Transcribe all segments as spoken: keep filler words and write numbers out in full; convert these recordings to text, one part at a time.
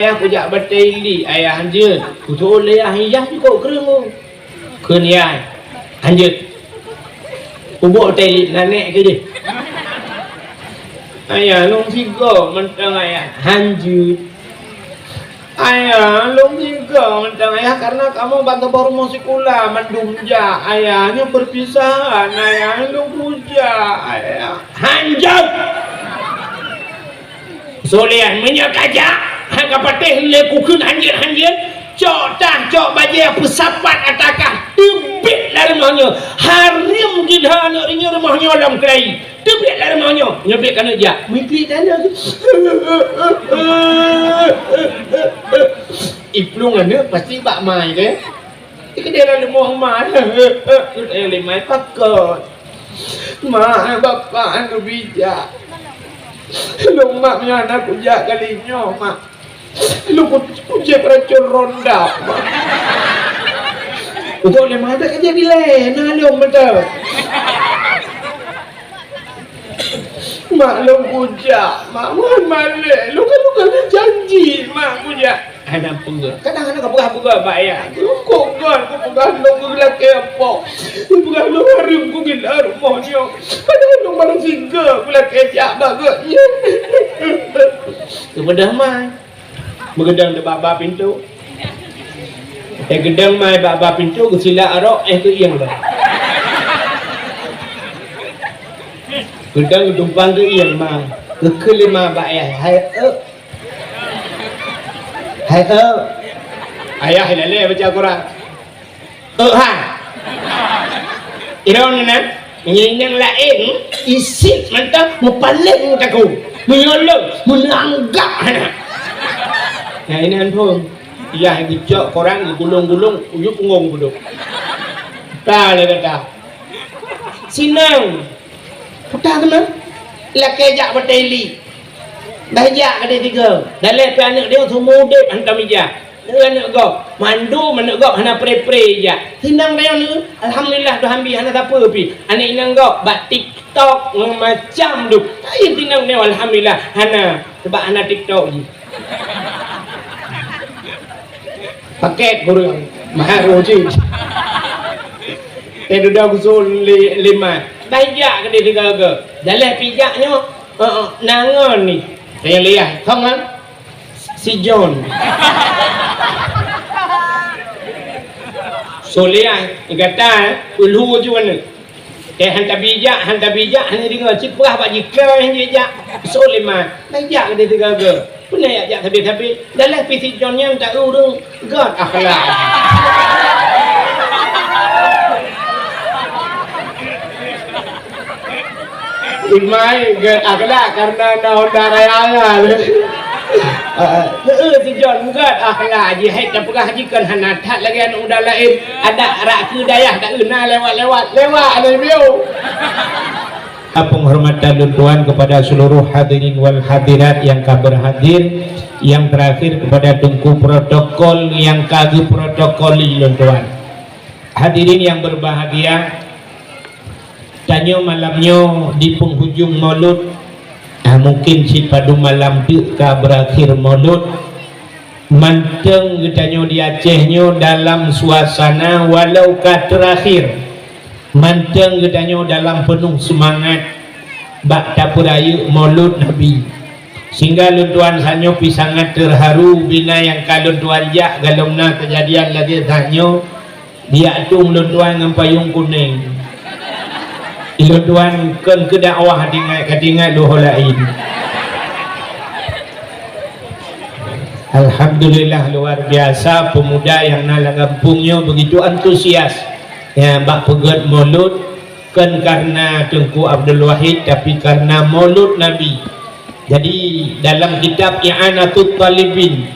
Ayah kujak batée li, ayah hanjeuet. Kutoh lé ayah, iyah jikok kreueng. Kheun yah, hanjeuet. Ubok batée li, nanek keu jih. Ayah, lôn sigoe mantong ayah, hanjeuet. Ayah, lôn sigoe mantong ayah, karena kamoe ban saboh rumoh sikula mandum jak. Ayah, nyoe perpisahan ayah, lôn kujak ayah. Hanjeuet! Solehan, meunyoe kajak, han kapatéh lé kukheun hanjeuet-hanjeuet, cok tah, cok bajée peusapat ata kah, teubiet lam rumoh nyoe. Hareuem jih aneuk rinyeun rumoh nyoe lom keulayi. Teubiet lam rumoh nyoe, nyoe biet keuneuk jak. Meuiklik tanda tu. Iplueng aneuk pasti bak mai deh. Di keudeh lam rumoh ma, eh, lé mai pakot. Mak, bapak anu bijak. Lôn mak meunyoe hana kujak kali nyoe, mak. Lôn ku-, kujép racun rondap, mak. Udah lé mai dak jadi lé, na lôn beutôi. Mak lôn kujak, mak, wan malée, lôn kan, lôn kan janji, mak kujak. Hana peugah. Kadang hana kapeugah-peugah bak ayah. Lôn kok gon, kupeugah lôn geulakée po. Kupeugah lôn hareuem kugila rumoh nyoe. Padahai lôn barô sigoe kulakée jak bak gobnyan. Keupeugah mai. Meugeudong di bak-bak pintoe. Eh, geudong mai bak-bak pintoe, geusilak arok, eh, geuieng dah. Geudong geutumpang geuieng mai. Geukheun lé ma bak ayah, "Hai, eu." "Hai, eu." Ayah ilalée baca Quran. "Eu, ha." Droeneuh na, ngieng nyang laén, isit mantong meupaleng takue. Meunyoe lôn, meuneuk anggab hana. Nah, inan phon. Yah geucok koran, geugulong-gulong, uyup ungong budok. Ka lé gata. Sinong. Peugah keunoe. Lakée jak batée li. Bah jak keudeh tiga. Daleh pih aneuk dia seumudeb hantom ija. Aneuk gob, mandum aneuk gob hana pre-pre jak. Sinong tanyoe nyoe, alhamdulillah, Tuhan bi hana sapeue pih. Aneuk inong gob bak TikTok macam tu. Hai sinong nyoe, alhamdulillah, hana, sebab hana TikTok jih. Paket kureueng, mahar jih. Eh, dudoe gusol li-, lima. Bah jak keudeh tiga-tiga. Daleh pih jak nyoe, eh, eh, na ngon ni. Saya lihat, kong kan? Si John. Solehan, gata, eh, ulhu ju mana? Eh, han tabi jak, han tabi jak, hana deungoe, cit peugah bak jikeu han jijak. Soleman, nah jak keudeh tiga-tiga. Peue na jak sabe-sabe? Daleh pih si John nyan ta ureueng göt akhlak. Imai göt akhlak karena na Honda Raya nyan. Heeh, si John göt akhlak jih, hai tapeugah jih kon hana that lagée aneuk muda laén. Adak rak keu dayah dak na lewat-lewat, lewat aneuk biu. Penghormatan lôn tuan kepada seluruh hadirin wal hadirat yang ka berhadir. Yang terakhir kepada Teungku protokol yang ka geuprotokoli lôn tuan. Hadirin yang berbahagia, tanyoe malam nyoe di penghujung Maulud, ah, mungkin sipadu malam teuk ka berakhir Maulud. Mantong geutanyoe di Aceh nyoe dalam suasana walau ka terakhir. Mantong geutanyoe dalam peunoh seumangat bak tapeurayeuk Maulud Nabi. Sehingga lôn tuan sanyoe pih sangat terharu bina nyang ka lôn tuan jak galom na keujadian lagée that nyoe. Diak tueng lôn tuan ngon payong kunéng. Lôn tuan kon keu dakwah tinggai ka tinggai lôn ho laén. Alhamdulillah, luar biasa pemuda nyang na lam gampông nyoe begitu antusias. Ya, bak peugét Maulud, kon karena Teungku Abdul Wahid, tapi karena Maulud Nabi. Jadi, dalam kitab I'anatut Talibin,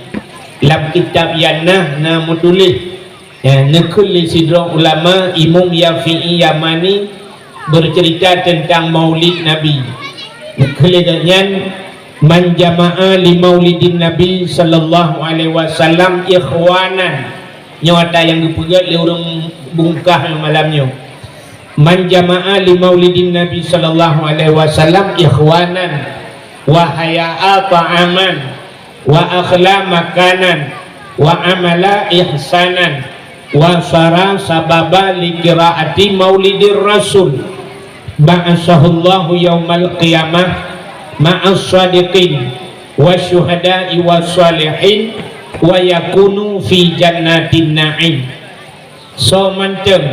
lam kitab Yanah na meutuléh, ya, neukheun lé sidroe ulama, Imam Yafi'i Yamani, bercerita tentang Maulid Nabi. Neukheun lé gobnyan, "Man jama'a li Maulidin Nabi sallallahu alaihi wasallam ikhwanan." Nyoe ata nyang geupeugét lé ureuëng bungkah malam nyoe. "Man jama'a li Maulidin Nabi sallallahu alaihi wasallam ikhwanan wa haya'a ta'aman." wa akhla makanan, wa amala ihsanan, wa sara sababa li qiraati maulidir rasul, ba'atsahullahu yaumal qiyamah ma'as shadiqin wa syuhada'i was shalihin, wa yakunu fi jannatin na'im. Soe mantong,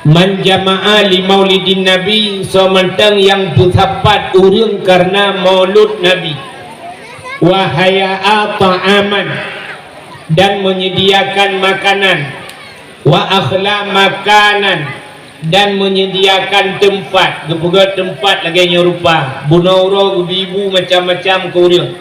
man jama'a li maulidin nabi, soe mantong nyang peusapat ureuëng kareuna maulud nabi, wa hayya'a ta'aman, dan menyediakan makanan, wa akhla makanan, dan menyediakan teumpat, geupeugét teumpat lagée nyoe rupa, bunoe uroe geubi-bu macam-macam keu ureuëng,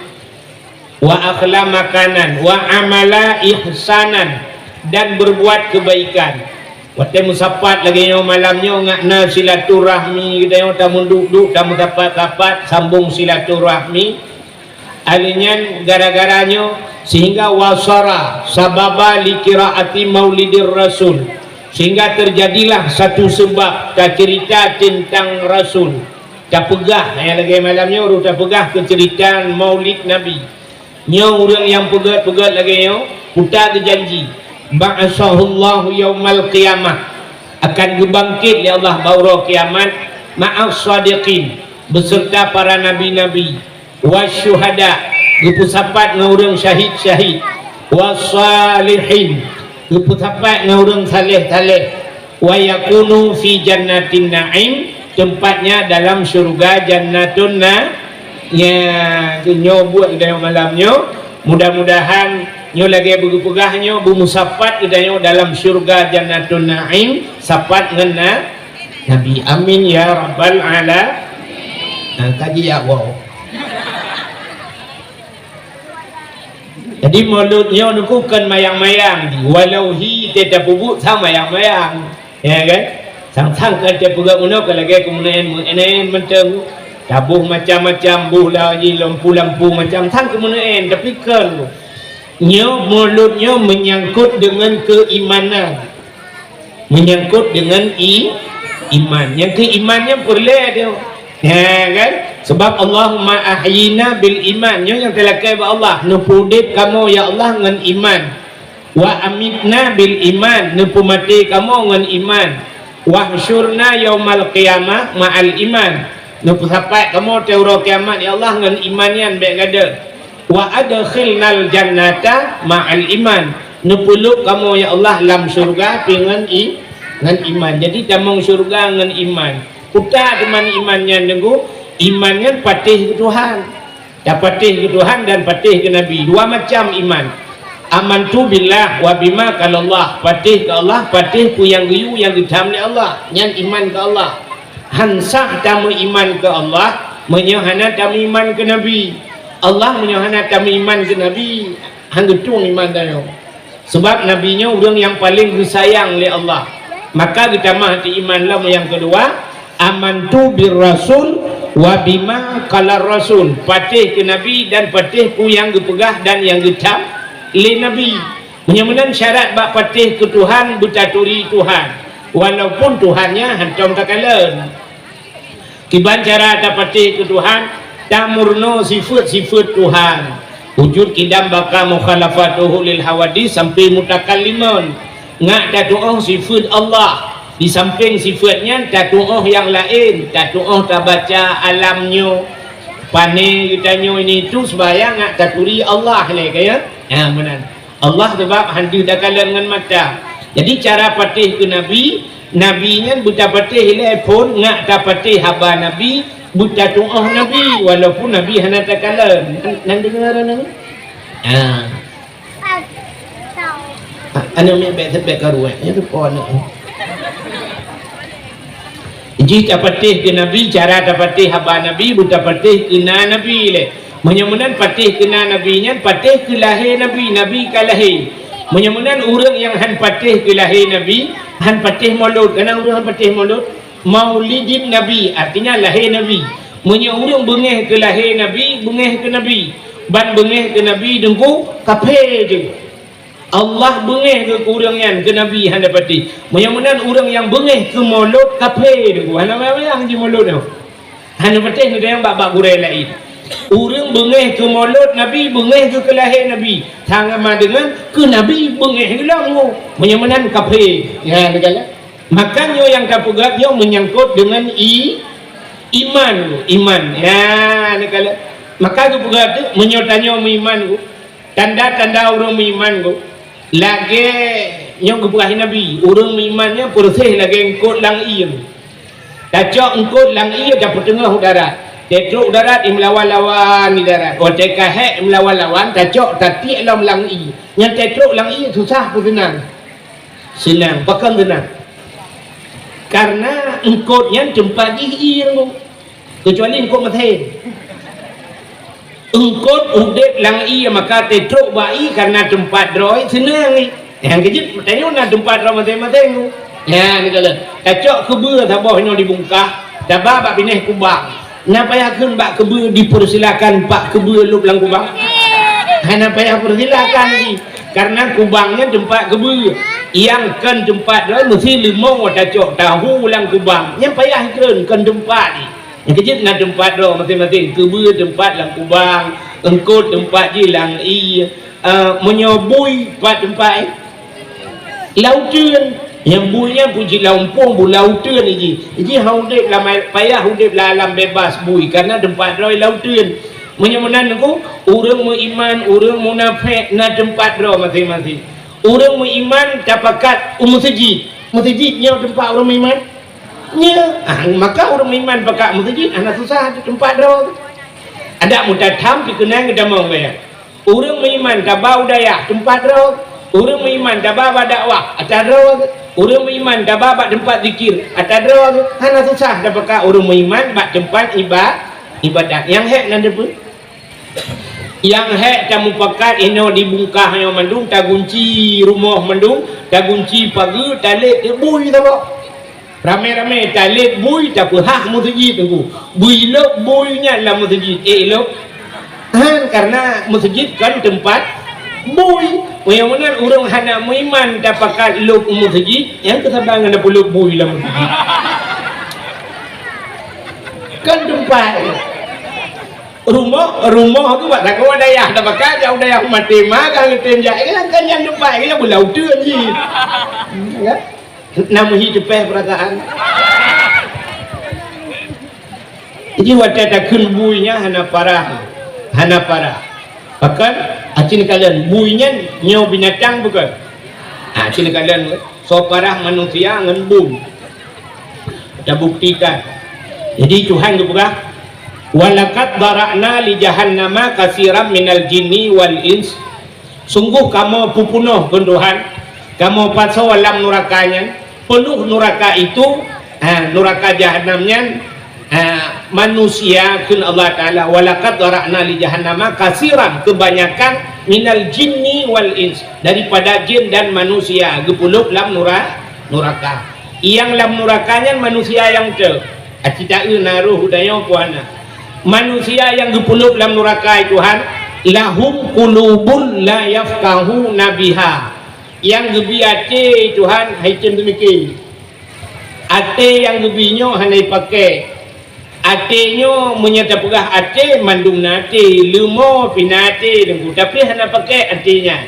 wa akhla makanan, wa amala ihsanan, dan berbuat kebaikan. Watée meusapat lagée nyoe malam nyoe, ngat na silaturahmi geutanyoe, tameuduek-duek, tameusapat-sapat, sambong silaturahmi. Aleuh nyan gara-gara nyoe sehingga wasara sababa li qiraati maulidir rasul, sehingga terjadilah satu sebab tacerita tentang rasul. Tapeugah, nyang lagée malam nyoe rôh tapeugah keu ceurita maulid Nabi. Nyoe ureuëng nyang peugét-peugét lagée nyoe, kuta geujanji, ba'atsahullahu yaumal qiyamah, akan geubangkét lé Allah bak uroe kiamat, ma'as shadiqin, beserta para nabi-nabi, wasyuhada, geupeusapat ngon ureuëng syahid-syahid, wassalihin, geupeusapat ngon ureuëng saleh-saleh, wa yakunu fi jannatin na'im, tempatnya dalam syurga Jannatun Na-, nya, nyoe buet geutanyoe malam nyoe. Mudah-mudahan nyoe lagée beugeupeugah nyoe beumeusapat geutanyoe dalam syurga Jannatun Na'im, sapat ngon na-, Nabi. Amin ya rabbal ala-, nah, kaji ya, wow. Jadi, mulod nyoe nuku kon mayang-mayang, walau hi teuh tapeubuet sang mayang-mayang, ya kan? Sang-sang kon teupeugah unoe ka lagée keumeuneuen-meuneuen mantong, taboh macam-macam, boh lagi lampu-lampu macam sang keumeuneuen, tapi kon. Nyoe mulod nyoe menyangkut dengan keimanan. Menyangkut dengan i-, iman. Nyang keu iman nyan peureulée tu. Ha, kan? Sebab, "Allahumma ahyina bil iman." Nyoe nyang teulakée bak Allah. Neupeuudeb kamoe, ya Allah, ngon iman. "Wa amitna bil iman." Neupeumaté kamoe ngon iman. "Wahsyurna yaumal qiyamah ma'al iman." Neupeusapat kamoe teuh uroe kiamat, ya Allah, ngon iman nyan bék gadôh. "Wa adkhilnal jannata ma'al iman." Neupeulhok kamoe, ya Allah, lam syurga pih ngon i-, ngon iman. Jadi, tamong syurga ngon iman. Peue teuma iman nyan, Teungku? Iman nyan patéh keu Tuhan. Tapatéh keu Tuhan dan patéh keu Nabi. Dua macam iman. Amantu billah wa bima qalallah. Patéh keu Allah, patéh peue nyang geuyue nyang geutham lé Allah. Nyan iman keu Allah. Han sah tameuiman keu Allah, meunyoe hana tameuiman keu Nabi. Allah meunyoe hana tameuiman keu Nabi, han geutueng iman tanyoe. Sabab Nabi nyoe ureuëng nyang paleng geusayang lé Allah. Maka geutamah teuiman lom nyang keudua, amantu bir rasul wa bima qalar rasul. Patéh keu Nabi dan patéh peue nyang geupeugah dan nyang geutham lé Nabi. Meunyoe meunan syarat bak patéh keu Tuhan, beutaturi Tuhan, walaupun Tuhan nyan hántom takalon. Kiban cara tapatéh keu Tuhan, tameurunoe sifeuet-sifeuet Tuhan. Wujud, qidam, baqa, mukhalafatuhu lil hawadits sampai mutakallimun. Ngat tatuoh sifeuet Allah. Di sampéng sifeuet nyan tatuoh nyang laén, tatuoh tabaca alam nyoe, pané geutanyoe ini itu, seumbahyang ngat taturi Allah lé, ka ya? Ha, meunan. Allah sabab han deuh takalon ngon mata. Jadi, cara patéh keu Nabi, Nabi nyan beutapatéh ilée phon, ngat tapatéh haba Nabi, beutatuoh Nabi, walaupun Nabi hana takalon. Nan, nan deungoe droeneuh? Ha. Aneuk miet bék, bék karuek, nyan teupeue aneuk. Jih tapatéh keu Nabi, cara tapatéh haba Nabi, beutapatéh keu na Nabi lé. Meunyoe meunan patéh keu na Nabi nyan, patéh keu lahé Nabi, Nabi ka lahé. Meunyoe meunan ureuëng nyang han patéh keu lahé Nabi, han patéh mulod. Kana ureuëng han patéh mulod? Maulidin Nabi, artinya lahé Nabi. Meunyoe ureuëng beungéh keu lahé Nabi, beungéh keu Nabi. Ban beungéh keu Nabi, Teungku, kafé jeuet. Allah beungéh keu ureuëng nyan, keu Nabi hana patéh. Meunyoe meunan ureuëng nyang beungéh keu mulod, kafé, Teungku. Hana payah-payah jimulod nyoe. Hana patéh neutanyong bak, bak gurée laén. Ureuëng beungéh keu mulod Nabi, beungéh keu keulahé Nabi, sama deungon keu Nabi beungéh geuh lom nyoe. Meunyoe meunan kafé. Nyan, kan? Maka nyoe nyang tapeugah nyoe meunyangkot deungon i-, iman, iman. Nyan, kan? Maka geupeugah tu, meunyoe tanyoe meuiman, tanda-tanda ureuëng meuiman nyoe, lagée nyang geupeugah Nabi, ureuëng meuiman nyan peureuséh lagée eungkot lam ié. Tacok eungkot lam ié tapeuteungoh u darat. Tatrok u darat, i meulawan-lawan di darat. Watée ka hék meulawan-lawan, tacok tatiek lom lam ié. Nyang tatrok lam ié susah peu seunang? Seunang, pakon seunang? Karena eungkot nyan teumpat jih ié nyoe. Keucuali eungkot meusén. Eungkot udeb lam ié, maka tatrok bak ié karena teumpat droe seunang ié. Nyang keujeuet tanyoe na teumpat droe maséng-maséng tu. Nyan, tacok keubeue saboh nyoe dibungkah, taba bak binéh kubang. Na payah kheun bak keubeue dipersilakan bak keubeue lôb lam kubang. Hana payah persilakan lagi. Karena kubang nyan teumpat keubeue. Nyang kon teumpat droe meusti leumo tacok tahu lam kubang. Nyan payah kheun kon teumpat jih. Nyang keujeuet na teumpat droe maséng-maséng, keubeue teumpat lam kubang, eungkot teumpat jih lam ié, eh, meunyoe bui pat teumpat, eh, lam uteuen. Nyang bui nyan pun jih lam umpung, bu lam uteuen jih. Jih hana udeb lam ai-, payah udeb lam alam bebas bui, karena teumpat droe lam uteuen. Meunyoe meunan nyoe, ureuëng meuiman, ureuëng munafék na teumpat droe maséng-maséng. Ureuëng meuiman tapakat u meuseujid. Meuseujid nyoe teumpat ureuëng meuiman. Nyoe, ah, maka ureuëng meuiman pakat meuseujid hana susah teumpat droe. Adak meutathan pikeunong geutamong gaya. Ureuëng meuiman taba u dayah teumpat droe. Ureuëng meuiman taba bak dakwah atra droe. Ureuëng meuiman taba bak teumpat zikir atra droe. Hana susah tapakat ureuëng meuiman bak teumpat iba-, ibadat. Nyang hék nan teupeu. Nyang hék tamupakat inoe dibungkah nyoe mandum, tagunci rumoh mandum, tagunci pageue, talét bui saboh. Ramé-ramé talét bui tapeuhah meuseujid teungku. Bui lôb bui nyan lam meuseujid. Eh, lôb. Han, karena meuseujid kon teumpat bui. Meunyoe meunan ureuëng hana meuiman tapakat lôb u meuseujid, nyang keusaban ngon tapeulôb bui lam meuseujid. Kon teumpat. Rumoh, rumoh tu bak sagoe dayah, dah pakat jak u dayah maté ma ka geutem jak. Ilang kan nyang teumpat, ilang beulau teuen jih. Ya. Nam hi teupeh perasaan. Jadi watée takheun bui nyan hana parah. Hana parah. Pakon, aci neukalon bui nyan nyoe binatang bukon? Ha, aci neukalon soe parah manusia ngon bui. Tabuktikan. Jadi Tuhan geupeugah, "Walaqad dzara'na li jahannama katsiran minal jinni wal ins." Sungguh kamoe peupunoh keu Tuhan, kamoe pasoe lam nuraka nyan, penuh nuraka itu, ha, nuraka jahanam nyan, ha, manusia kheun Allah Taala, "Walaqad dzara'na li jahannama katsiran," kebanyakan, "minal jinni wal ins," daripada jin dan manusia geupeulôb lam nura-, nuraka. Nyang lam nuraka nyan manusia nyang teuh. Aci taeu na roh udayong puana. Manusia nyang geupeulôb lam nuraka, Tuhan, "lahum qulubun la yafqahuna biha." Nyang geubi até, Tuhan, hai tem teumike. Até nyang geubi nyoe hana jipaké. Até nyoe meunyoe tapeugah até, mandum na até, leumo pih na até, Teungku, tapi hana paké até nyan.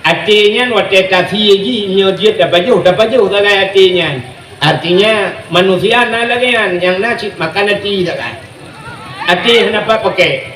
Até nyan watée tasie jih, nyoe jeuet tapajoh, tapajoh sagai até nyan. Artinya, manusia na lagée nyan, nyang na cit makan até sagai. Até hana pat paké.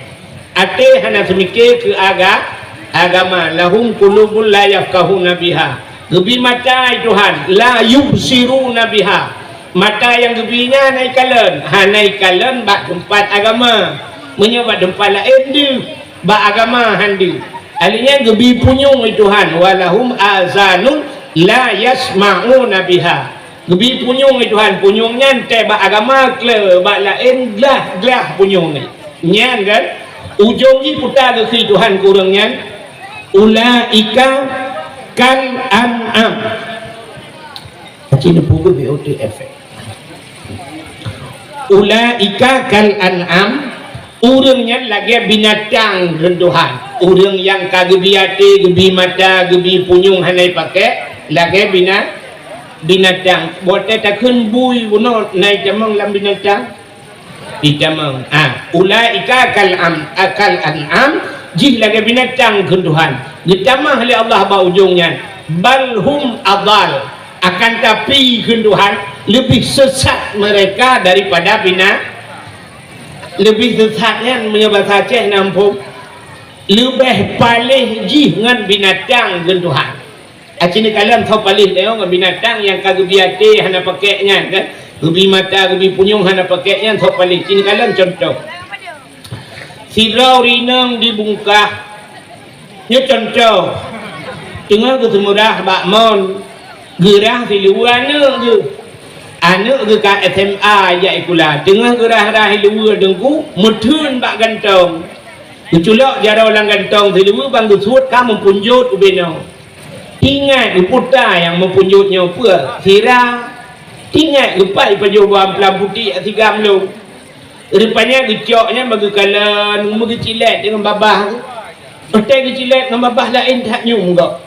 Até hana seumike keu aga-, agama. "Lahum qulubun la yafqahuna biha." Geubi mata, Tuhan, "la yubsiruna biha." Mata nyang geubi nyan hana ikalon, hana ikalon bak teumpat agama. Meunyoe bak teumpat laén deuh, bak agama han deuh. Akhirnya geubi punyueng, Tuhan, "Walahum azanun la yasma'una biha." Geubi punyueng, Tuhan, punyueng nyan teuh bak agama kle, bak laén glah-glah punyueng nyan. Nyan kan? Ujong jih peue geukheun Tuhan keu ureuëng nyan, "Ulaika kal an'am." Aci neupeubuet B O T efek. "Ulaika kal an'am," ureuëng nyan lagée binatang, kheun Tuhan. Ureuëng nyang ka geubi até, geubi mata, geubi punyueng hana jipaké, lagée bina-, binatang. Watée takheun bui bunoe na jitamong lam binatang. Ditamong. Ah, ulaika kal am-, kal an'am, jih lagèe binatang kheun Tuhan. Geutamah lé Allah bak ujong nyan. Bal hum adal. Akan tapi kheun Tuhan, leubeh sesat mereka daripada bina-, leubeh sesat nyan meunyoe basa Aceh na muphom. Leubeh paléh jih ngon binatang kheun Tuhan. Aci neukalon soe paléh teuh ngon binatang nyang ka geubi até hana pakèk nyan kan. Geubi mata, geubi punyueng hana pakèk nyan soe paléh. Ci neukalon cuntoh. Sidroe ureueng inong di Bungkah. Nyoe cuntoh. Teungoh geuseumeurah bak mon. Geurah siluweue aneuk geuh. Aneuk geuh ka S M A jak sikula. Teungoh geurah-rah siluweue teungku, meutheun bak gantong. Geuculok jaroe lam gantong siluweue ban geusuet ka meupunjot ubé noe. Tingat geuputa nyang meupunjot nyoe peue? Sira. Tingat geupaih pajoh bak amplam putéh sigam lom. Rupanya geucok nyan bak geukalon, meugeucilét deungon babah. Watèe geucilét ngon babah laén that nyoe gob.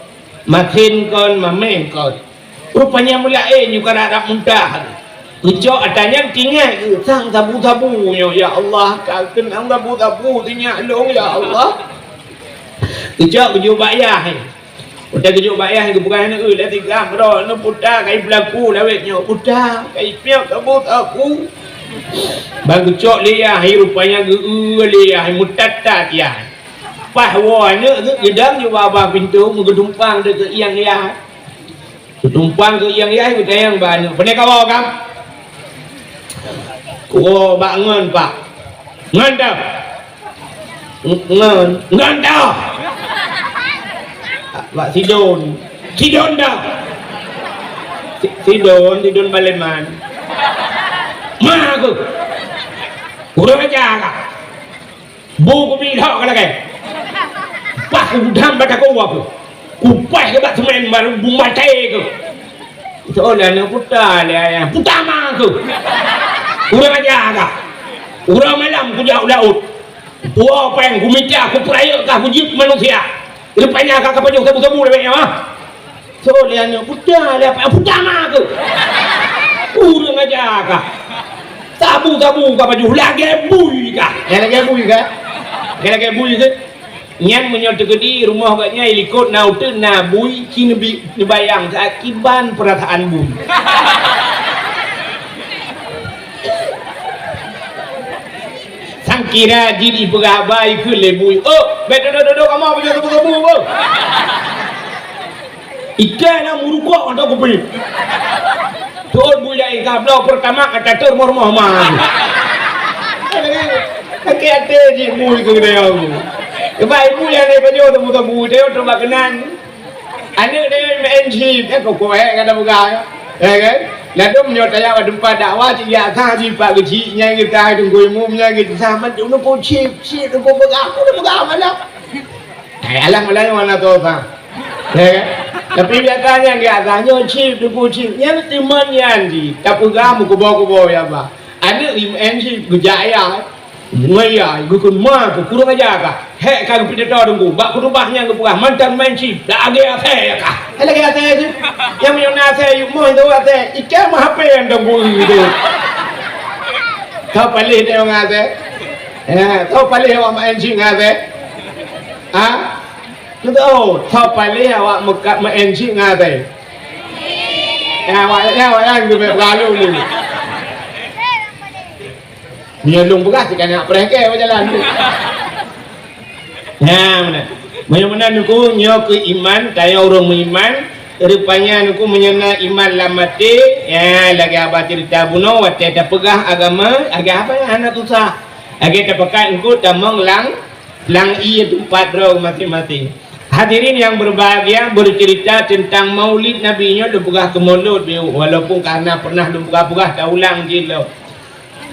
Masen kon, mamèh kon. Rupanya meulaén nyoe ka rab-rab muntah. Geucok ata nyan tingat geuh sang sabu-sabu nyoe, "Ya Allah, ka keunong sabu-sabu sinyak lôn, ya Allah." Geucok geujok bak yah. Watèe geujok bak yah geupeugah nyan, "Eh, lé tigam droe, nyoe puta kai peulaku lawét nyoe, puta kai piep sabu-sabu." Ban geucok lé yah, rupanya geu-eu lé yah, meutat-tat yah. Paih woe aneuk geuh geudong di babah pintoe, meugeutumpang deungon ieng yah. Geutumpang keu ieng yah, geutanyong bak aneuk, "Pane kawoe kam?" "Kuwoe bak ngon, Pak." "Ngon toh?" "Ngon." "Ngon toh?" "Bak Sidon." "Sidon toh?" "Si-, Sidon, Sidon Baleman." "Ma keuh." "Kurang aja kah?" Bu kubi lhok ka lagèe. Paih kudam bak takue keuh. Kupaih keuh bak seumén baru bu maté keuh. Soe lé aneuk puta lé ayah. Puta ma keuh. Ureueng aja kah. Uroe malam kujak u laôt. Puwoe péng kumita kupeurayeuk kah kujeuet manusia. Rupanya ka kapajoh sabu-sabu lé nyoe. Soe lé aneuk puta lé apa puta ma keuh. Ureueng aja kah. Sabu-sabu ka pajoh lagèe bui kah. Lagèe bui kah. Lagèe bui kah. Nyan meunyoe teukeudi rumoh gobnyan likot na uteuen na bui ci neubi-, neubayang sakiban peurasaan bui. Sangkira jih jipeugah haba ikheun lé bui. Oh, bèk dudoe-dudoe kamoe beujaga-jaga bu, beuh. Ikan na meurukok atau kupi. Tuan bui dah ikan bloe peurtama ka tatur rumoh-rumoh ma. Sakét até jih bui keu geutanyoe. Sebab ibu nyang lé pajoh teumeu-teumeu, dia tu bak keunan. Aneuk dia main chip, ya, kok kuat, eh, kata peugah, ya. Ya, kan? Ladom nyoe tajak bak teumpat dakwah, cit jak sah, cit pak keuchik, nyang geutah, teungku imum, nyang geutah, mat, teungku chip, chip, teungku peugah, aku dah peugah malam. Eh, alah, malam nyoe mana tu, sah. Ya, kan? Tapi biasanya, nggak sah, nyoe chip, teungku chip. Nyan teuma nyan, cit. Tapeugah, meukubo-kubo, ya, bah. Aneuk main chip, geujak, ya. Ngon ya, geukheun ma keuh, kureueng aja kah. Hék ka geupidato teungku, bak khutubah nyan geupeugah, mantong main chip, dak lagèe asèe kah. Lagèe asèe jih. Nyang meunyoe na asèe, yue moh itu asèe, ikan mah hapé nyang teungku itu. Soe paléh nyoe ngon asèe? Ya, soe paléh awak main chip ngon asèe? Ha? Beutôi, soe paléh awak meuka-, main chip ngon asèe? Ya, awak, ya, awak nyan geubeuet lalu ni. Meunyoe lôn peugah, cit ka na preh kèe bak jalan tu. Nyan meunan. Meunyoe meunan Teungku, nyoe keuh iman, tanyoe ureueng meuiman, rupanya Teungku meunyoe na iman lam até, nyan lagèe haba ceurita bunoe watèe tapeugah agama, lagèe haba nyang hana susah. Lagèe tapakat Teungku tamong lam, lam ié teumpat droe maséng-maséng. Hadirin yang berbahagia, bercerita tentang Maulid Nabi nyoe lôn peugah keu Maulud, walaupun karena pernah lôn peugah-peugah, taulang jih lom.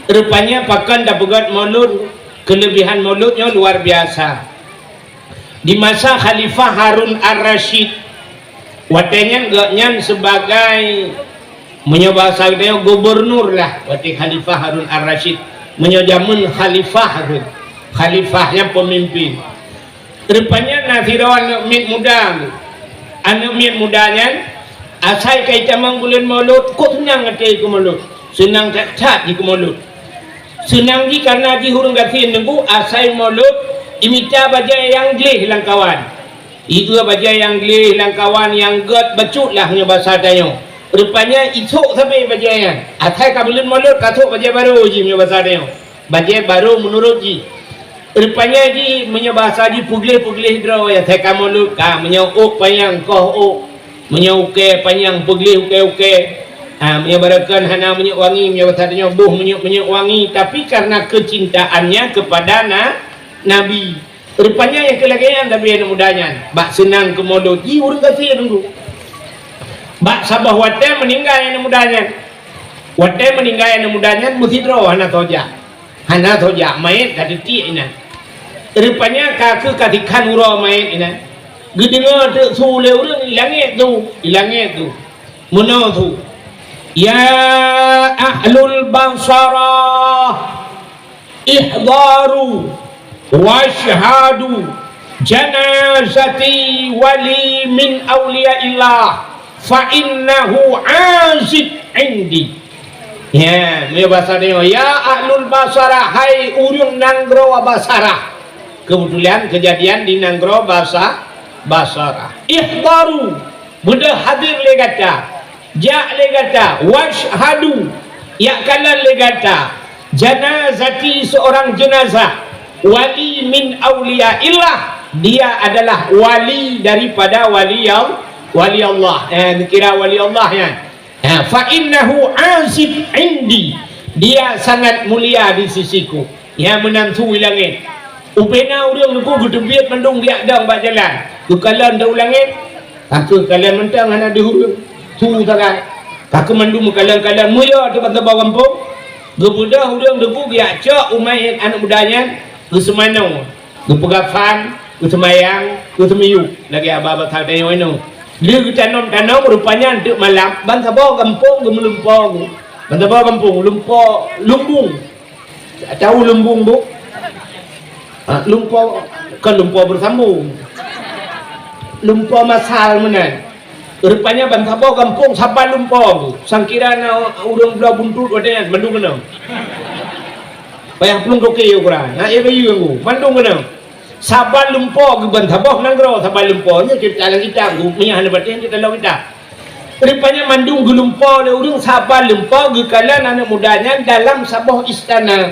Rupanya pakon tapeugöt Maulud, keulebihan Maulud nyoe luar biasa. Di masa Khalifah Harun Ar-Rasyid, watèe nyan gobnyan sebagai, meunyoe bahasa geutanyoe, gubernur lah, watèe Khalifah Harun Ar-Rasyid. Meunyoe jameun khalifah tu, khalifah nyan pemimpin. Rupanya na sidroe aneuk miet muda. Aneuk miet muda nyan, asai ka jitamong buleuen Maulud, kok seunang até jih keu Maulud. Seunang that-that jih keu Maulud. Seunang jih kareuna jih ureuëng gasien Teungku, asai Maulud imita bajée nyang gleh lam kawan. Ié bajée nyang gleh lam kawan nyang gét bacut lah meunyoe basa tanyoe. Rupanya isok sabe bajée nyan. Asai ka buleuen Maulud ka sok bajée barô jih meunyoe basa tanyoe. Bajée barô meunurot jih. Rupanya jih meunyoe basa jih peugleh-peugleh droe ya asai ka Maulud ka meunyoe ôk panyang koh ôk. Meunyoe ukée panyang peugleh ukée-ukée. Ha, meunyoe barokon hana minyeuk wangi, meunyoe basa tanyoe boh minyeuk-minyeuk wangi, tapi karena kecintaannya kepada na-, Nabi. Rupanya nyang keu lagée nyan sabe aneuëk muda nyan, bak seunang keu Maulud jih ureuëng gasien Teungku. Bak saboh watée meuninggai aneuëk muda nyan. Watée meuninggai aneuëk muda nyan meusidroe hana soe jak. Hana soe jak, manyét ka teutiek inan. Rupanya ka keu ka tikhan uroe manyét inan. Geudeungoe teuk su lé ureuëng i langét tu, i langét tu. Meunoe su, "Ya ahlul Basarah, ihdaru wasyhadu janazati wali min auliyaillah, fa innahu azib indi." Ya, meunyoe basa tanyoe, "Ya ahlul Basarah, hai ureuëng nanggroe Basarah." Kebetulan kejadian di nanggroe Basa-, Basarah. "Ihdaru," beudôh hadir lé gata, jak lé gata, "wasyhadu," yak kalon lé gata, "janazati," seorang jenazah, "wali min auliyaillah," dia adalah wali daripada wali Al-, wali Allah. Eh, dikira wali Allah nyan. Ha, "fa innahu azib indi," dia sangat mulia di sisiku. Nyan meunan su i langét. Ubena ureuëng Teungku geuteubiet mandum biak dong bak jalan. Geukalon dong u langét. Ka keuh kalon mantong hana deuh ureuëng. Su sagai. Ka keuh mandum meukalon-kalon, meuyue teuk ban saboh gampông. Geubeudôh ureuëng Teungku geujak cok u manyét aneuëk muda nyan, geuseumanoe. Geupeugah fan, geuseumayang, geuseumiyueb lagée haba basa tanyoe inoe. Lheueh geutanom-tanom, rupanya teuk malam, ban saboh gampông geumeulumpo. Ban saboh gampông, lumpo, lumbung. Tahu lumbung, Bu? Ha, lumpo, kon lumpo beusambông. Lumpo masal meunan. Rupanya ban saboh gampông saban lumpo. Sangkira na ureuëng bloe buntut watée nyan, mandum keunong. Payah plueng toke ukuran. Na, eh, bayeue, Bu, mandum keunong. Saban lumpo geuban saboh nanggroe, saban lumpo. Nyoe ceurita lam kitab, Bu. Meunyo hana patéh, ceurita lam kitab. Rupanya mandum geulumpo lé ureuëng, saban lumpo geukalon aneuëk muda nyan dalam saboh istana.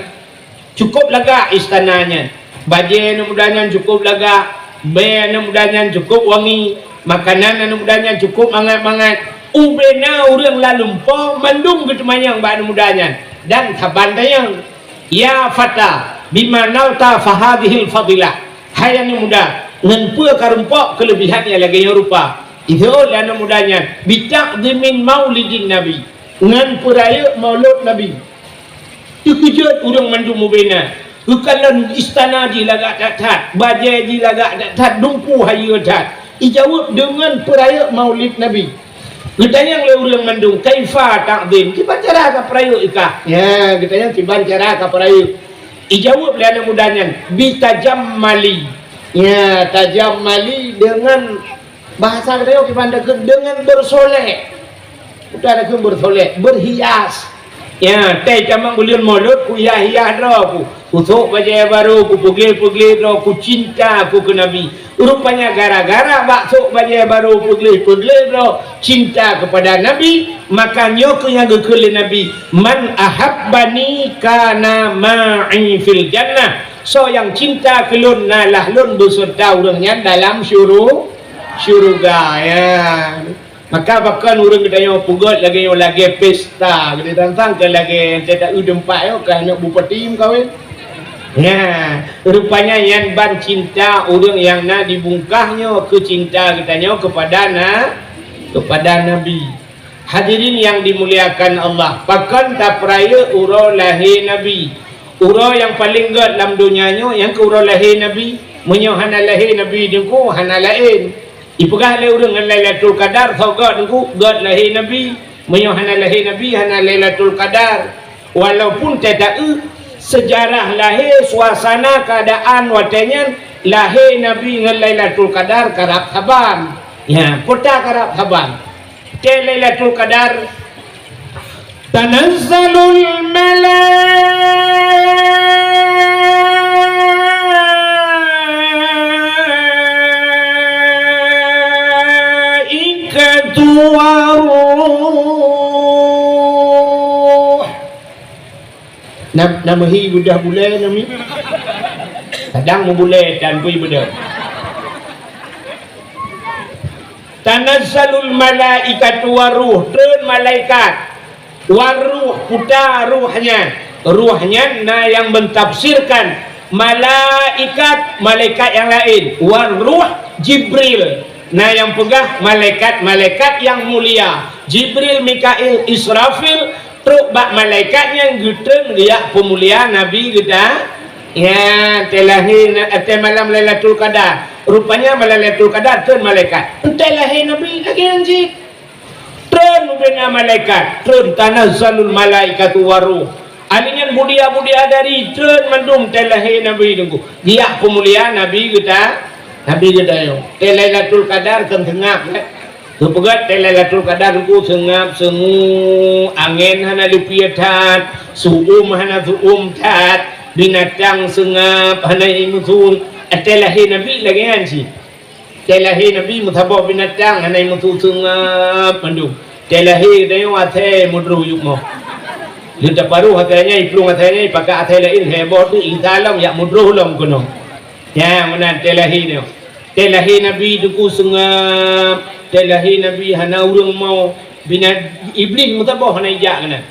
Cukup lagak istana nyan. Bajée aneuëk muda nyan cukup lagak, bée aneuëk muda nyan cukup wangi, makanan aneuëk muda nyan cukup mangat-mangat. Ubena ureuëng lam lumpo mandum geuteumanyong bak aneuëk muda nyan, dan saban tanyong, "Ya fata, bima nalta fahadhil fadilah?" Hai aneuëk muda, ngon peue ka rumpok keuleubihan nyang lagée nyoe rupa? Ijaweueb lé aneuëk muda nyan, "Bita'dhimin maulidin Nabi," ngon peurayeuk maulud Nabi. Teukeujot ureuëng mandum ubena. Geukalon istana jih lagak that-that, bajée jih lagak that-that, dumpeue hayeue that. Ijaweueb deungon peurayeuk maulid Nabi. Geutanyong lé ureuëng mandum, "Kaifa ta'dhim?" Kiban cara ka peurayeuk ikah? Ya, geutanyong kiban cara ka peurayeuk. Ijaweueb lé aneuëk muda nyan, "Bitajammali." Ya, tajammali deungon Bahasa geutanyoe kiban takheun deungon beureusoléh. Bukan takheun beureusoléh, beurhias. Ya, teutamong buleuen Maulud, kuhias-hias droe ku. Kusok bajée barô, kupeugléh-peugléh droe, kucinta ku keu Nabi. Rupanya gara-gara bak sok bajée barô, peugléh-peugléh droe, cinta kepada Nabi, maka nyoe keuh nyang geukheun lé Nabi, "Man ahabbani kana ma'i fil jannah." Soe nyang cinta keu lôn, na lah lôn beuseureuta ureuëng nyan dalam syuru-, syeuruga, ya. Maka pakon ureuëng geutanyoe peugét lagée nyoe, lagée pesta, geutanyoe tantang keu lagée nyang teuka u teumpat nyoe, ka aneuk bupati meukawen. Nah, rupanya nyan ban cinta ureuëng nyang na di bungkah nyoe keu cinta geutanyoe keupada na-, keupada Nabi. Hadirin yang dimuliakan Allah, pakon tapeurayeuk uroe lahé Nabi? Uroe nyang paleng gét lam donya nyoe, nyang keuh uroe lahé Nabi. Meunyoe hana lahé Nabi Teungku, hana laén. Ipeugah lé ureuëng ngon Lailatul Qadar, soe gét Teungku, gét lahé Nabi. Meunyoe hana lahé Nabi, hana Lailatul Qadar. Walaupun teuka seujarah lahé, suasana keuadaan watée nyan, lahé Nabi ngon Lailatul Qadar karab saban. Ya, peue karab saban. Watée Lailatul Qadar, tanazzalul malaikah Wa ruh. Nam-, nama hi beudah bulée nami? Kadang meubulée dan bui beudah. Tanazzalul malaikatu waruh, treun malaikat. Waruh, puta ruh nyan. Ruh nyan na nyang mentafsirkan malaikat, malaikat nyang laén. Waruh, Jibril. Na nyang peugah malaikat-malaikat nyang mulia. Jibril, Mikail, Israfil, trok bak malaikat nyan geutreun geujak peumulia Nabi geuta. Nyan, teuh lahé na-, teuh malam Lailatul Qadar. Rupanya malam Lailatul Qadar treun malaikat. Teuh lahé Nabi lagée nyan cit. Treun ubena malaikat, treun tanazzalul malaikatu waruh. Ahli nyan budia-budia dari treun mandum teuh lahé Nabi teungku. Geujak peumulia Nabi geuta, Nabi geutanyoe. Teuh Lailatul Qadar kon seungab, eh. Keupeugét teuh Lailatul Qadar teungku seungab, seungue, angén hana leupie that, su'um hana su'um that, binatang seungab hana imeusung. Teuh lahé Nabi lagée nyan cit. Teuh lahé Nabi meusaboh binatang hana imeusung seungab mandum. Teuh lahé geutanyoe asée meudroh yup moh. Lheueh taparoh asée nyan, iplueng asée nyan, ipakat asée laén, heboh tu Isa lom jak meudroh lom keunoe. Nyan meunan teuh lahé nyoe. Teuh lahé Nabi teungku seungab, teuh lahé Nabi hana ureuëng mo. Bina-, Iblih meusaboh hana ijak keunan.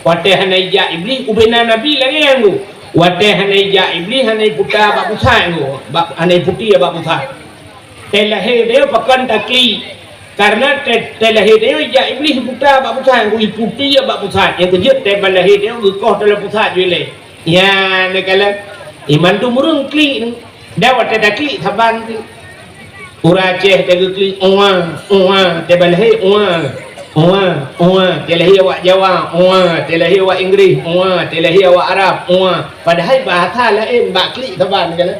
Watée hana ijak Iblih, ubena Nabi lagée nyan teungku. Watée hana ijak Iblih, hana iputa bak pusat teungku. Bak, hana iputi bak pusat. Teuh lahé tanyoe pakon taklik. Karena teuh, teuh lahé tanyoe ijak Iblih iputa bak pusat, iputi bak pusat. Nyang keujeuet teuh ban lahé tanyoe geukoh dalam pusat ju ilée. Nyan neukalon. Iman tu murung klik. Dan watée taklik saban tu. Ureuëng Aceh teuh geuklik, "Uwa, uwa," teuh ban lahé, "Uwa, uwa, uwa," teuh lahé awak Jawa, "Uwa," teuh lahé awak Inggris, "Uwa," teuh lahé awak Arab, "Uwa." Padahai bahasa laén bak klik saban neukalon.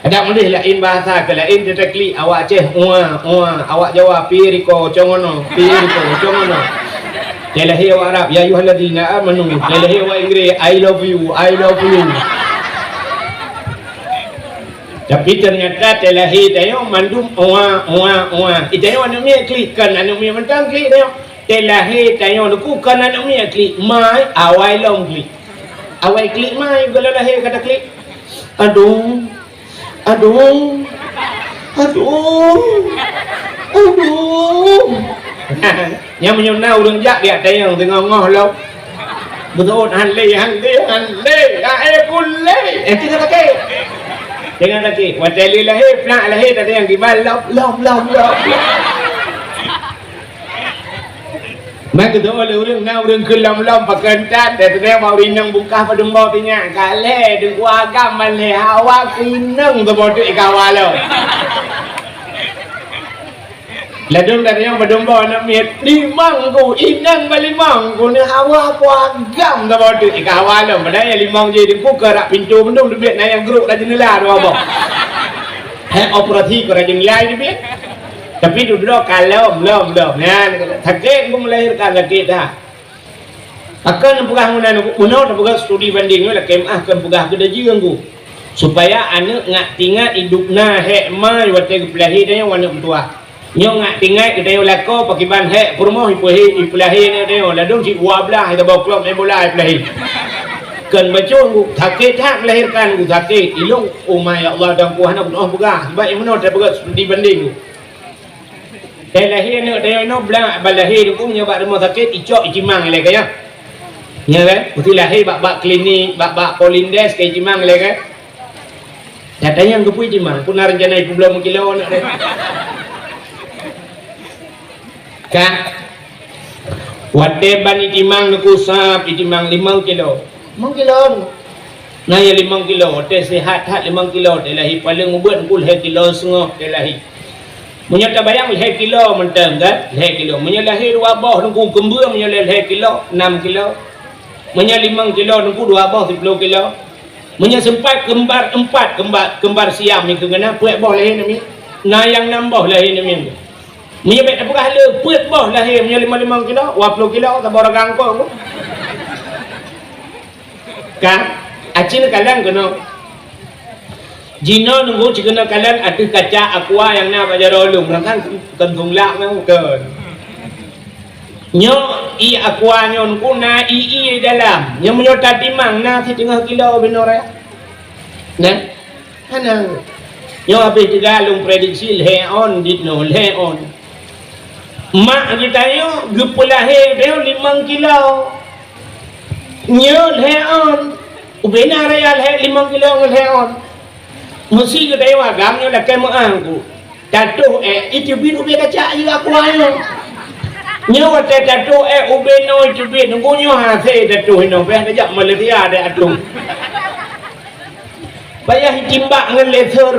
Adak meudeh laén bahasa keu laén teutaklik, awak Aceh, "Uwa, uwa," awak Jawa, "Pi riko, congono, pi riko, congono." Teuh lahé awak Arab, "Ya ayyuhalladzina amanu," teuh lahé awak Inggris, "I love you, I love you." Tapi teunyata teuh lahé tanyoe mandum, "Uwa, uwa, uwa." Itanyoe aneuk miet klik, kon aneuk miet mantong klik tanyoe. Teuh lahé tanyoe teungku kon aneuk miet klik, mai awai lom klik. Awai klik mai, gohlom lahé ka taklik. Aduh. Aduh. Aduh. Aduh. Nyan meunyoe na ureuëng jak, jak tanyong teungoh-ngoh lom. Beutôi han lé, han lé, han lé. Ka, eh, pun lé. Eh, teungoh sakét. Teungoh sakét. Watée lé lahé, plak lahé, tatanyong kiban lom, lom, lom, lom. Maka tu oleh ureuëng na ureuëng keu lom-lom pakai entan, dan tu bak ureuëng inong bungkah padum boh tinyak, ka lhée deungon agam ban lhée hawa keu inong tu boh tu ikawa lom. Ladum dari nyang padum boh aneuk miet, limong ku, inong ba limong ku ni hawa ku agam tu boh tu ikawa lom. Padahai nyang limong je di buka rak pintu mendung teubiet na nyang gruk dak jeundela dua boh. Hai operasi keu rak jeundela teubiet. Tapi dudoe ka lom, lom, lom. Nyan, sakét ku melahirkan, sakét that. Pakon peugah meunan, meunoe tapeugah studi banding nyoe lakée meuah kon peugah keu dajeueng ku. Supaya aneuk ngat tingat idup na hék mai watée geupeulahé tanyoe aneuk meutuwah. Nyoe ngat tingat geutanyoe lakoe pakiban hék peurumoh ipeulahé, ipeulahé aneuk tanyoe ladom cit dua blaih saboh klub bola ipeulahé. Kon bacut ku, sakét that melahirkan ku, sakét. Ilong, oh my Allah, dan ku hana peunoh peugah. Sebab nyang meunoe tapeugah studi banding ku. Teuh lahé aneuk tanyoe inoe blang, ban lahé teungku nyoe bak rumoh sakét, icok icimang ilée kayah. Nyoe kan? Beutôi lahé bak, bak klinik, bak, bak Polindes ka icimang ilée kan? Nyang tanyong keupeue icimang, peue na rencana ipeubloe meukilo aneuk teuh? Kan? Watée ban itimang teungku sab, itimang limong kilo. Limong kilo. Na nyang limong kilo, watée sihat that limong kilo, teuh lahé paleng ubit teungku lhée kilo seungoh teuh lahé. Meunyoe tabayang lhée kilo mantong kan, lhée kilo. Meunyoe lahé dua boh teungku keumbeueng, meunyoe lhée kilo, nam kilo. Meunyoe limong kilo teungku dua boh siploh kilo. Meunyoe seumpat keumbar empat, keumbar, keumbar siam nyan keuh na peuet boh lahé namiet. Na nyang nam boh lahé namiet. Meunyoe bék tapeugah le peuet boh lahé, meunyoe limong-limong kilo, dua ploh kilo, saboh ragang kong. Kan? Aci neukalon keunoe. Jinoe nunggu cikeunong kalon ateueh kaca aqua nyang na bak jaroe lôn, meunan kan keuntong lak nyan bukan. Nyoe ié aqua nyoe nunggu na ié-ié dalam. Nyoe meunyoe tatimang na siteungoh kilo binoe raya. Nah, hana. Nyoe habéh teuga lôn prediksi lhèe on dit nyoe, lhèe on. Mak geutanyoe geupeulahé geutanyoe limong kilo. Nyoe lhèe on. Ubena raya lhèe limong kilo ngon lhèe on. Meusi geutanyoe agam nyoe lakèe meu'ah ku. Tatoh èk, iteubiet ubé kaca ié aqua nyoe. Nyoe watèe tatoh èk ubé noe iteubiet, nunggu nyoe hasé tatoh inoe, bèk tajak Malaysia deh atoh. Payah itimbak ngon laser.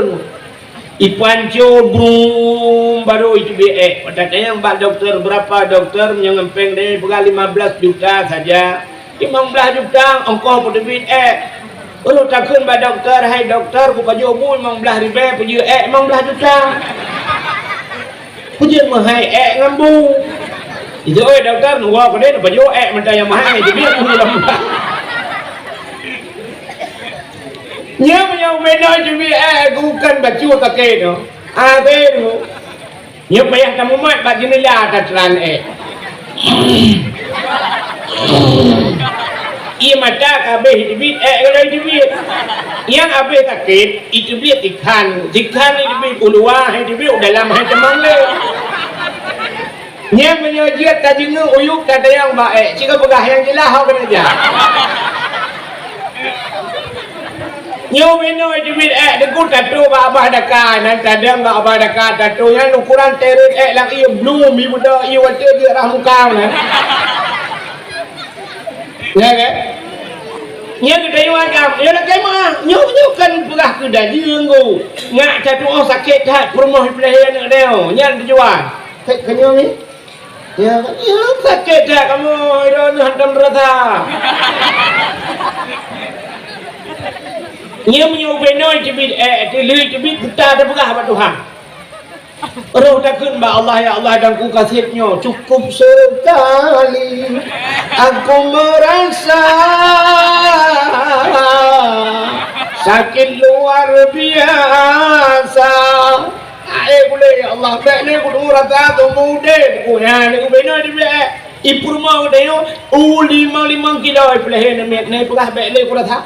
Ipanco brum, baru iteubiet èk. Watèe tanyong bak dokto, berapa dokto, meunyoe ngon pèng deh, peugah lima belas juta saja. Limong blaih juta ongkoh peuteubiet èk. Uroe takheun bak dokto, "Hai dokto, kupajoh bu limong blaih ribèe, peujeuet èk limong blaih juta." Peujeuet meuhai èk ngon bu. Itu, "Oi dokto, nunggu keudeh neupajoh èk mantong nyang meuhai, teubiet bu limong blaih." Nyoe meunyoe ubé noe teubiet èk, bukan bacut sakét nyoe. Até nyoe. Nyoe payah tamumat bak jeundela tateulan èk. Ié mata ka habéh iteubiet, èk ka lheueh iteubiet. Nyang habéh sakét, iteubiet tikhan, tikhan iteubiet u luwa, hai iteubiet u dalam, hai teumang lé. Nyang meunyoe jeuet tajeungeuk uyueb tatanyong bak èk, cit ka peugah nyang jeulaih ho keuneuk jak. Nyoe meunoe jeuet èk, deungon tato bak babah daka, nan tadong bak babah daka tato nyan ukuran teuret èk lagèe blue mi buda ié watèe jeuet rah muka nyan. Ya kan? Nyan geutanyong agam, ya lakèe meu'ah. Nyoe, nyoe kan peugah keu dayeueng go. Ngak tatu'oh sakét that peurumoh ipeulahé aneuk dayeueng. Nyan tujuan. Sakét keu nyoe ni. Ya, ya, sakét that kamoe, droeneuh hantom rasa. Nyoe meunyoe ubé noe teubiet, eh, teuh lheueh teubiet, buta tapeugah bak Tuhan. Roh takheun bak Allah, "Ya Allah, dan ku kasét nyoe cukup sekali. Aku merasa sakit luar biasa." Hai gulé, ya Allah, bèk lé kudeungoe rasa teuh mudép ku nyan, ubé noe teubiet. Ipeurumoh geutanyoe, u limong-limong kilo ipeulahé namiet, na ipeugah bèk lé kurasa.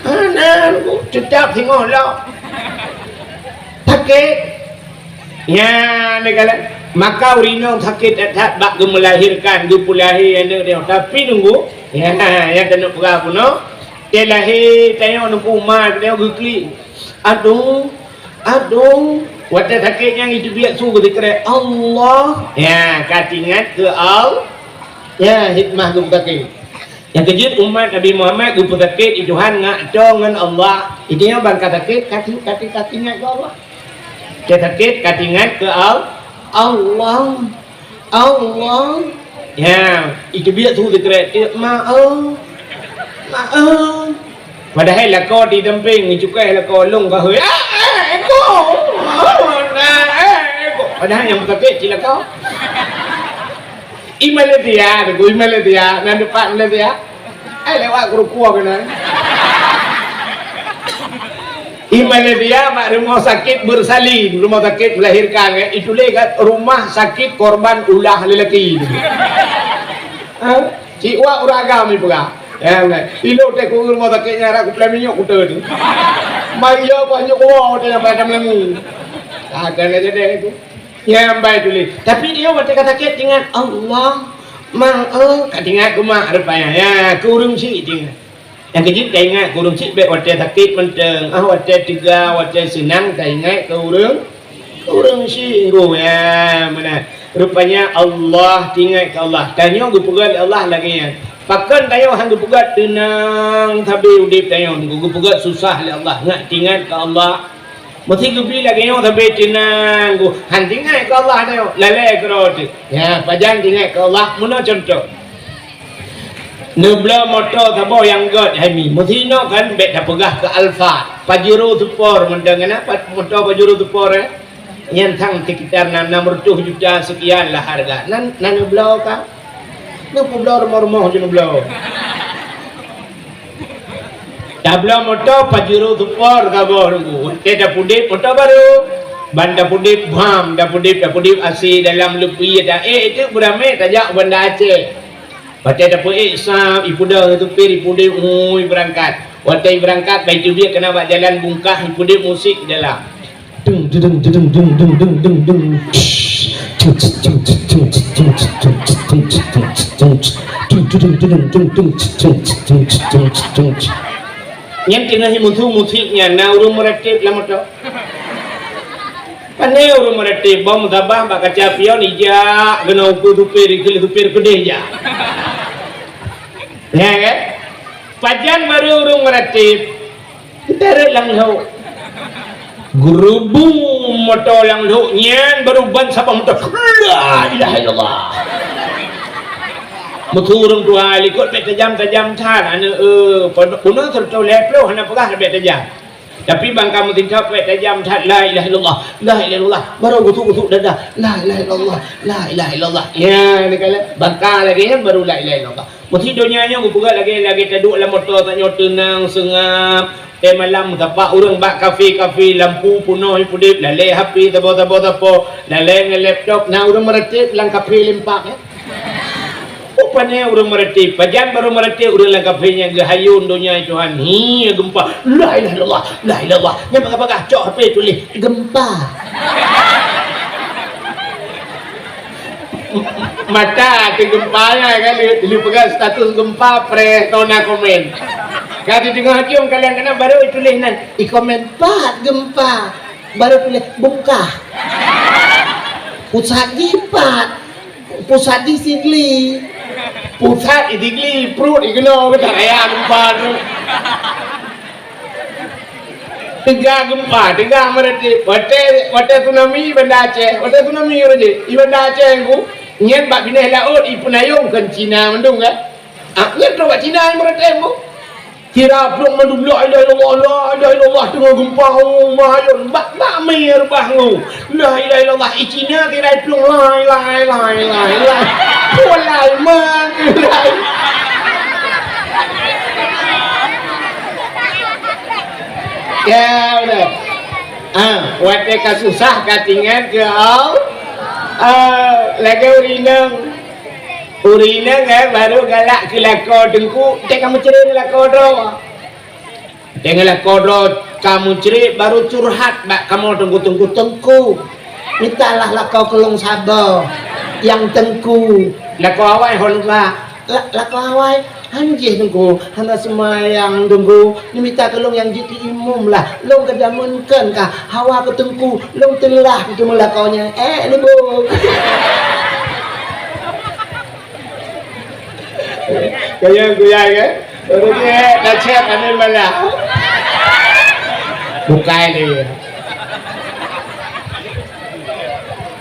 Hana, teutap singoh lom. Sakét. Nyan, neukalon. Maka ureueng inong sakét that-that bak geumeulahérkan, geupeulahé aneuk nyoe. Tapi nunggu, nyan, nyang keuneuk peugah bunoe, teuh lahé tanyoe nunggu ma tanyoe geuklik. Aduh, Aduh, watèe sakét nyan iteubiet su geusikrek, "Allah." Ya, ka teuingat keu Al-, ya, hikmah geupeusakét. Nyang keujeuet umat Nabi Muhammad geupeusakét di Tuhan ngak toe ngon Allah. Di tanyoe ban ka sakét, ka teu-, ka teu-, ka teuingat keu Allah. Ka sakét, ka teuingat keu Al-, Allah. Allah. Ya, iteubiet su sikrek, "Ma, oh. Ma, oh." Padahai lakoe di dampéng, cukai lakoe lôn ka hôi. Ah, ah, eko. Oh, nah, eh, eko. Padahai nyang sakét cit lakoe. I Malaysia, deungon i Malaysia, nan depan Malaysia. Eh, lewat keurukua keunan. I Malaysia bak rumoh sakét bersalin, rumoh sakét melahirkan, eh, ituléh kat rumah sakit korban ulah lelaki. Ha? Cik wak ureueng agam ipeugah. Ya, nah. Ilo teuh ku rumoh sakét nyan, ku peulai minyeuk kuteun. Mai yo banyak uang teuh nyang pada melengu. Ada nggak jadi itu. Nyang bai tuléh. Tapi dia watèe ka sakét teuingat Allah. Mak, oh, ka teuingat keu mak rupanya. Ya, keu ureueng syik teuingat. Nyang keujeuet ka ingat keu ureueng syik bèk watèe sakét mantong. Ah, watèe teuga, watèe seunang ka ingat keu ureueng, keu ureueng syik. Oh, ya, meunan. Rupanya Allah, teuingat keu Allah. Tanyoe geupeugah lé Allah lagèe nyan. Pakon tanyoe han geupeugah teunang sabe udép tanyoe, geupeugah susah lé Allah. Ngat teuingat keu Allah. Meusi geubi lagèe nyoe sabe teunang, han teuingat keu Allah nyoe, lalè keudroe teuh. Ya, pajan teuingat keu Allah, meunoe cuntoh. Neubloe moto saboh nyang gèt hai mi. Meusi nyoe kan bèk tapeugah keu Alphard. Pajero Sport mantong kan, pa-, moto Pajero Sport, eh. Nyan sang sekitar na-, enam ratus juta sekian lah harga. Nan, nan neubloe ka? Neupeubloe rumoh-rumoh ju neubloe. Tabloe moto Pajero Sport saboh Teungku. Watèe tapeuudép moto barô. Ban tapeuudép, bam, tapeuudép, tapeuudép A C dalam leupie ta-, eh, itu beuramé tajak u Banda Aceh. Watèe tapeuék sab, ipeudong supir, ipeuudép, ui, beurangkat. Watèe beurangkat, ban iteubiet keunan bak jalan bungkah, ipeuudép musik di dalam. Dung, dung, dung, dung. Nyan teungoh imusu musik nyan, na ureueng meuratéb lam moto. Pane ureueng meuratéb, bak musabah bak kaca pion ijak keunoe ukeue supir, keu supir keudeh jak. Ya kan? Pajan barô ureueng meuratéb, Teutarek lam lhok. Geurubung moto lam lhok nyan, barô ban sabab moto. La ilaha illallah. Meukeue ureueng tuha likot bèk tajam-tajam that, aneuk, eh, pondok bunoe siratoh lhèe ploh hana peugah bèk tajam. Tapi ban ka meutintok bèk tajam that, la ilaha illallah, la ilaha illallah. Barô gusuk-gusuk dada, la ilaha illallah, la ilaha illallah. Ya, ni kala bangka lagèe nyan barô la ilaha illallah. Meusi donya nyoe geupeugah lagèe, lagèe taduek lam moto tanyoe teunang, seungab. Eh, malam tapak ureueng bak kafe-kafe, lampu peunoh ipeuudép, lalè H P saboh-saboh sapo, lalè ngon laptop, na ureueng meuratéb lam kafe limpak, eh. Rupanya ureueng meuratéb, pajan barô meuratéb ureueng lam kafe nyan geuhayôn donya Tuhan. Hi, geumpa. La ilaha illallah, la ilaha illallah. Nyan bagah-bagah, cok H P tuléh, geumpa. Mata teugeumpa nyan kan, lé, lé peugah status geumpa, preh, tona komen. Ka dideungoe hakim kalian keunan baru ituléh nan, ikomen, "Pat geumpa." Baru tuléh, "Bungkah." Pusat jipat. Pusat di Sigli. Pusat di Sigli, pruet di keunoe, kata raya geumpa tu. Teuga geumpa, teuga meuratéb. Watèe, watèe tsunami Banda Aceh, watèe tsunami ureueng jih. Di Banda Aceh Teungku, nyan bak binéh laôt ipeunayong keu Cina mandum kan. Ah, nyan trok bak Cina meuratéb Teungku. Sira plueng mandum la ilaha illallah, la ilaha illallah teungoh geumpa, oh, mahayôn. Bak, bak mé reubah Teungku. La ilaha illallah, i Cina kira plueng lai, lai, lai, lai, lai. Pulan lai, man, lai. Ya, udah. Ah, watèe ka susah ka teuingat keu Allah. Ah, lagèe ureueng inong. Ureueng inong, eh, baru galak keu lakoe teungku, teuka meucré lakoe droe. Teungoh lakoe droe ka meucré baru curhat bak kamoe teungku, teungku, teungku. Mitalah lakoe keu lôn saboh nyang teungku. Lakoe awai ho lôn ba. La-, lakoe awai, han jih teungku, hana seumayang teungku. Neumita keu lôn nyang jeuet keu imum lah. Lôn ka jameun kon ka hawa keu teungku, lôn teulah keu teumeu lakoe nyan. Eh, leubeh. Kaya guyai kan? Ureueng jih, eh, dah cek, amin malah. Bukai dia.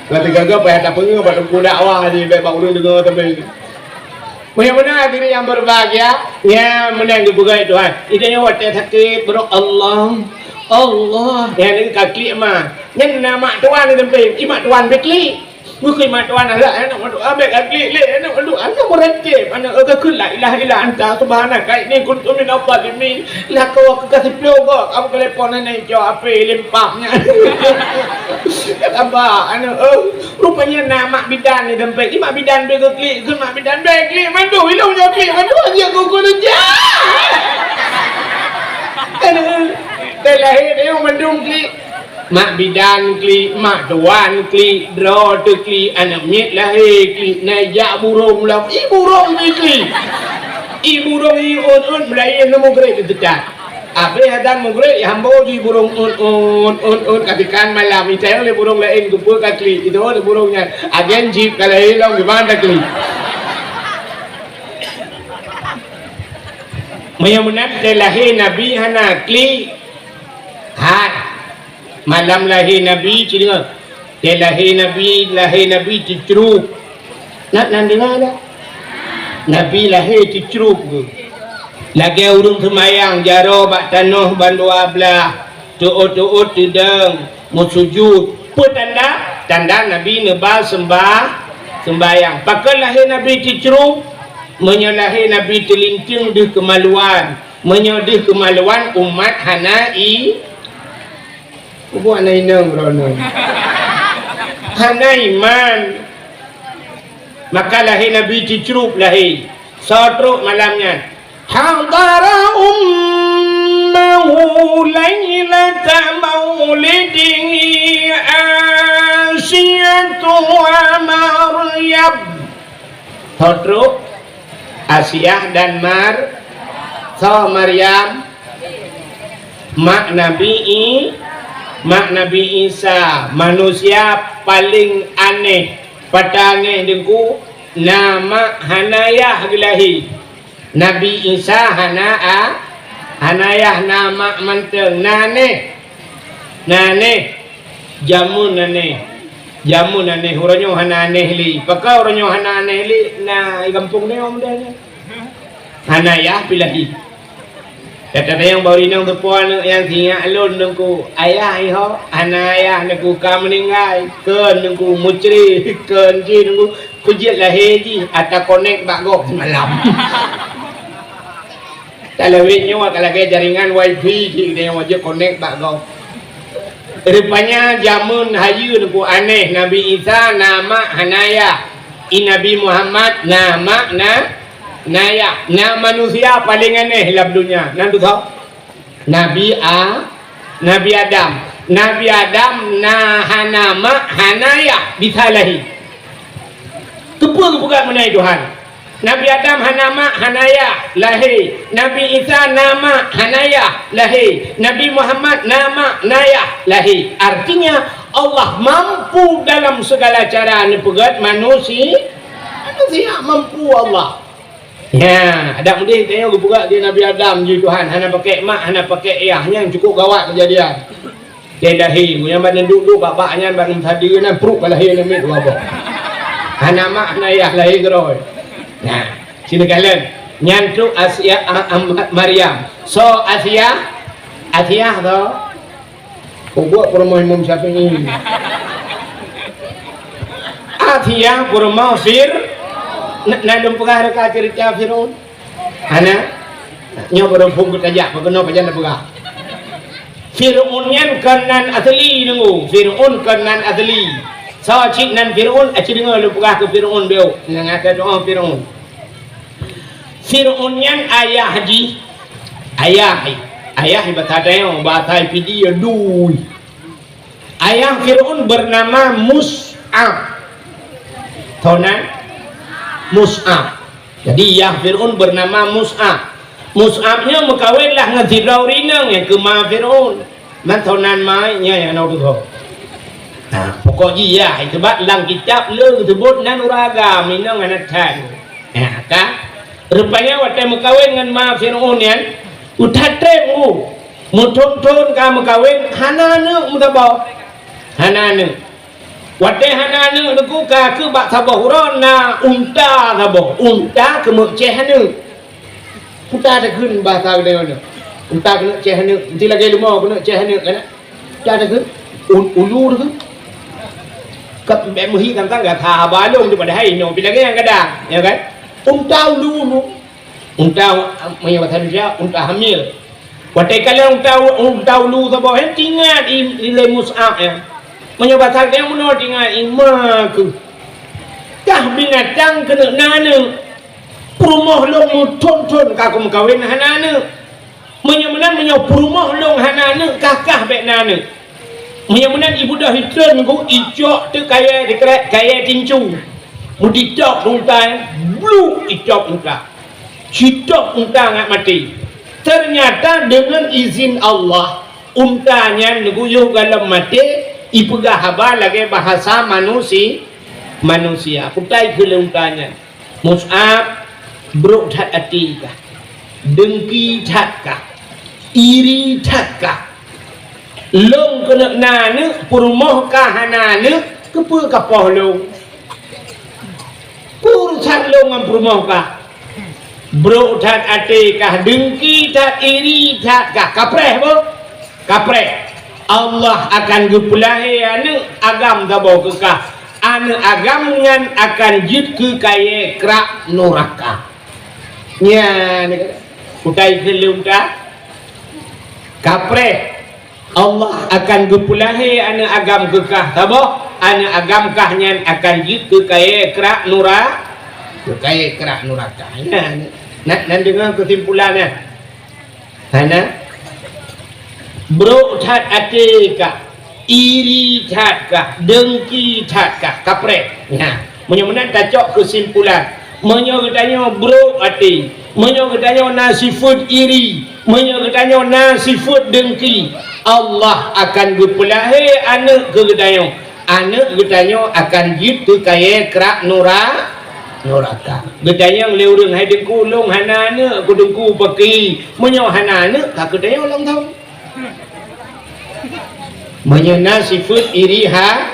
Lah teugaga payah tapeungeut bak teungku dakwah jih, bèk bak ureueng deungoe tapi. Meunyoe meunan hadirin yang berbahagia, nyan meunan geupeugah Tuhan. Itu nyoe watèe sakét, bro, Allah, Allah. Nyan lagèe ka klik ma. Nyan na mak tuan di teumpat, i mak tuan bèk klik. Bukon mak tuan, alah, aneuk mandum, ah, bèk ka klik lé, aneuk mandum, aneuk meuratéb, aneuk, eh, ka kheun la ilaha illa anta subhanaka inni kuntu minadh dhalimin. Lakoe ka siploh goe, kamoe telepon nenek cok H P limpak nyan. Kata ba, aneuk, eh, rupanya na mak bidan di teumpat. I mak bidan bèk ka klik, kheun mak bidan, bèk klik, mandum, ilong nyoe klik, mandum, anjing kuku tu jah. Aneuk, eh, dah lahé, dia mandum klik. Mak bidan klik, mak tuan klik, droe teuklik, aneuk miet lahé klik, na jak burông lam, i burông jiklik. I burông i ôn-ôn, meulaén lé mugreb teutat. Abéh azan mugreb, i hambo jih burông ôn-ôn, ôn-ôn, ka teukan malam, itayong lé burông laén, keupeue ka klik, itayong lé burông nyan. Agen jih ka lahé lom, kiban taklik. Meunyoe meunan, teuh lahé Nabi hana klik. Hai. Malam lahé Nabi, ci deungoe. Teuh lahé Nabi, lahé Nabi teucrok. Na, na deungoe dak? Nabi lahé teucrok geuh. Lagèe ureueng seumayang jaroe bak tanoh bandua blah, teuôt-teuôt teudong, meusujut. Peue tanda? Tanda Nabi neuba seumbah-, seumbahyang. Pakon lahé Nabi teucrok? Meunyoe lahé Nabi teulinteung deuh keumaluan, Meunyoe deuh keumaluan umat hana i-, buet hana inong droeneuh. Hana iman. Maka lahé Nabi cicrup lahé. Soe trok malam nyan? Hadara ummahu lailata maulidihi Asiyatu wa Maryam. Soe trok? Asiah dan Mar-, soe Maryam? Mak Nabi I-, mak Nabi Isa, manusia paléng aneh. Pat angeh Teungku, na mak hana yah geulahé. Nabi Isa hana a-, hana yah, na mak mantong. Na aneh. Na aneh. Jameun aneh. Jameun aneh. Uroe nyoe hana aneh lé. Pakon uroe nyoe hana aneh lé? Na i gampông nyoe mudah nyoe. Hana yah pih lahé. Gata tanyong bak ureueng inong teupeue aneuk nyang sinyak lôn Teungku, ayah iho, hana ayah Teungku, ka meuninggai, kheun Teungku, mucri, kheun jih Teungku, peue jeuet lahé jih, ata konek bak gob semalam. Talawét nyoe ka lagèe jaringan wifi jih, geutanyoe wajéb konek bak gob. Rupanya jameun hayeue Teungku aneh, Nabi Isa na mak hana yah. I Nabi Muhammad na mak na, na yah. Na manusia paléng aneh lam donya. Nan teuka? Nabi A-, Nabi Adam. Nabi Adam na hana mak hana yah, bisa lahé. Keupeue geupeugah meunan Tuhan? Nabi Adam hana mak, hana yah, lahé. Nabi Isa na mak, hana yah, lahé. Nabi Muhammad na mak, na yah, lahé. Artinya, Allah mampu dalam segala cara neupeugét manusi-, manusia, mampu Allah. Ya, adak meudeh tanyoe geupeugah di Nabi Adam, "Ji Tuhan, hana pakai mak, hana pakai yah." Nyan cukup gawat keujadian. Di lahé, nyang ban duek-duek bak-bak nyan ban sadeue nyan pruet bak lahé nyan miet dua boh. Hana mak, hana yah, lahé keudroe. Nah, sinoe kalon. Nyan tu Asia, a, a, Maryam. Soe Asia? Asia soe? Peubuet peurumoh Imam Syafi'i. Asia peurumoh Fir-, na, na lôn peugah reuka ceurita Fir'aun? Hana? Nyoe baru phon geutajak, pakon pajan na peugah. Fir'aun nyan kon nan asli Teungku. Fir'aun kon nan asli. Soe cit nan Fir'aun, aci deungoe lôn peugah keu Fir'aun beuh. Nyang ata doa Fir'aun. Fir'aun nyan ayah jih, ayah, ayah bahasa tanyoe, bahasa Pidie, dui. Ayah Fir'aun bernama Mus'ab. Toh nan? Mus'ab. Jadi, yah Fir'aun bernama Mus'ab. Mus'ab nyoe meukawen lah ngon sidroe ureueng inong nyang keu ma Fir'aun. Mantong nan mai nyan nyang na tuho. Nah, pokok jih yah, sebab lam kitab le geuseubut nan ureueng agam, inong hana that. Nah, ka. Rupanya watèe meukawen ngon ma Fir'aun nyan, utat treb mu. Meuthon-thon ka meukawen, hana aneuk meusaboh. Hana aneuk. Watèe hana aneuk Teungku ka keuh bak saboh uroe na unta saboh. Unta keuneuk céh aneuk. Unta takheun bahasa geutanyoe nyoe. Unta keuneuk céh aneuk. Meusti lagèe leumo keuneuk céh aneuk kan? Unta takheun. U-, ulu takheun. Ka bèk meuhi tantang gata haba lom tu padahai nyoe pi lagèe nyang gadang, ya kan? Unta ulu-ulu. Unta, meunyoe bahasa Indonesia, unta hamil. Watèe kalon unta, unta ulu saboh nyan, teuingat i, i lé Mus'ab nyan. Meunyoe bahasa geutanyoe meunoe teuingat i ma keuh. Kah binatang keuneuk na aneuk. Peurumoh lôn meuthon-thon ka kumeukawen hana aneuk. Meunyoe meunan, meunyoe peurumoh lôn hana aneuk, kah-kah bèk na aneuk. Meunyoe meunan, ibeudôh itreun ku icok teuk kayèe dikrek, kayèe tincu. Meuditôk unta nyan, bluk itôk unta. Sitôk unta ngat maté. Ternyata deungon izin Allah, unta nyan neuguyôh gohlom maté, ipeugah haba lagèe bahasa manusi-, manusia. Kutai keu lé unta nyan. Mus'ab, brok that até kah, dengki that kah, iri that kah. Lôn keuneuk na aneuk, peurumoh kah hana aneuk, keupeue ka poh lôn? Peue urusan lôn ngon peurumoh kah? Brok that até kah, dengki that, iri that kah, kapreh boh? Kapreh, Allah akan geupeulahé aneuk agam saboh keu kah. Aneuk agam nyan akan jeuet keu kayèe krak nuraka. Nyan, Utai kheun lé unta, kapreh, Allah akan geupeulahé aneuëk agam keu kah saboh, aneuëk agam kah nyan akan jeuet keu kayée krak nura-, keu kayée krak nuraka. Nyan, nan, nan deungoe keusimpulan nyan. Hana? Brok that até kah, iri that kah, dengki that kah, kapreh. Nah, meunyoe meunan tacok keusimpulan. Meunyoe geutanyoe brok até, meunyoe geutanyoe na sifeuet iri, meunyoe geutanyoe na sifeuet dengki, Allah akan geupeulahé aneuëk keu geutanyoe. Aneuëk geutanyoe akan jeuet keu kayée krak nura-, nuraka. Geutanyong lé ureuëng, "Hai Teungku, lôn hana aneuëk," kheun Teungku, "Pakri, meunyoe hana aneuëk, ka geutanyoe lom thon." Meunyoe na sifeuet iri ha-,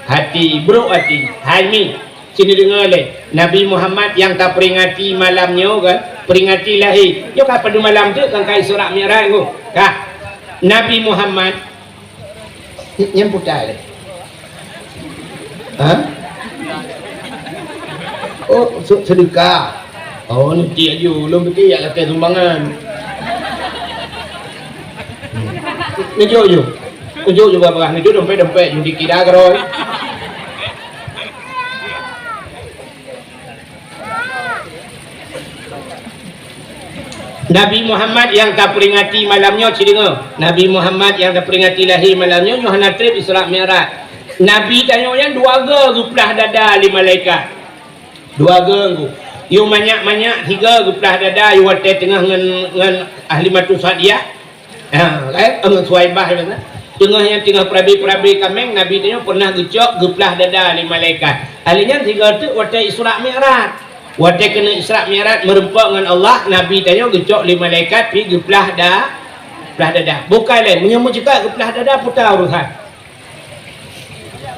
hati, brok hati, hai mi, sini deungoe lé. Nabi Muhammad nyang taperingati malam nyoe kan, peringati lahé. Nyoe ka padum malam tu kan ka Isra Mi'raj tu. Kah. Nabi Muhammad Nyan putai lé. Ha? Oh, se-, sedekah. Oh, nanti aju. Ulôn pikir jak lakée sumbangan. Hmm. Neujok ju. Neujok ju barang. Neujok dompet-dompet ju dikira keudroe. Nabi Muhammad nyang taperingati malam nyoe, ci deungoe. Nabi Muhammad nyang taperingati lahé malam nyoe, nyoe hana treb Isra Mi'raj. Nabi tanyoe nyan dua goe geuplah dada lé malaikat. Dua goe ngku. Yôh manyak-manyak sigoe geuplah dada, yôh watée teungoh ngon, ngon Halimatu Sa'diyah. Ha, kan? Ngon Suwaibah, ya kan? Teungoh nyang teungoh peurabe-peurabe kaméng, Nabi tanyoe pernah geucok geuplah dada lé malaikat. Ahli nyan sigoe teuk watée Isra Mi'raj. Watée keuneuk Isra Mi'raj meureumpok ngon Allah, Nabi tanyoe geucok lé malaikat pi geuplah da-, plah dada. Bukai lé, meunyoe meuceukat geuplah dada, peue urosan.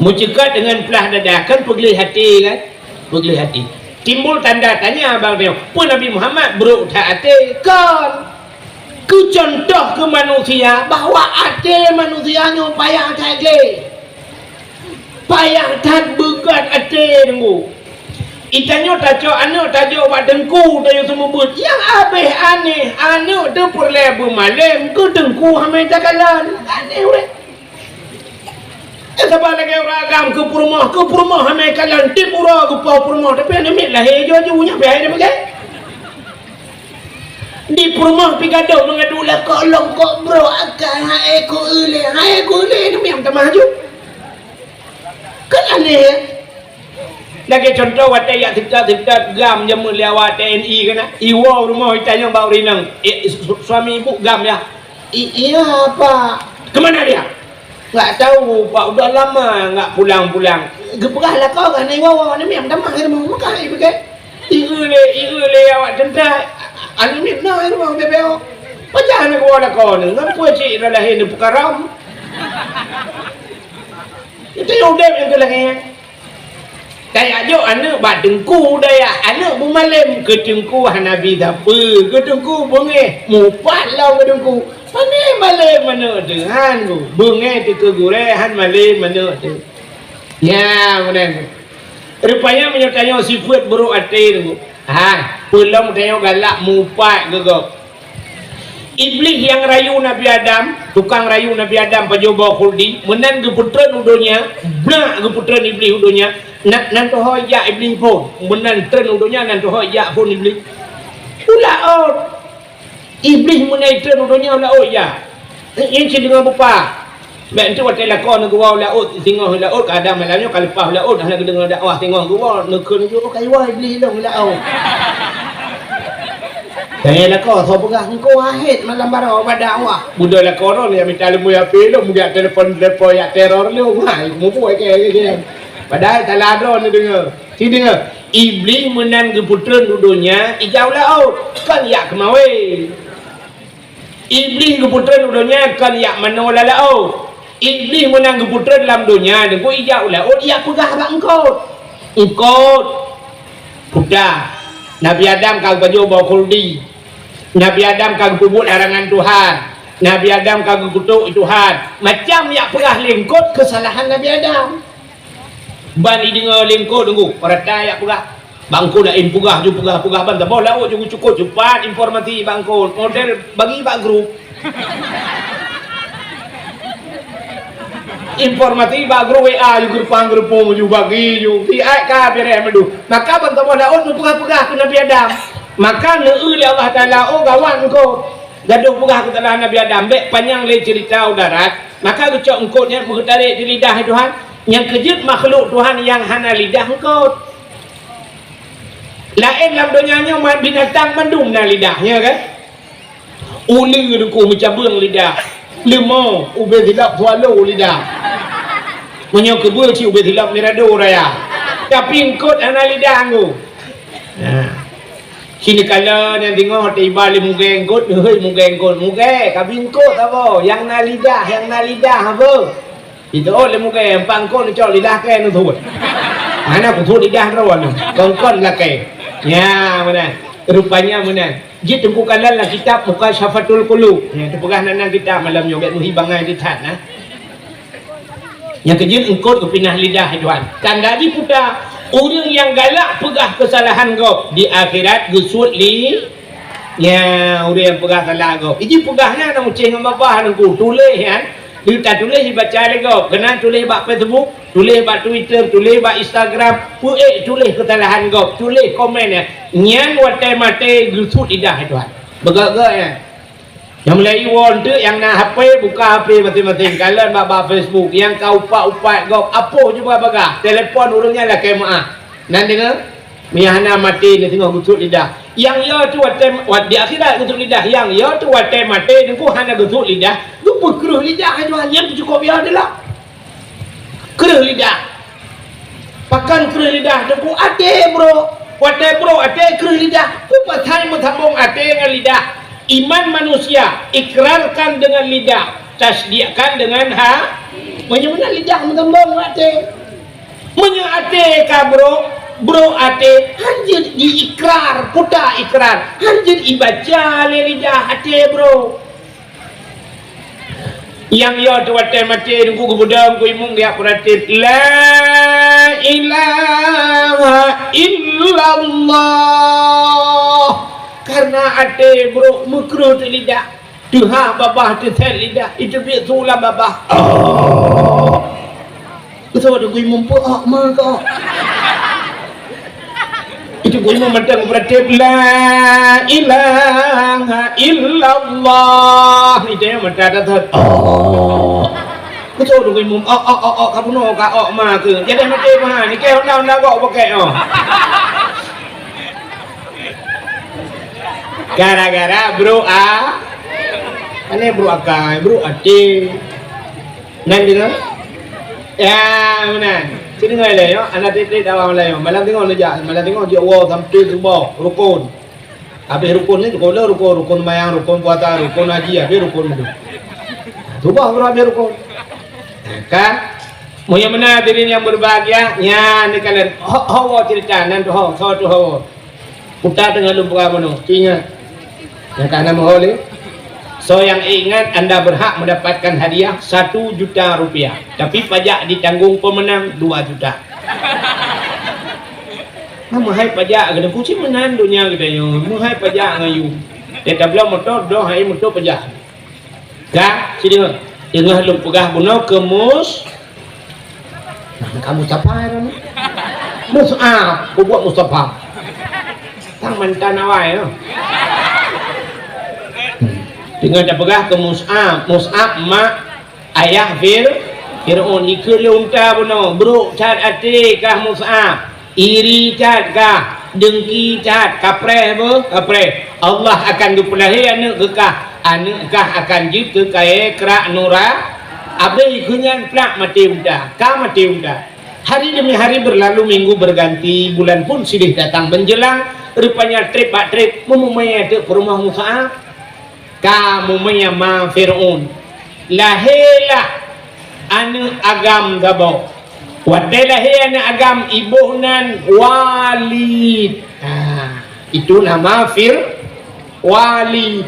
Meuceukat deungon plah dada, kan peugleh até kan? Peugleh até. Timbul tanda tanya bak tanyoe, peue Nabi Muhammad brok that até? Kon. Keu cuntoh keu manusia bahwa até manusia nyoe payah that gleh. Payah that beugat até teungku. Itanyoe tacok aneuëk tajok bak teungku, tanyoe seumeubeuet. Nyang abéh aneh, aneuëk teuh peureulée beumalém, keu teungku hana takalon. Aneh ureuëng. Eh, saban lagée ureuëng agam keu peurumoh, keu peurumoh hana kalon, tiep uroe geupoh peurumoh, tapi aneuk miet lahé ju-ju nyan pih hai dia beugai. Di peurumoh pi gadôh meungadu lakoe lom kok brok akai, hai ku ulée, hai ku ulée, namiam tamah ju. Kan aneh, ya? Lagée cuntoh, watée jak seutôt-seutôt gam jameun lé awak T N I keunan, iwoe rumoh itanyong bak ureuëng inong, "Eh, su-, suami ibu gam, ya?" "I-, iya, Pak." "Kemana dia?" "Nggak tahu, Pak, udah lama nggak pulang-pulang." Geupeugah lakoe keunan iwoe, namiam tamah rumoh, meukai beugai. Ieu lé, ieu lé awak teuntang. Aneuk miet na rumoh bebeo. Pajan na geuwoe lakoe nyoe, ngon peue cit na lahé neupeukaram. Itu nyang udeb nyang keu lahé. Tajak jok aneuëk bak teungku, tajak aneuëk beumalém, keu teungku hana bi sapeue, keu teungku beungéh, mupat lom keu teungku. Pane malém aneuëk teuh, han ku, beungéh teuh keu gurée, han malém aneuëk teuh. Nyan meunan. Rupanya meunyoe tanyoe sifeuet buruk até teungku. Ha, peulom tanyoe galak mupat keu gob. Iblih nyang rayu Nabi Adam, tukang rayu Nabi Adam pajoh boh khuldi, meunan geupeutreun u donya, brak geupeutreun Iblih u donya, na-, nan teuhôi jak Iblih phon, meunan treun u donya nan teuhôi jak phon Iblih. U laôt. Iblih meunan treun u donya u laôt jak. Nyan cit deungon beupa. Bèk enteuk watèe lakoe neugeuwoe u laôt, singoh u laôt, kadang malam nyoe ka leupah u laôt, hana geudeungoe dakwah singoh geuwoe, neukheun jih, "Oh, ka iwoe Iblih lôn u laôt." Tanyong lakoe, soe peugah engkau hahét malam baroe bak dakwah. Beudôh lakoe droe nyang mita leumui H P lôn, meujak telepon-telepon, jak teror lôn. Ha, mubuet kèe, kèe, kèe. Padahai salah droe neudeungoe. Ci deungoe, Iblih meunan geupeutreun u donya, ijak u laôt, kon jak keumawé. Iblih geupeutreun u donya kon jak manoe lam laôt. Iblih meunan geupeutreun lam donya, teungku ijak u laôt, ijak peugah bak eungkôt. Eungkôt, peugah, Nabi Adam ka geupajoh boh khuldi. Nabi Adam ka geupeubuet larangan Tuhan. Nabi Adam ka geukutôk Tuhan. Macam jak peugah lé eungkôt keusalahan Nabi Adam. Ban jideungoe lé eungkôt, teungku, peurata jak peugah. Bak eungkôt laén peugah ju peugah-peugah ban saboh laôt ju geucukôp, cepat informasi bak eungkôt. Model bagi bak grup. Informasi bak grup W A ju geureupang-geureupông ju bagi ju. Siat ka beureh mandum. Maka ban saboh laôt neupeugah-peugah keu Nabi Adam. Maka neueu lé Allah Taala, oh gawat eungkôt. Gadôh peugah keusalahan Nabi Adam, bèk panyang lé ceurita u darat. Maka geucok eungkôt nyan geutarek di lidah Tuhan. Nyang keujeuet makhluk Tuhan nyang hana lidah eungkôt. Laén lam donya nyoe ma-, binatang mandum na lidah, nya kan? Uleue deuku meucabeueng lidah. Leumo ubé silop swallow lidah. Meunyoe keubeue cit ubé silop mirado raya. Tapi eungkôt hana lidah ngô. Nah. Sini kala nyang singoh teuiba lé mugée eungkôt, neuhôi mugée eungkôt, mugée, kabi eungkôt saboh, nyang na lidah, nyang na lidah apa? Itu oh lé mugée, empat eungkôt neucok lidah kèe neusuet. Hana kusuet lidah droe nyoe, kongkon lakée. Nya meunan. Rupanya meunan. Jih teungku kalon lam kitab Mukasyafatul Qulub. Nya teupeugah nan, nan kitab malam nyoe bèk meuhi bangai di that nah. Nyang keujeuet eungkôt geupinah lidah Tuhan. Tanda jiputa, ureueng nyang galak peugah keusalahan gob di akhirat geusuet li-, nya ureueng nyang peugah salah gob. Iji peugah nyan na mucéh ngon babah nangku tuléh nyan. Di tatuléh ibaca lé gob. Keunan tuléh bak Facebook, tuléh bak Twitter, tuléh bak Instagram, peuék tuléh keusalahan gob, tuléh komen nyan. Nyan watèe maté geusuet lidah Tuhan. Beugöt-göt nyan. Nyang mulai iwoe eunteuk nyang na H P, buka H P maséng-maséng, kalon bak, bak Facebook, nyang ka upat-upat gob, apoh jubah bagah, telepon ureueng nyan lakèe meu'ah. Nan deungö, meunyo hana maté neuh singoh geusuet lidah. Nyang yo teuh watèe, wat-, di akhirat geusuet lidah, nyang yo teuh watèe maté teungku hana geusuet lidah, geupeukreueh lidah nyan, nyan teuh cukôp yo teuh lah. Kreueh lidah. Pakon kreueh lidah teungku? Até, brôk. Watèe brôk até kreueh lidah. Peue pasai meusambông até ngon lidah? Iman manusia ikrarkan dengan lidah, tasdikkan dengan ha-, meunyoe meunan lidah meusambông ngon até. Meunyoe até ka brôk, brôk até, hanjeuet jiikrar, peue ta ikrar, hanjeuet ibaca lé lidah até brôk. Nyang yo teuh watèe maté teungku geupeudong keu imum geujak peuratéb, "La ilaha illallah." Karena até brôk meukreueh teuh lidah, teuhah babah teusét lidah, iteubiet su lam babah. Oh. Beutôi teungku imum peuok ma keuok. Itu teungku imum mantong beuratéb, "La ilaha illallah." Itu nyang mantong that-that. Oh. Beutôi teungku imum, "Ok, ok, ok, ok, ka bunoe ka ok ma keuh." Jadi maté meuhan, ni kèe honda-honda gok bukét oh. Gara-gara brôk a-, aneh brôk akai, brôk até. Nan deungö? Ya, meunan. Ci deungö lé nyoe, hana trép-trép dakwah malam nyoe. Malam singoh neujak, malam singoh jeuet woe sampai suboh, rukon. Habéh rukon nyan, rukon le rukon, rukon seumayang, rukon puasa, rukon haji, habéh rukon mandum. Suboh baru habéh rukon. Kan? Meunyoe meunan hadirin yang berbahagia, nyan neukalon ho, ho woe cerita nan ho, soe teuh ho. Utak teungoh lôn peugah bunoe, ingat. Nyang ka na meuhôi lé. Soe nyang ingat, anda berhak mendapatkan hadiah satu juta rupiah. Tapi pajak ditanggung pemenang dua juta. Nah, meuhai pajak keuneuk kucing meunan donya geutanyoe. Meuhai pajak ngon yum. Dia tabloe motor, doh hai motor pajak. Ka, sini. Teungoh lôn peugah bunoe keu Mus-, nah, ka Mustafa ya, kan? Mus'ab, peubuet Mustafa. Tang mantan awai, ya. Teungoh tapeugah keu Mus'ab, Mus'ab mak ayah Fir-, Fir'aun. Ikheun lé unta bunoe, brôk that até kah Mus'ab. Iri that kah, dengki that, kapreh beuh, kapreh. Allah akan geupeulahé aneuëk keu kah, aneuëk kah akan jeuet keu kayée krak nura. Abéh keu nyan plak maté unta, ka maté unta. Hari demi hari berlalu, minggu berganti, bulan pun silih datang menjelang. Rupanya trép bak trép meumumé teuk peurumoh Mus'ab. Ka meumé ma Fir'aun. Lahé lah aneuëk agam saboh. Watée lahé aneuëk agam, iboh nan Walid. Ha, itu nama Fir-, Walid.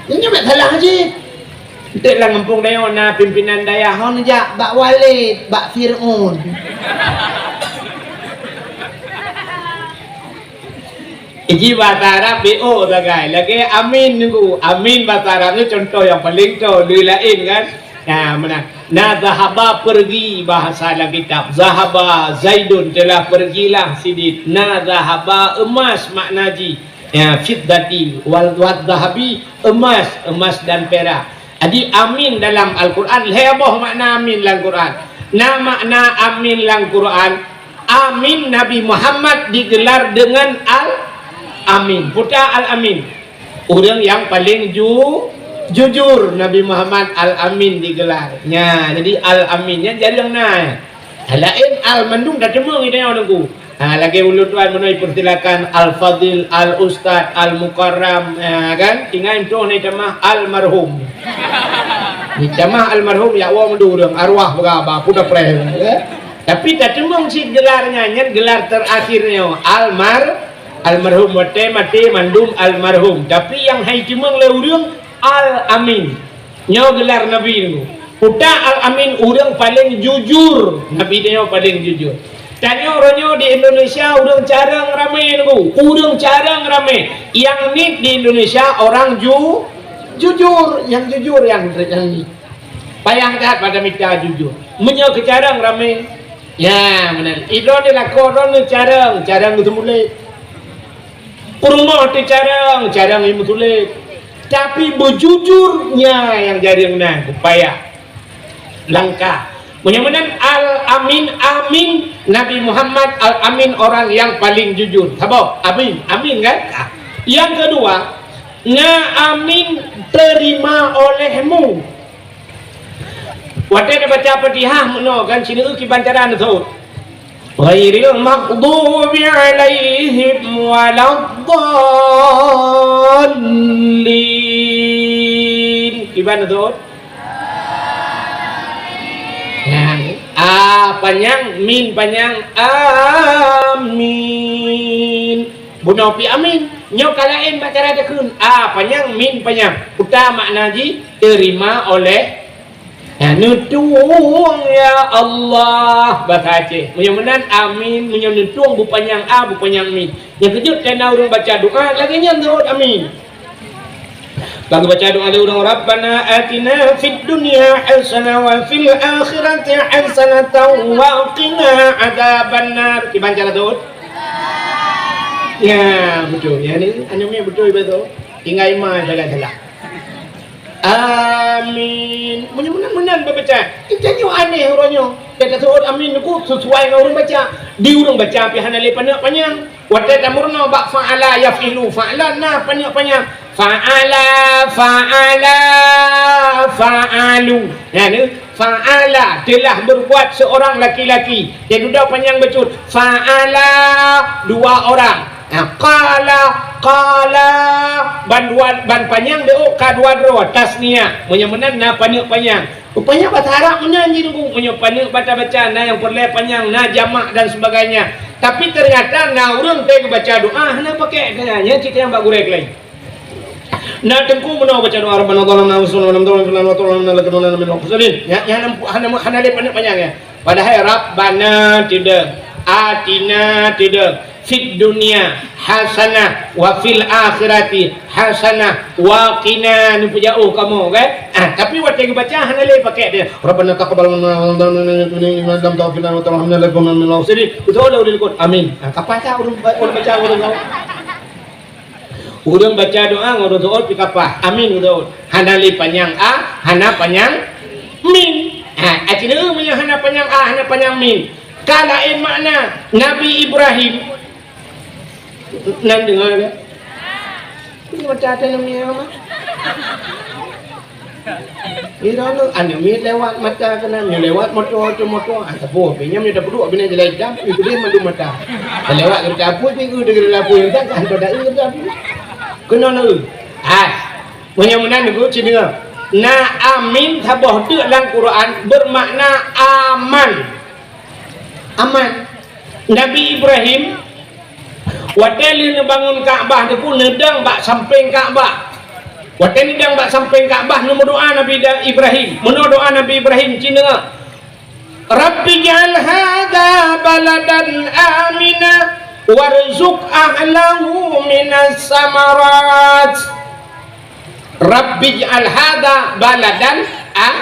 Nyoe bèk salah cit. Enteuk lam gampông tanyoe na pimpinan dayah, hon jak bak Walid, bak Fir'aun. Iji bahasa Arab B O sagai. Lagèe amin nunggu. Amin bahasa Arab nyoe contoh nyang paleng toe, leuen laén kan. Nah, meunan. Na zahaba pergi bahasa dalam kitab. Zahaba Zaidun telah pergilah sidit. Na zahaba emas makna jih. Ya, fiddati wal, wal zahabi emas, emas dan perak. Jadi amin dalam Al-Quran, lhèe boh makna amin lam Quran. Na makna amin lam Quran, amin Nabi Muhammad digelar dengan Al-Amin. Peue ta Al-Amin? Ureueng nyang paleng ju-, jujur, Nabi Muhammad Al-Amin digelar. Nya, jadi Al-Amin nyan jareueng na. Laén al mandum dah teumong di tanyoe Teungku. Ha, lagèe ulôn tuan meunoe persilakan Al-Fadil, Al-Ustaz, Al-Mukarram, ya kan? Tinggai tuh ni tamah Almarhum. Ni tamah Almarhum, ya Allah, mandum ureueng arwah beugaba, pun dah preh, ya. Tapi tateumong cit gelar nyan, nyan gelar terakhir nyoe, Almar-, Almarhum, watèe maté mandum Almarhum. Tapi nyang hai teumong lé ureueng Al-Amin. Nyoe gelar Nabi nyoe. Peue ta Al-Amin, ureueng paleng jujur. Nabi nyoe paleng jujur. Tanyoe uroe nyoe di Indonesia ureueng carông ramè nyoe. Ureueng carông ramè. Nyang niet di Indonesia orang ju-, jujur. Nyang jujur nyang, nyang niet. Payah that pada mita jujur. Meunyoe keu carông ramè. Ya, meunan. Idroe di lakoe droeneuh carông, carông geuseumeulét. Peurumoh teucarông, carông ilmu tuléh. Tapi beujujur nyan nyang jareueng na, beupayah. Langkah. Meunyoe meunan Al-Amin, Amin, Nabi Muhammad Al-Amin orang yang paling jujur. Saboh, Amin, Amin kan? Ah. Yang kedua, na Amin terima olehmu. Watèe neubaca Fatihah meunoe kan, sineuk kiban cara neuseuôt. Ghairil maghdubi alaihim waladdallin. Kiban neuseuôt? Nyang a panyang, min panyang, amin. Bunoe pih amin. Nyoe ka laén bak cara takheun. A panyang, min panyang. Peue ta makna jih? Terima oleh, ya, neutueng, ya Allah. Bahasa Aceh. Meunyoe meunan, amin. Meunyoe neutueng, beupanyang a, beupanyang min. Nyang keujeuet keu ureueng baca doa, lagèe nyan seuôt amin. Bagi baca doa lé ureueng, "Rabbana atina fid dunya hasanah wa fil akhirati hasanatan wa qina adzabannar." Kiban cara seuôt? Ya, beutôi. Ya, ni, anu mi beutôi, beutôi. Tinggai ma salah-salah. Amin. Meunyoe meunan-meunan babaca. Kita nyoe aneh uroe nyoe. Kita seuôt amin nyoe sesuai ngon ureueng baca. Di ureueng baca pih hana lé paneuk panyang. Watèe tameurunoe bak fa'ala yaf'ilu, fa'ala na paneuk panyang. Fa'ala, fa'ala, fa'alu. Nah, ni, fa'ala, telah berbuat seorang laki-laki. Jadi, dudoe panyang bacut. Fa'ala, dua orang. Nah, qala, qala, ban dua, ban panyang di ôk ka dua droe, tasniah. Meunyoe meunan na paneuk panyang. Rupanya bahasa Arab meunan jih, Teungku. Meunyoe paneuk baca-baca, na nyang peureulèe panyang, na jamak dan sebagainya. Tapi ternyata na ureueng teuh geubaca doa hana pakai keu nyan, nyan cit nyang bak gurèe keulayi. Na Teungku meunoe baca doa, "Rabbana zalamna anfusana wa lam taghfir lana wa tarhamna lanakunanna minal khasirin." Nyan, nyan hana, hana, hana lé paneuk panyang nyan. Padahai Rabbana teudong, atina teudong. Fid dunya hasanah wa fil akhirati hasanah wa qina, neupeujauh kamoe, kan? Ah, tapi watèe geubaca hana lé pakai dia. Rabbana taqabbal minna innaka antal samiul alim wa tub alaina innaka antal tawwabur rahim. Beutôi lah udah ikut. Amin. Ah, kapah tak ureueng ba-, ureueng baca ureueng kau? Ureueng baca doa ngon ureueng seuôt pih kapah. Amin ureueng seuôt. Hana lé panyang a, hana panyang min. Ah, artinya meunyoe hana panyang a, hana panyang min. Ka laén makna. Nabi Ibrahim Nan deungoe lé. Ini macam ada yang mie mah. Ini lalu, anu mie lewat mata kena, mie lewat motor tu motor. Ah, saboh, pinjam dia dapur dua bini jalan hitam, itu dia mandum mata. Lewat kereta apa, dia ke dengan labu yang tak, kan pada kereta apa. Kena lalu. Ah, meunyoe meunan nyoe cit deungoe. Na amin saboh teuk lam Quran bermakna aman. Aman. Nabi Ibrahim Watèe lheueh neubangun Ka'bah teungku, neudong bak sampéng Ka'bah. Watèe neudong bak sampéng Ka'bah, neumeudoa Nabi Da-, Ibrahim. Meunoe doa Nabi Ibrahim, ci deungoe, "Rabbi ij'al hadza baladan amina Warzuq ahlahu minas samarat. Rabbij'al hadza baladan a-,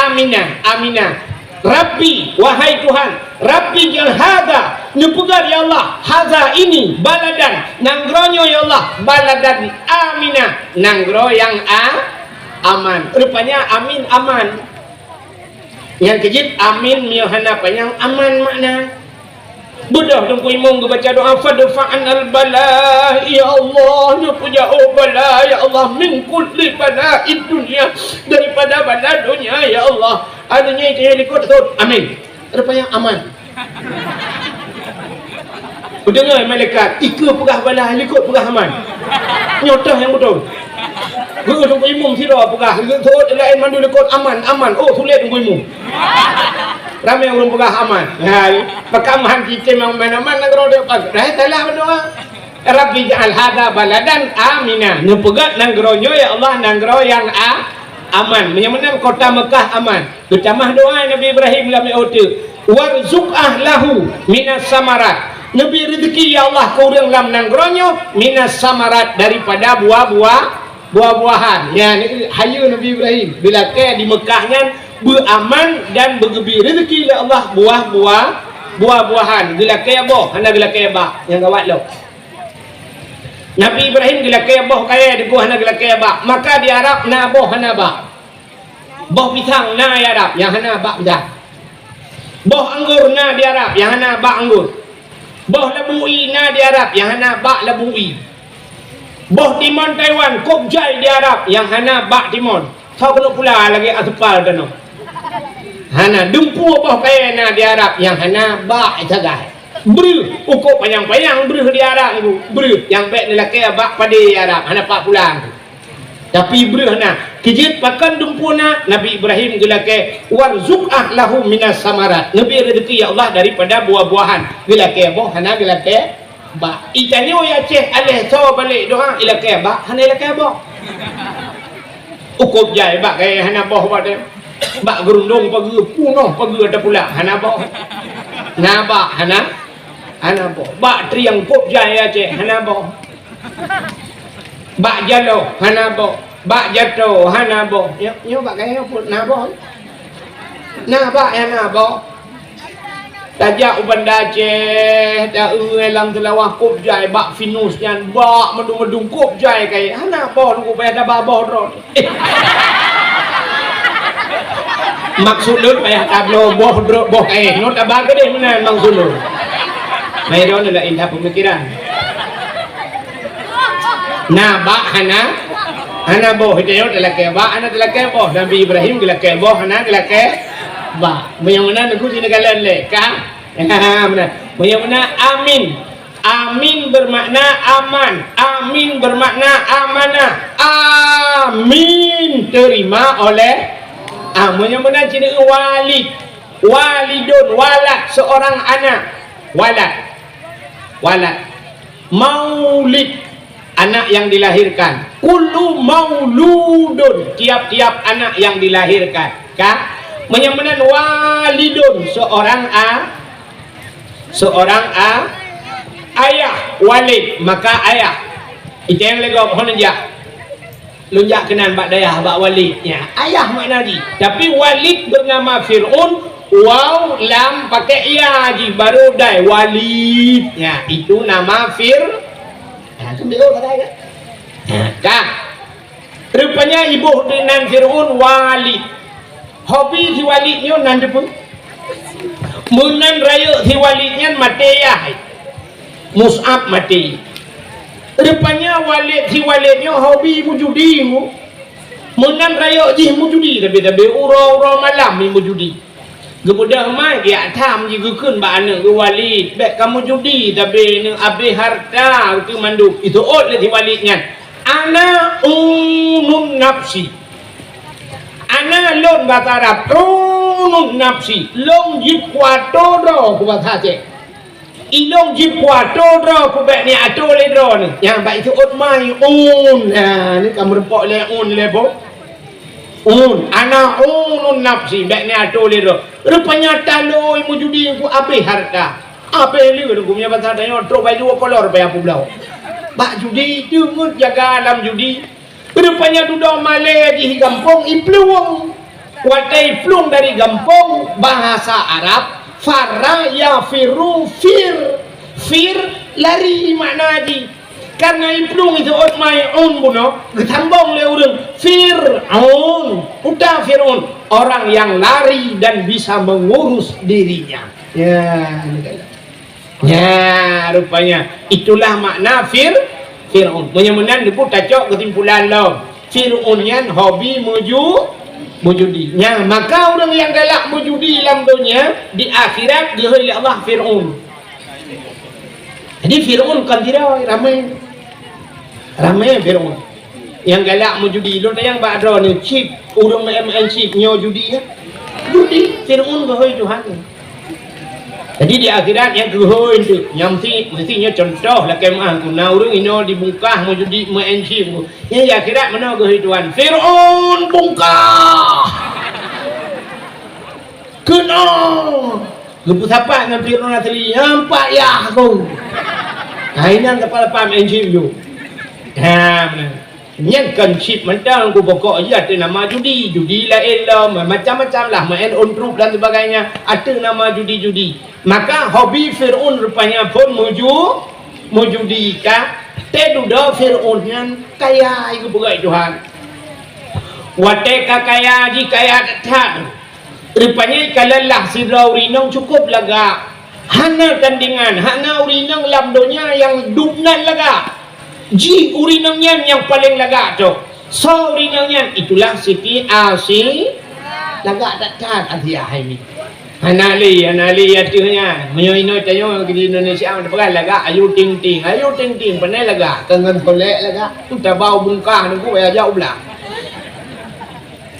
amina, amina. Rabbi, wahai Tuhan, Rabbij'al hadza, neupeugah ya Allah, hadza ini, baladan, nanggroe nyoe ya Allah, baladan amina, nanggroe nyang a-, aman. Rupanya amin aman. Nyang keujeuet amin meunyoe hana panyang aman makna. Beudôh Teungku Imum geubaca doa, "Fadfa'nal bala, ya Allah, neupeujauh bala, ya Allah, min kulli bala'id dunya, daripada bala donya, ya Allah." Adoe nyoe teuh likot thot, amin. Rupanya aman. Kudeungoe malaikat, ikeue peugah bala, likot peugah aman. Nyoe teuh nyang beutôi. Geuh Teungku Imum sidroe peugah, thot laén mandum likot aman, aman. Oh, sulet Teungku Imum. Ramé ureuëng peugah aman. Ha, pakam han cicém nyang meunan-meunan nanggroe teuh. Dah salah berdoa. Rabbij'al hadza baladan amina. Neupeugah nanggroe nyoe, ya Allah, nanggroe nyang a-, aman. Meunyoe meunan kota Mekah aman. Geutamah doa Nabi Ibrahim lam uteuk. Warzuq ahlahu minas samarat. Neubi rezeki, ya Allah, keu ureuëng lam nanggroe nyoe minas samarat, daripada buah-buah buah-buahan. Nyan, hayeue Nabi Ibrahim. Geulakée di Mekah nyan beuaman dan beugeubri rezeki lé Allah buah-buah, buah-buahan. Geulakée boh, hana geulakée bak. Nyang gawat lom. Nabi Ibrahim geulakée boh kayée, teungku, hana geulakée bak. Maka di Arab na boh hana bak. Boh pisang na di Arab, nyang hana bak pisang. Boh anggô na di Arab, nyang hana bak anggô. Boh labu ie na di Arab, nyang hana bak labu ie. Boh timon Taiwan kôb jai di Arab, nyang hana bak timon. Soe keuneuk pula lagée aspal tanoh. Hana dumpeue boh kayée na di Arab, nyang hana bak sagai. Breuh, ukôb panyang-panyang breuh di Arab, breuh nyang bék neulakée bak padé di Arab, hana pat pula. Tapi breuh na, keujeuet pakon dumpeue na, Nabi Ibrahim geulakée, "Warzuq ahlahu minas samarat." Neubi rezeki, ya Allah, daripada buah-buahan. Geulakée boh, hana geulakée bak. Itanyoe ya Aceh, aléh soe balek doa, ilakée bak, hana ilakée boh. Ukôb jai bak kayée hana boh bak teuh. Bak geurundong pageue, punoh pageue teuh pula, hana boh. Na bak, hana, hana boh. Bak triang kôb jai Aceh, hana boh. Bak jaloh hana boh, bak jato hana boh. Nyoe, nyoe bak kayée pun na boh. Na bak nyang na boh. Tajak u Banda Aceh, ta-eu lam Seulawah kôb jai bak pinus nyan, bak meudung-meudung kôb jai kayée. Hana boh teungku, payah taba boh droe. Maksud lôn payah tabloe boh droe, boh kayée. Nyoe taba keudeh meunan maksud lôn. Meunan droeneuh laén that peumikiran. Na bak hana, hana boh. Itanyoe talakée bak, hana talakée boh. Nabi Ibrahim geulakée boh, hana geulakée bak. Meunyoe meunan, teungku, sineugala lé, ka? Meunan. Meunyoe meunan, amin. Amin bermakna aman. Amin bermakna amanah. Amin, terima oleh. Ah, meunyoe meunan, sineuk walid. Walidun, walad, seorang anak. Walad. Walad. Maulid, anak yang dilahirkan. Kullu mauludun, tiap-tiap anak yang dilahirkan. Ka? Meunyoe meunan walidun, seorang a-, seorang a-, ayah, walid, maka ayah. Itanyoe lé gob, hon jak. Lôn jak keunan bak dayah, bak Walid. Ya, ayah makna jih. Tapi Walid bernama Fir'aun, waw, lam, pakai ya jih, baru dai, Walid. Ya, itu nama Fir-, ha, tu dia kata kan? Ha, ka. Rupanya iboh nan Fir'aun Walid. Hobi si Walid nyoe nan teupeue? Meunan rayeuk si Walid nyan maté yah. Mus'ab maté. Rupanya Walid si Walid nyoe hobi meujudi mu. Meunan rayeuk jih meujudi, tapi-tapi uroe-uroe malam jih meujudi. Geubeudôh mai geujak tham jih geukheun bak aneuk geuh Walid, "Bék kamoe judi, tapi neuk abéh harta keu mandum." Iseuôt lé si Walid nyan, "Ana unun nafsi." Ana lôn basa Arab, unun nafsi, lôn jikuato droe keu basa Aceh. Ilôn jikuato droe keu bék neuato lé droeneuh. Nyang bak iseuôt mai un. Ha, ni ka meurumpok lé un lé boh. Un, ana unun nafsi, bék neuato lé droe. Rupanya taloe meujudi keu abéh harta. Abéh lé ureuëng geumeunyoe basa tanyoe trok baju kolor payah peubloe. Bak judi, teungeut jaga lam judi. Rupanya dudoe malée jih gampông iplueng. Watée iplueng dari gampông, bahasa Arab, farra yafirru fir. Fir, lari makna jih. Karena iplueng iseuôt maiun bunoe, geusambong lé ureuëng Fir'aun. Uta Fir'aun, orang yang lari dan bisa mengurus dirinya. Ya, ini kan. Ya, rupanya itulah makna Fir Fir'aun. Meunyoe meunan, Teungku, tacok keusimpulan lom. Fir'aun nyan hobi meuju meujudi. Nya, maka ureuëng nyang galak meujudi lam donya, di akhirat geuhôi lé Allah Fir'aun. Jadi Fir'aun kon sidroe, ramé. Ramé Fir'aun. Nyang galak meujudi, lôn tanyong bak droeneuh, chip, ureuëng main-main chip nyoe judi, ya? Judi, Fir'aun geuhôi Tuhan. Jadi di akhirat nyang geuhôi tu, nyang mesti, mesti nyoe contoh lakée meuah ku, na ureuëng inoe dibungkah meujudi main chip. Nyang di akhirat meunoe geuhôi Tuhan, Fir'aun bungkah. Keunoe geupeusapat ngon Fir'aun asli, "Nampak yah aku." Hai nyan kepala pam enjin tu. Ha, meunan. Nyan kon chip mantong ku, pokok jih ateueh nama judi. Judi laén lom, macam-macam lah, main on trup dan sebagainya, ateueh nama judi-judi. Maka hobi Fir'aun rupanya pun muju, mujudi ka. Teududoe Fir'aun nyan kaya, iku peugah Tuhan. Watée ka kaya jih, kaya that-that. Rupanya ka lheueh sidroe ureuëng inong cukup lagak. Hana tandingan, hana ureuëng inong lam donya nyang dubnan lagak. Jih ureuëng inong nyan nyang paleng lagak tu. Soe ureuëng inong nyan? Itulah Siti Asi-, lagak that-that Asiah hai mi. Hana lé, hana lé ateueh nyan. Meunyoe inoe tanyoe di Indonesia, meupeugah lagak Ayu Ting Ting. Ayu Ting Ting, panai lagak. Kon ngon solek lagak. Tabau bungkah nunggu, ya jak u blang.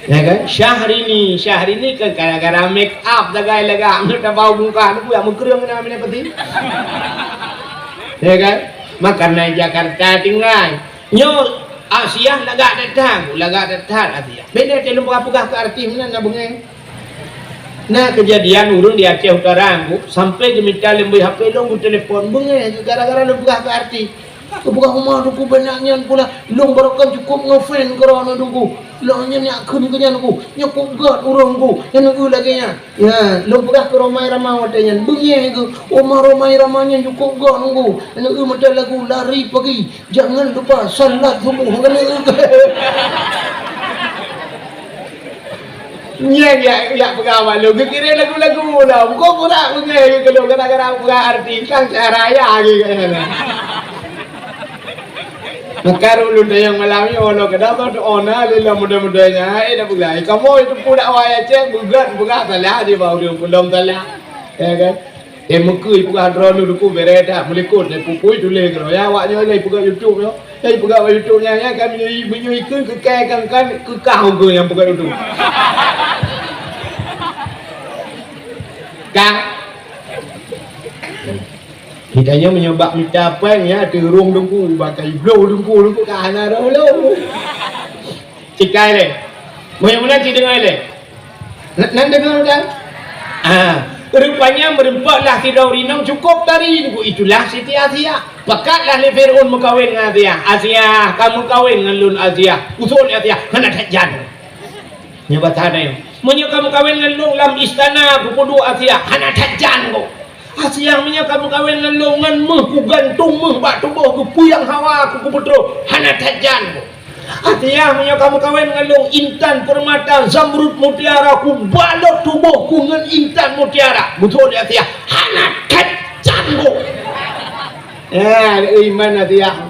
Ya kan? Syahrini, Syahrini kan gara-gara make up sagai lagak, tabau bungkah nunggu, ya meukreueng na mina peti. Ya kan? Makanan Jakarta tinggai. Nyoe Asiah lagak that-that, lagak that-that Asiah. Beda teuh lôn peugah-peugah keu artis meunan na beungéh. Na keujadian ureuëng di Aceh Utara, Bu, sampai geumita lôn bri H P lôn, geutelepon, beungéh gara-gara lôn peugah keu artis. Geupeugah uma Teungku, beunak nyan pula, lôn baroekon cukup ngefan keudroe nyoe Teungku. Lôn nyan nyak kheun keu nyan Teungku, nyoe kok gét ureuëng Teungku, nyan Teungku lagée nyan. Ya, lôn peugah keu Rhoma Irama watée nyan, beungéh geuh, uma Rhoma Irama nyan cukup gét Teungku. Nyan Teungku meuteun lagu Lari Pagi, jangan lupa salat subuh. Nyan yak, yak peugah bak lôn, geukirém lagu-lagu lom. Kok pura beungéh geuh keu lôn gara-gara peugah artis, kan cara raya geuh keu nyan. Maka ulôn tanyong malam nyoe, walau kadang tu ona lé lom muda-muda nyan, eh, dah peugah. Kamoe teupeu dakwah Aceh, beugat peugah salah di bawah ureuëng peulom salah. Ya kan? Eh, meukeue peugah droeneuh Teungku, bere that, meulikot, eh, pupui tuléh keudroe. Ya, awak nyoe lé peugah YouTube nyoe. Eh, peugah bak YouTube nyan, ya, kan meunyoe, meunyoe ikheun keu kèe kan, kan, keu kah ukeue nyang peugah YouTube. Kah? Kita nyoe meunyoe bak mita péng, ya, teurông Teungku, bak kai bloh Teungku, Teungku ka hana roh lom. Cikai lé. Meunyoe meunan cit deungoe lé. Nan, nan deungoe kan? Ah, rupanya meureumpok lah sidroe ureuëng inong cukup tari, Teungku, itulah Siti Asiah. Pakat lah lé Fir'aun meukawen ngon Asiah. "Asiah, ka meukawen ngon lôn Asiah." Usul Asiah, hana that jan. Nyoe basa nyoe. "Meunyoe ka meukawen ngon lôn lam istana, kupeuduek Asiah, hana that jan kok." "Asiah, meunyoe ka meukawen ngon lôn, ngon méuh kugantung méuh bak tuboh, geupuyang hawa ku, kupeutroh, hana that jan." "Asiah, meunyoe ka meukawen ngon lôn, intan, peurmata, zamrud, mutiara, kubalot tuboh ku ngon intan mutiara." Beutôi Asiah, hana that jan kok. Eh, iman Asiah.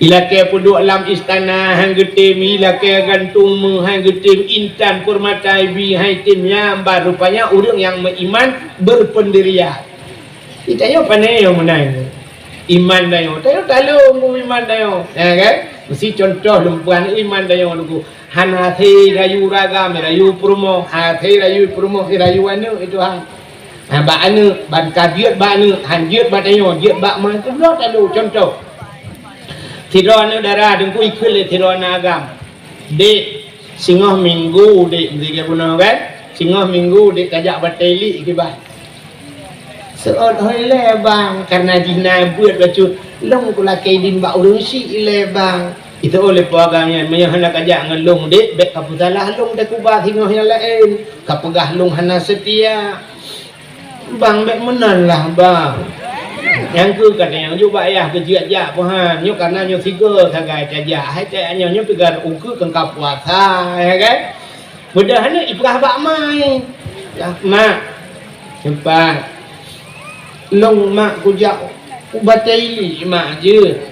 Ilakée peuduek lam istana han geutem, ilakée gantung méuh han geutem, intan peurmata ibi han item, nyan baru rupanya ureuëng nyang meuiman beurpeundirian. Di tanyoe pane nyang meunan iman tanyoe, tanyoe taleueng iman tanyoe, ya kan? Meusi contoh lôn peugah iman tanyoe Teungku. Hana hase rayu ragam, rayu peurumoh, hase rayu peurumoh, rayu aneuëk itu ha. Ha, bak aneuëk, ban ka jeuet bak aneuëk, han jeuet bak tanyoe, jeuet bak ma, itu bloe talo contoh. Sidroe aneuëk dara Teungku ikheun lé sidroe aneuëk agam. "Dek, singoh minggu, Dek," meusiga bunoe kan? "Singoh minggu, Dek, tajak batée ilik kiban." Teuôt hôi ilée bang, kareuna jih na buet bacut. Lôn kulakée idin bak ureuëng syiek ilée bang. Iteuôt lé po agam nyan, meunyoe hana kajak ngon lôn dek, bék kapeusalah lôn teukuba singoh nyang laén. Kapeugah lôn hana seutia. Bang, bék meunan lah bang. Nyang keu kata nyang jok bak ayah keu jijak-jak peuhan. Nyoe kareuna nyoe sigoe sagai tajak. Hai tajak nyoe, nyoe piga ukeue keu ka puasa, ya kan? Mudah ni ipeugah bak mai. Yah, mak. Sempat. Lôn mak kujak u batée ili mak jeuet.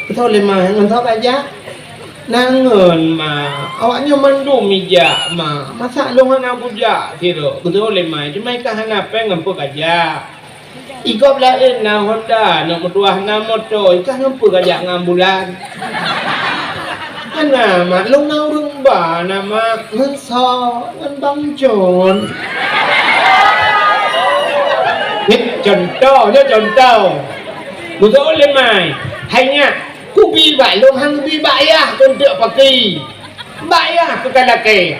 Beutôi lé mak, ngon soe kajak? Nangon mak. Awaknyoe mandum ijak mak. Masa lôn hana kujak sidroe? Beutôi lé mak. Cuma ikah hana péng ngon peue kajak. Igob laén na Honda, aneuk meutuwah na moto, ikah ngon peue kajak ngon ambulan? Hana mak, lôn na ureuëng ba na mak, ngon soe, ngon Bang Jon. Nyoe contoh, nyoe contoh. Beutôi lé mai. Hai nyak, kubi bak lôn han kubi bak ayah keu eunteuk paki. Bak ayah keu kalakée.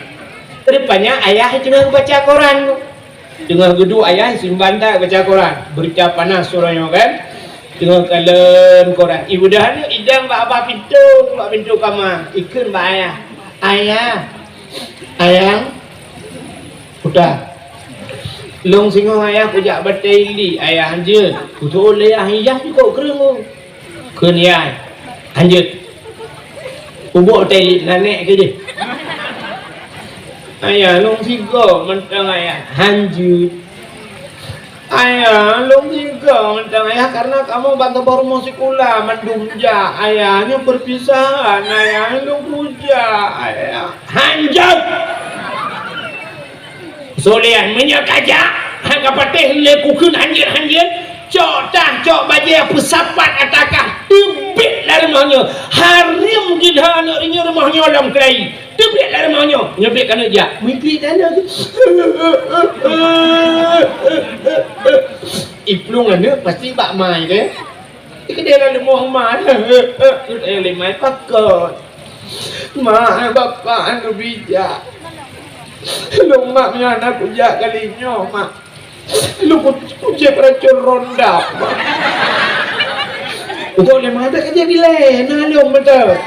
Rupanya ayah teungoh baca koran. Teungoh geuduek ayah simban that baca koran, beurita panas uroe nyoe kan. Teungoh kalon koran, ibu dah aneuk idang bak babah pintoe, bak pintoe kama, ikheun bak ayah, "Ayah, ayah, udah. Lôn singoh ayah kujak batée ili, ayah hanjeuet." Beutôi lé ayah, iyah jikok kreueng. Kheun yai, "Hanjeuet." Ubok teli nanek keu jih. "Ayah, lôn sigoe mantong ayah." "Hanjeuet." "Ayah, lôn sigoe mantong ayah, karena kamoe ban saboh rumoh sikula mandum jak ayah, nyoe perpisahan ayah, lôn kujak ayah." "Hanjeuet!" Solehan, meunyoe kajak, han kapatéh lé kukheun hanjeuet-hanjeuet, cok tah, cok bajée peusapat ata kah, teubiet lam rumoh nyoe. Hareuem gila aneuk rinyeuk rumoh nyoe lom keulayi. Teubiet lam rumoh nyoe, nyoe biet keuneuk jak. Meubiet aneuk. Iplueng aneuk pasti bak mai deh. Keudeh lam rumoh ma, eh, lé mai pakon. Mak, bapak, aneuk bijak. Lôn mak, meunyoe hana kujak kali nyoe, mak. Lôn ku-, kucéb racun ronda, mak. Beutôi lé mak, tak jadi lé, na lôn beutôi.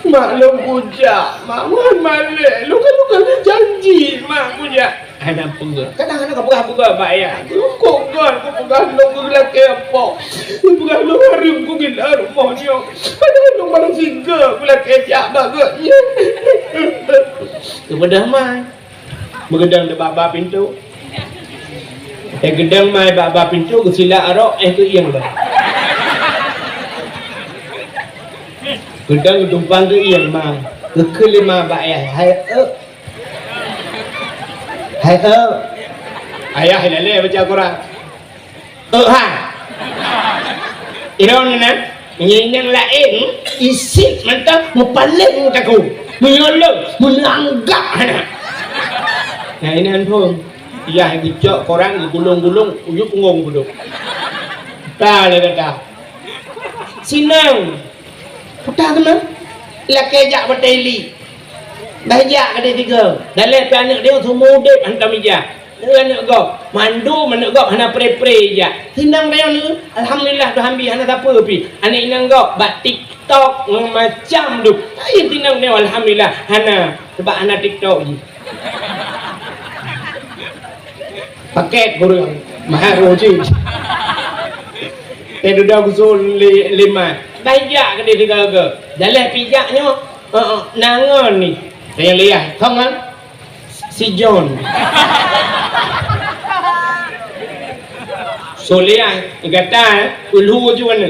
Mak, lôn kujak, mak, wan malée. Lôn kan, lôn kan janji, mak, kujak. Hana peugah. Kadang hana kapeugah-peugah bak ayah. Lôn kok gon, kok peugah lôn geulakée apo. Lôn peugah lôn hareuem kugila rumoh nyoe. Padahai lôn barang sigoe geulakée jak bak gobnyan. Keupeugah mai. Meugeudong di bak-bak pintoe. Eh, geudong mai bak-bak pintoe, geusilak arok, eh, geuieng bah. Geudong geutumpang geuieng mai. Geukheun lé ma bak ayah, "Hai, eu." "Hai, eu." Ayah ilalée baca Quran. "Eu, ha." Ilôn nyan, meunyoe nyang laén, isit mantong meupaléng takue. Meunyoe lôn, meuneuk anggap hana. Nah, inan phon. Yah geucok koran, geugulong-gulong, ujuk punggong budok. Ka lé gata. Sinong. Peugah keunoe, lakée jak batée ili. Bah jak keudeh tiga. Daleh pih aneuk dia seumeu udeb hantom ija. Dia aneuk gob, mandum aneuk gob hana pre-pre ija. Sinong dia ni, alhamdulillah, dah ambi hana sapeue pih. Aneuk inong gob bak TikTok ngon macam tu. Ai sinong dia alhamdulillah hana, sebab hana TikTok jih. Paket kureueng, mahar roh cit. Eh, dudoe gusôn li-, lima. Bah jak keudeh tiga-tiga. Daleh pih jak nyoe. Heeh, nangon ni. Saya lihat, thong kan? Si John. Solehan, gata, eh, ulhu ju mana?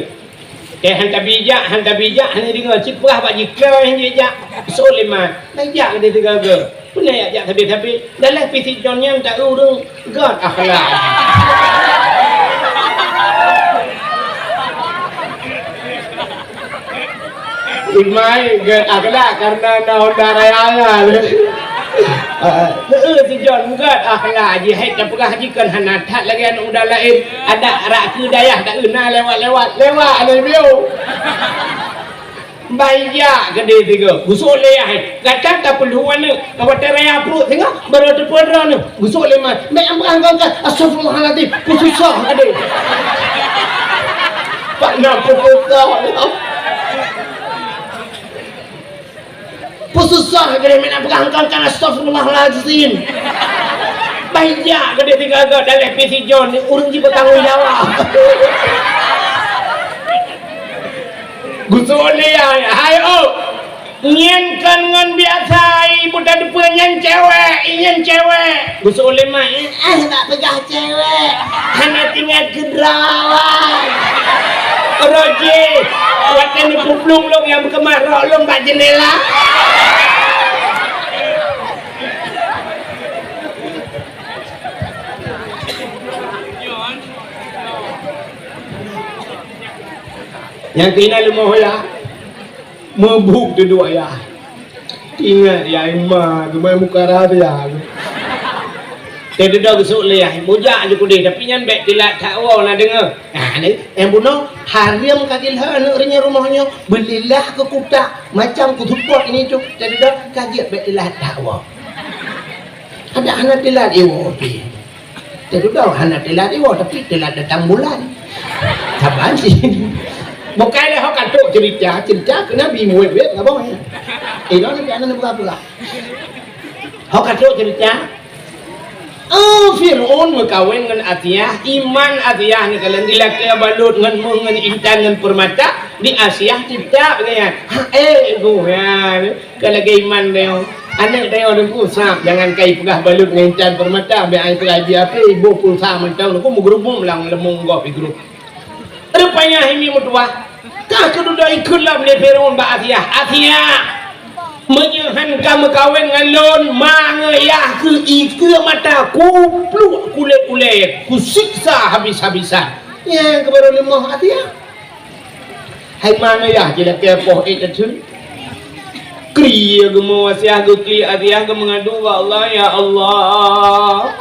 Eh, han tabijak, han tabijak, han deungoe, cit peugah bak jikeu han jijak. Soleman, tajak keudeh tiga-tiga. Peue na jak sabe-sabe? Dalam P C John nyan tak ureueng gèt akhlak. Imai gèt akhlak karena na Honda Raya nyan. Heeh, si John gèt akhlak jih, hai tapeugah jih kon hana that lagèe aneuk muda laén. Adak rak keu dayah tak na lewat-lewat, lewat aneuk bieu. Baijak keudeh tiga. Gusok lé yah. Gata tapeulhu aneuk. Awak taraya pruet singoh, baru teupeue droeneuh. Gusok lé ma. Mek ambrah kau kan. Astagfirullahaladzim. Peusisah keudeh. Pak na peusisah. Peusisah keudeh mek ambrah kau kan. Astagfirullahaladzim. Baijak keudeh tiga-tiga dalam P C John. Ureueng jih bertanggung jawab. Gusok lé hai, hai oh. Nyan kon ngon biasa, ibu tateupeue nyan cewek, nyan cewek. Gusok lé ma, eh, eh, tak peugah cewek. Hana tinggai keudroe. Roji, watèe neupeuplong lôn nyang beukeumah rok lôn bak jeundela. Nyang keunan leumoh ya. Meubuet dudoe ayah. Ingat ya, ima geumai muka raya. Teududoe geusok lé ayah, bujak ju keudeh, tapi nyan bèk teulat that woe na deungö. Nah, ni, nyang bunoe, hareuem ka jilheueh aneuk reunyoe rumoh nyoe, beulilah keu kutak, macam keu seupôt ini tu, teududoe ka jeuet bèk teulat that woe. Adak hana teulat iwoe pih. Teududoe hana teulat iwoe, tapi teulat datang bulan. Saban sih. Bukai lé ho ka trok cerita, cerita keu Nabi muet-muet ngabong ya. Inoe ni aneuk buka-buka. Ho ka trok cerita. Oh, Fir'aun meukawen ngon Asiah, iman Asiah ni kalau dilakée balut ngon meuh ngon intan ngon permata, di Asiah cicak nyan. Ha, eh, goh nyan. Ka lagèe iman tanyoe. Aneuk tanyoe teungku sab, jangan kai peugah balut ngon intan permata, bèk ai peugah ibi api, iboh pulsa mantong teungku meugeurubum lam leumong gob igrub. Rupanya hai mi meutuwah, ka keududoe ikheun lom lé Fir'aun bak Asiah, "Asiah, meunyoe han ka meukawen ngon lôn, ma ngon yah keuh ikeue mata kupluek kulét ulèe, kusiksa habis-habisan." Nyang keuh baru leumoh Asiah. Hai ma ngon yah jilakée poh ék teuteueng. Krie geumo Asiah, geuklik Asiah, geumeungadu bak Allah, "Ya Allah,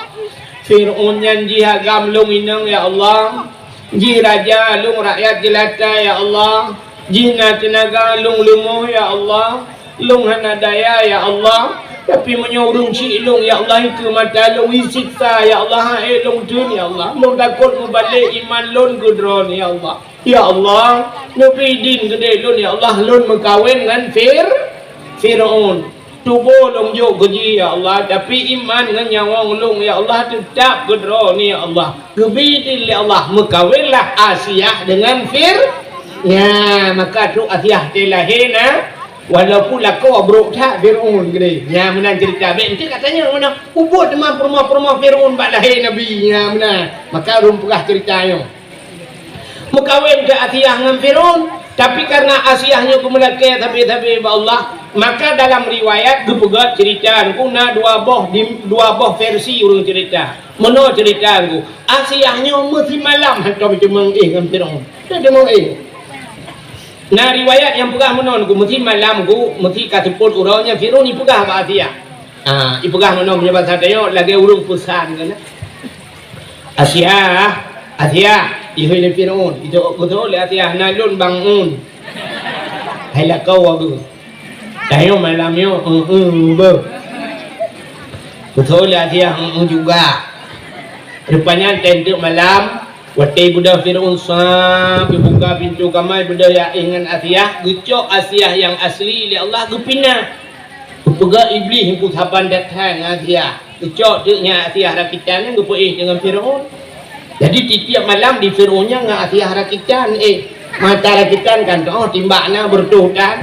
Fir'aun nyan jih agam lôn inong, ya Allah. Jih raja, lôn rakyat jeulata, ya Allah. Jih na teunaga, lôn leumoh, ya Allah. Lôn hana daya, ya Allah. Tapi meunyoe ureueng chik lôn, ya Allah, ikeue mata lôn, isiksa, ya Allah, han ék lôn theun, ya Allah. Lôn takot meubalek iman lôn keu Droeneuh, ya Allah." Ya Allah, neubri idin keudeh lôn, ya Allah, lôn meukawen ngon Fir-, Fir'aun. Tuboh lôn jok keu jih, ya Allah, tapi iman ngon nyawöng lôn, ya Allah, teutab keu Droeneuh, ya Allah. Geubri idin lé Allah, meukawenlah Asiah deungon Fir-, nya, maka trok Asiah teuh lahé na, walaupun lakoe brok that Fir'aun keudeh. Nya, meunan cerita. Bèk enteuk ka tanyong meunan, ubot teuma peurumoh-peurumoh Fir'aun bak lahé Nabi. Nya, meunan. Maka ulôn peugah cerita nyoe. Meukawen keu Asiah ngon Fir'aun, tapi karena Asiah nyoe geumeulakée sabe-sabe bak Allah, maka dalam riwayat geupeugah cerita teungku na dua boh di, dua boh versi ureueng cerita. Meunoe cerita teungku, Asiah nyoe meusimalam hantom teumeung éh ngon Fir'aun. Teumeung éh. Na riwayat nyang peugah meunoe teungku, meusimalam teungku, meusi ka seupôt uroe nyan Fir'aun ipeugah bak Asiah. Ah, ipeugah meunoe meunyoe basa tanyoe lagée ureueng peusan keunan. "Asiah, Asiah," ihôi lé Fir'aun. Itu beutôi lé Asiah, "Na lôn bang un." Hai lakoe wageue. Tanyoe malam nyoe, eu, eu, beuh. Beutôi lé Asiah, eu, eu juga. Rupanya teunteuk malam, watée beudôh Fir'aun sab, ibuka pintoe kamar, beudôh ya éh ngon Asiah, geucok Asiah nyang asli lé Allah geupinah. Geupeugah Iblih, "Peue saban that hai ngon Asiah." Geucok teuk nyan Asiah rakitan nyan geupeuéh deungon Fir'aun. Jadi, tiep-tiep malam di Fir'aun nyan ngon Asiah rakitan, éh, mata rakitan kan, oh, timbak na beureutoh tan.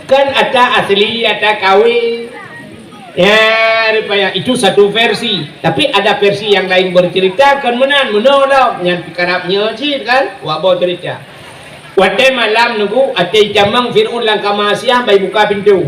Kan ata asli, ata kawé. Ya, rupanya itu satu versi. Tapi ada versi yang lain bercerita, kon meunan, meunoe lom. Nyan karab nyoe cit kan, wak boh cerita. Watée malam teungku, watée itamong Fir'aun lam kama Asiah, ban ibuka pintoe.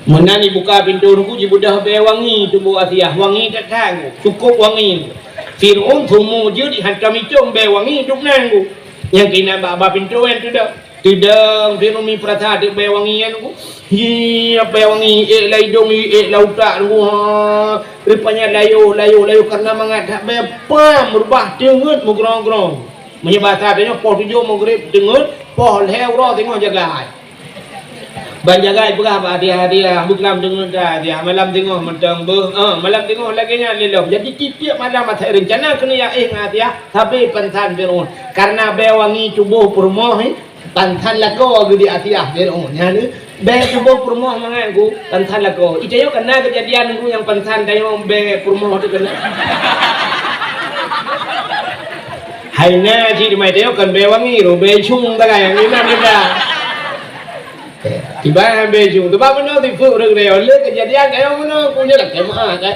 Meunan ibuka pintoe teungku, jibeudôh bée wangi tuboh Asiah, wangi that-that, cukôp wangi. Fir'aun seumu jeuet hantom icong bée wangi dum nan teungku. Nyang keunan bak ba pintoe nyan teudong. Teudong Fir'aun mi peurasa teuk bée wangi nyan teungku. Hi, bée wangi, ék lam idong, ék lam utak teungku. Ha, rupanya layoh, layoh, layoh karena mangat that bée pam reubah teungeut meugrong-grong. Meunyoe basa tanyoe poh tujoh Maghrib deungon, poh lhèe uroe teungoh jagai. Ban jagai peugah bak hadiah-hadiah, beuklam deungon hadiah, malam teungoh mantong beuh, eh, malam teungoh lagèe nyan lé lom. Jadi tiep-tiep malam asai rencana keuneuk jak éh ngon hadiah, sabe pansan Fir'aun. Karena bèe wangi tuboh peurumoh, eh, pansan lakoe geuh di hadiah Fir'aun. Nyan, eh, bèe tuboh peurumoh mangat geuh, pansan lakoe. Itanyoe kana keujadian geuh nyang pansan tanyoe bèe peurumoh teuh kana. Hai na cit di mai tanyoe kon bèe wangi, roh bèe cung tagai nyang inan kita. Tiba bèe cung, teuma meunoe sifeuet ureueng nyoe, lé keujadian kayong meunoe, ku nyoe lakèe meu'ah kan.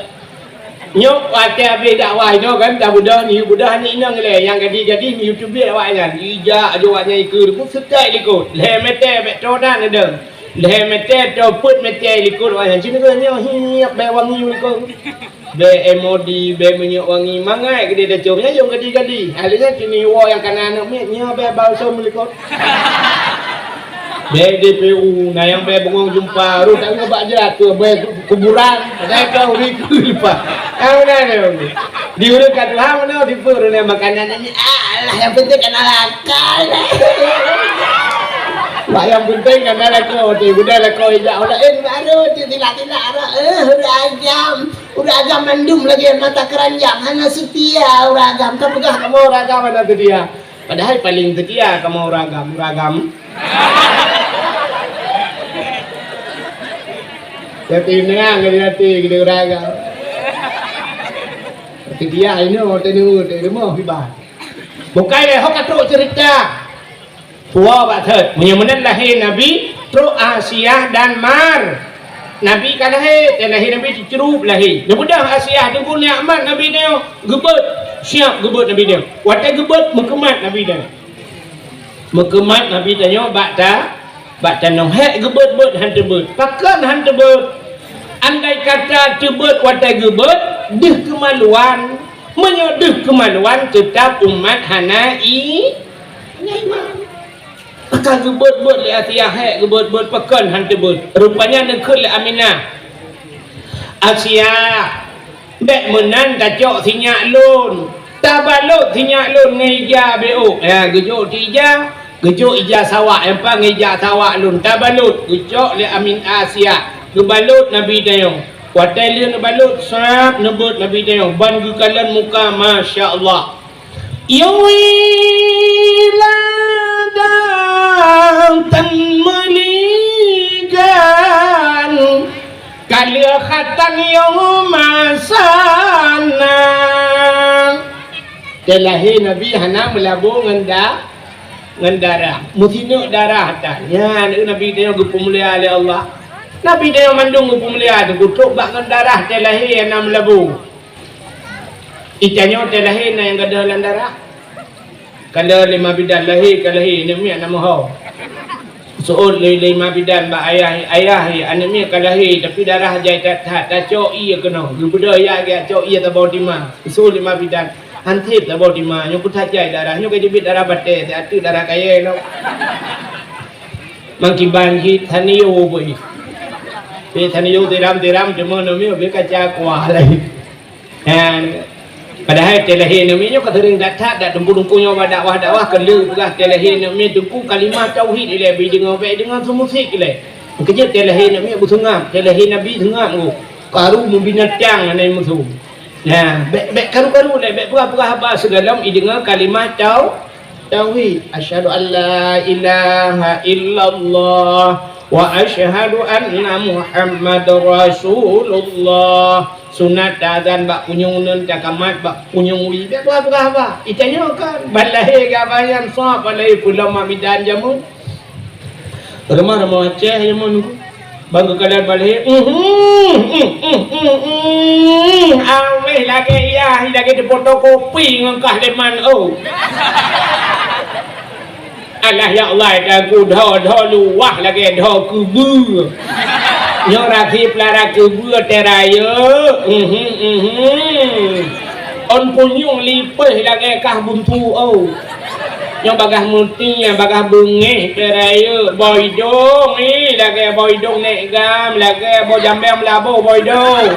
Nyoe watèe abéh dakwah inoe kan, tabeudoh, neuyue beudoh aneuk inong lé, nyang gadih-gadih neuyue teubiet awaknyan. Ijak aju awaknyan ikeue, pun seukai likot. Lhèe mètè bèk toe dan neudong. Lhèe mètè toe peuet mètè likot awaknyan. Cit nyoe hiep bèe wangi likot. Bèe M O D, bèe minyeuk wangi, mangat keudéh tacok. Nyan nyang gadih-gadih. Akhirnya kini woe nyang kana aneuk miet, nyoe bèe balsam likot. Bèe D P U, na nyang bèe bungong jeumpa, rhot tanyoe bak jrat, tu bèe kuburan, padahai ka ureueng keu leupah. Ah, beuna nyoe. Di ureueng ka tuha meunoe, di peue ureueng makanan ini, alah, nyang penting kana lakoe. Wah, nyang penting kana lakoe, tu, udah lakoe ijak ureueng laén, baru tu tilak-tilak, eh, ureueng agam. Ureueng agam mandum lagèe mata keranjang, hana seutia ureueng agam. Ka peugah kamoe ureueng agam hana seutia. Padahai paleng seutia kamoe ureueng agam, ureueng agam. Tapi nyan ngon até geude ureueng agam. Seutia inoe teuneuk teuh rumoh kiban. Bukai lé ho ka trok ceurita. Puwoe bak thot, meunyoe meunan lahé Nabi, trok Asiah dan Mar. Nabi ka lahé, dan lahé Nabi teucrueb lahé. Neubeudôh Asiah teungku nyan mat Nabi nyoe geubeuet, siap geubeuet Nabi nyoe. Watèe geubeuet meukeumat Nabi nyoe. Meukeumat Nabi tanyoe bak ta, bak tanoh. Hék geubeuet-beuet han teubeuet. Pakon han teubeuet? Andai kata teubeuet watèe geubeuet, deuh keumaluan. Meunyoe deuh keumaluan, teutab umat hana i, hana iman. Maka geubeuet-beuet lé Asiah, hék geubeuet-beuet pakon han teubeuet. Rupanya neukheun lé Aminah, "Asiah, bèk meunan tacok sinyak lôn. Tabalot sinyak lôn ngon ija beuôk." Ya, geujok di ija, geujok ija sawak, nyang pan ngon ija sawak lôn. Tabalot, geucok lé Amin Asiah. Geubalot Nabi tanyoe. Watèe lheueh neubalot, sab neubeuet Nabi tanyoe. Ban geukalon muka, masya Allah. Yui ladang tan meuligan, ka lheueh khatan yoh masa na. Watèe lahé Nabi hana meulabô ngon da, ngon darah. Meusineuk darah tan. Nyan Nabi tanyoe geupeumulia lé Allah. Nabi tanyoe mandum geupeumulia teuh, geutrok bak ngon darah watèe lahé hana meulabô. Itanyoe watèe lahé na nyang gadôh lam darah. Ka lheueh lé ma bidan lahé, ka lahé, aneuk miet na meuho. Seuôt lé, lé ma bidan bak ayah, "Ayah, aneuk miet ka lahé, tapi darah jai that-that, tacok ié keunoe." Geubeudôh jak, jak cok ié tabô tima. Seuôt lé ma bidan, "Han sép tabô tima, nyoe peue that jai darah, nyoe ka jeuet darah batèe, teuh ateueh darah kayèe lom." Mangkiban jih taniyô beuih. Pih taniyô tiram-tiram, teuma aneuk miet beuih kaca kuah lé. Nyan, padahai watèe lahé aneuk miet nyoe ka seuring that-that, dak teungku-teungku nyoe bak dakwah-dakwah keu lheueh peugah watèe lahé aneuk miet teungku kalimah tauhid ilèe, beudeungoe bèk deungoe seumusik ilèe. Meukeujeuet watèe lahé aneuk miet beuseungab, watèe lahé Nabi seungab geuh. Karu meubinatang hana musoh. Nah, bèk, bèk karu-karu lé, bèk peugah-peugah haba sigohlom ideungoe kalimah tau-, Tauhid, "Asyhadu an la ilaha illallah wa asyhadu anna Muhammadar Rasulullah." Sunat taazan bak punyueng uneuen, takamat bak punyueng wie. Bèk peugah-peugah haba. Itanyoe kan, ban lahé geuhaba nyan sab, ban lahé peulom ma bidan jameun. Rumoh-rumoh ceh nyoe mon, bang geukalon balhé, "Uhum, uhum, uhum, uhum." Awéh lagèe yah, lagèe teufotokopi ngon kah leman, oh. Alah ya Allah, ka ku dho-dho luwah lagèe dho keubeue. Nyoe rasi pelara keubeue terayeuk. Uhum, uhum. Ôn punyueng lipéh lagèe kah buntu, oh. Nyoe bagaih meuti, bagaih beungéh, beurayeuk, boh idong, ih, lagèe boh idong nèk gam, lagèe boh jambèe meulaboh boh idong.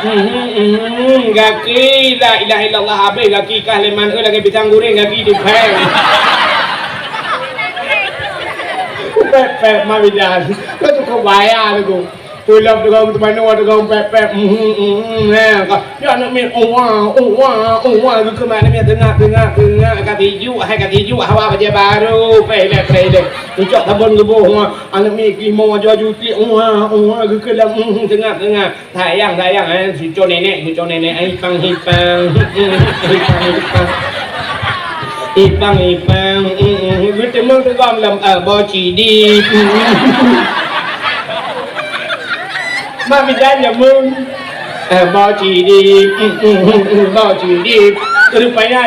Mhm, mhm, gaki, la ilaha illallah, habéh gaki kah lé man, eh, lagèe pisang goreng gaki di pèng. Pèp-pèp, ma bidan. Kau tu kau bayar tu. Pulop tu kau teumanoe tu kau pèp-pèp. Mhm, mhm, eh, kau. Ya aneuk miet, uwa, uwa, uwa, geukheun aneuk miet teungak, teungak, teungak, ka tijuk, hai ka tijuk, hawa bajèe baru, preh lé, preh lé. Ucok sabon geuboh, uwa, aneuk miet geumoe aju-aju tiek, uwa, uwa, geukheun lam, mhm, teungak, teungak. Sayang, sayang, eh, cuco nenek, cuco nenek, eh, ipang, ipang, ipang, ipang, ipang, mm, mm, geuteumé teugom lam, eh, boh cidi, mm, mm. Mak bidan jameun, eh, boh cidi, mm, mm, mm, mm, boh cidi. Rupanya,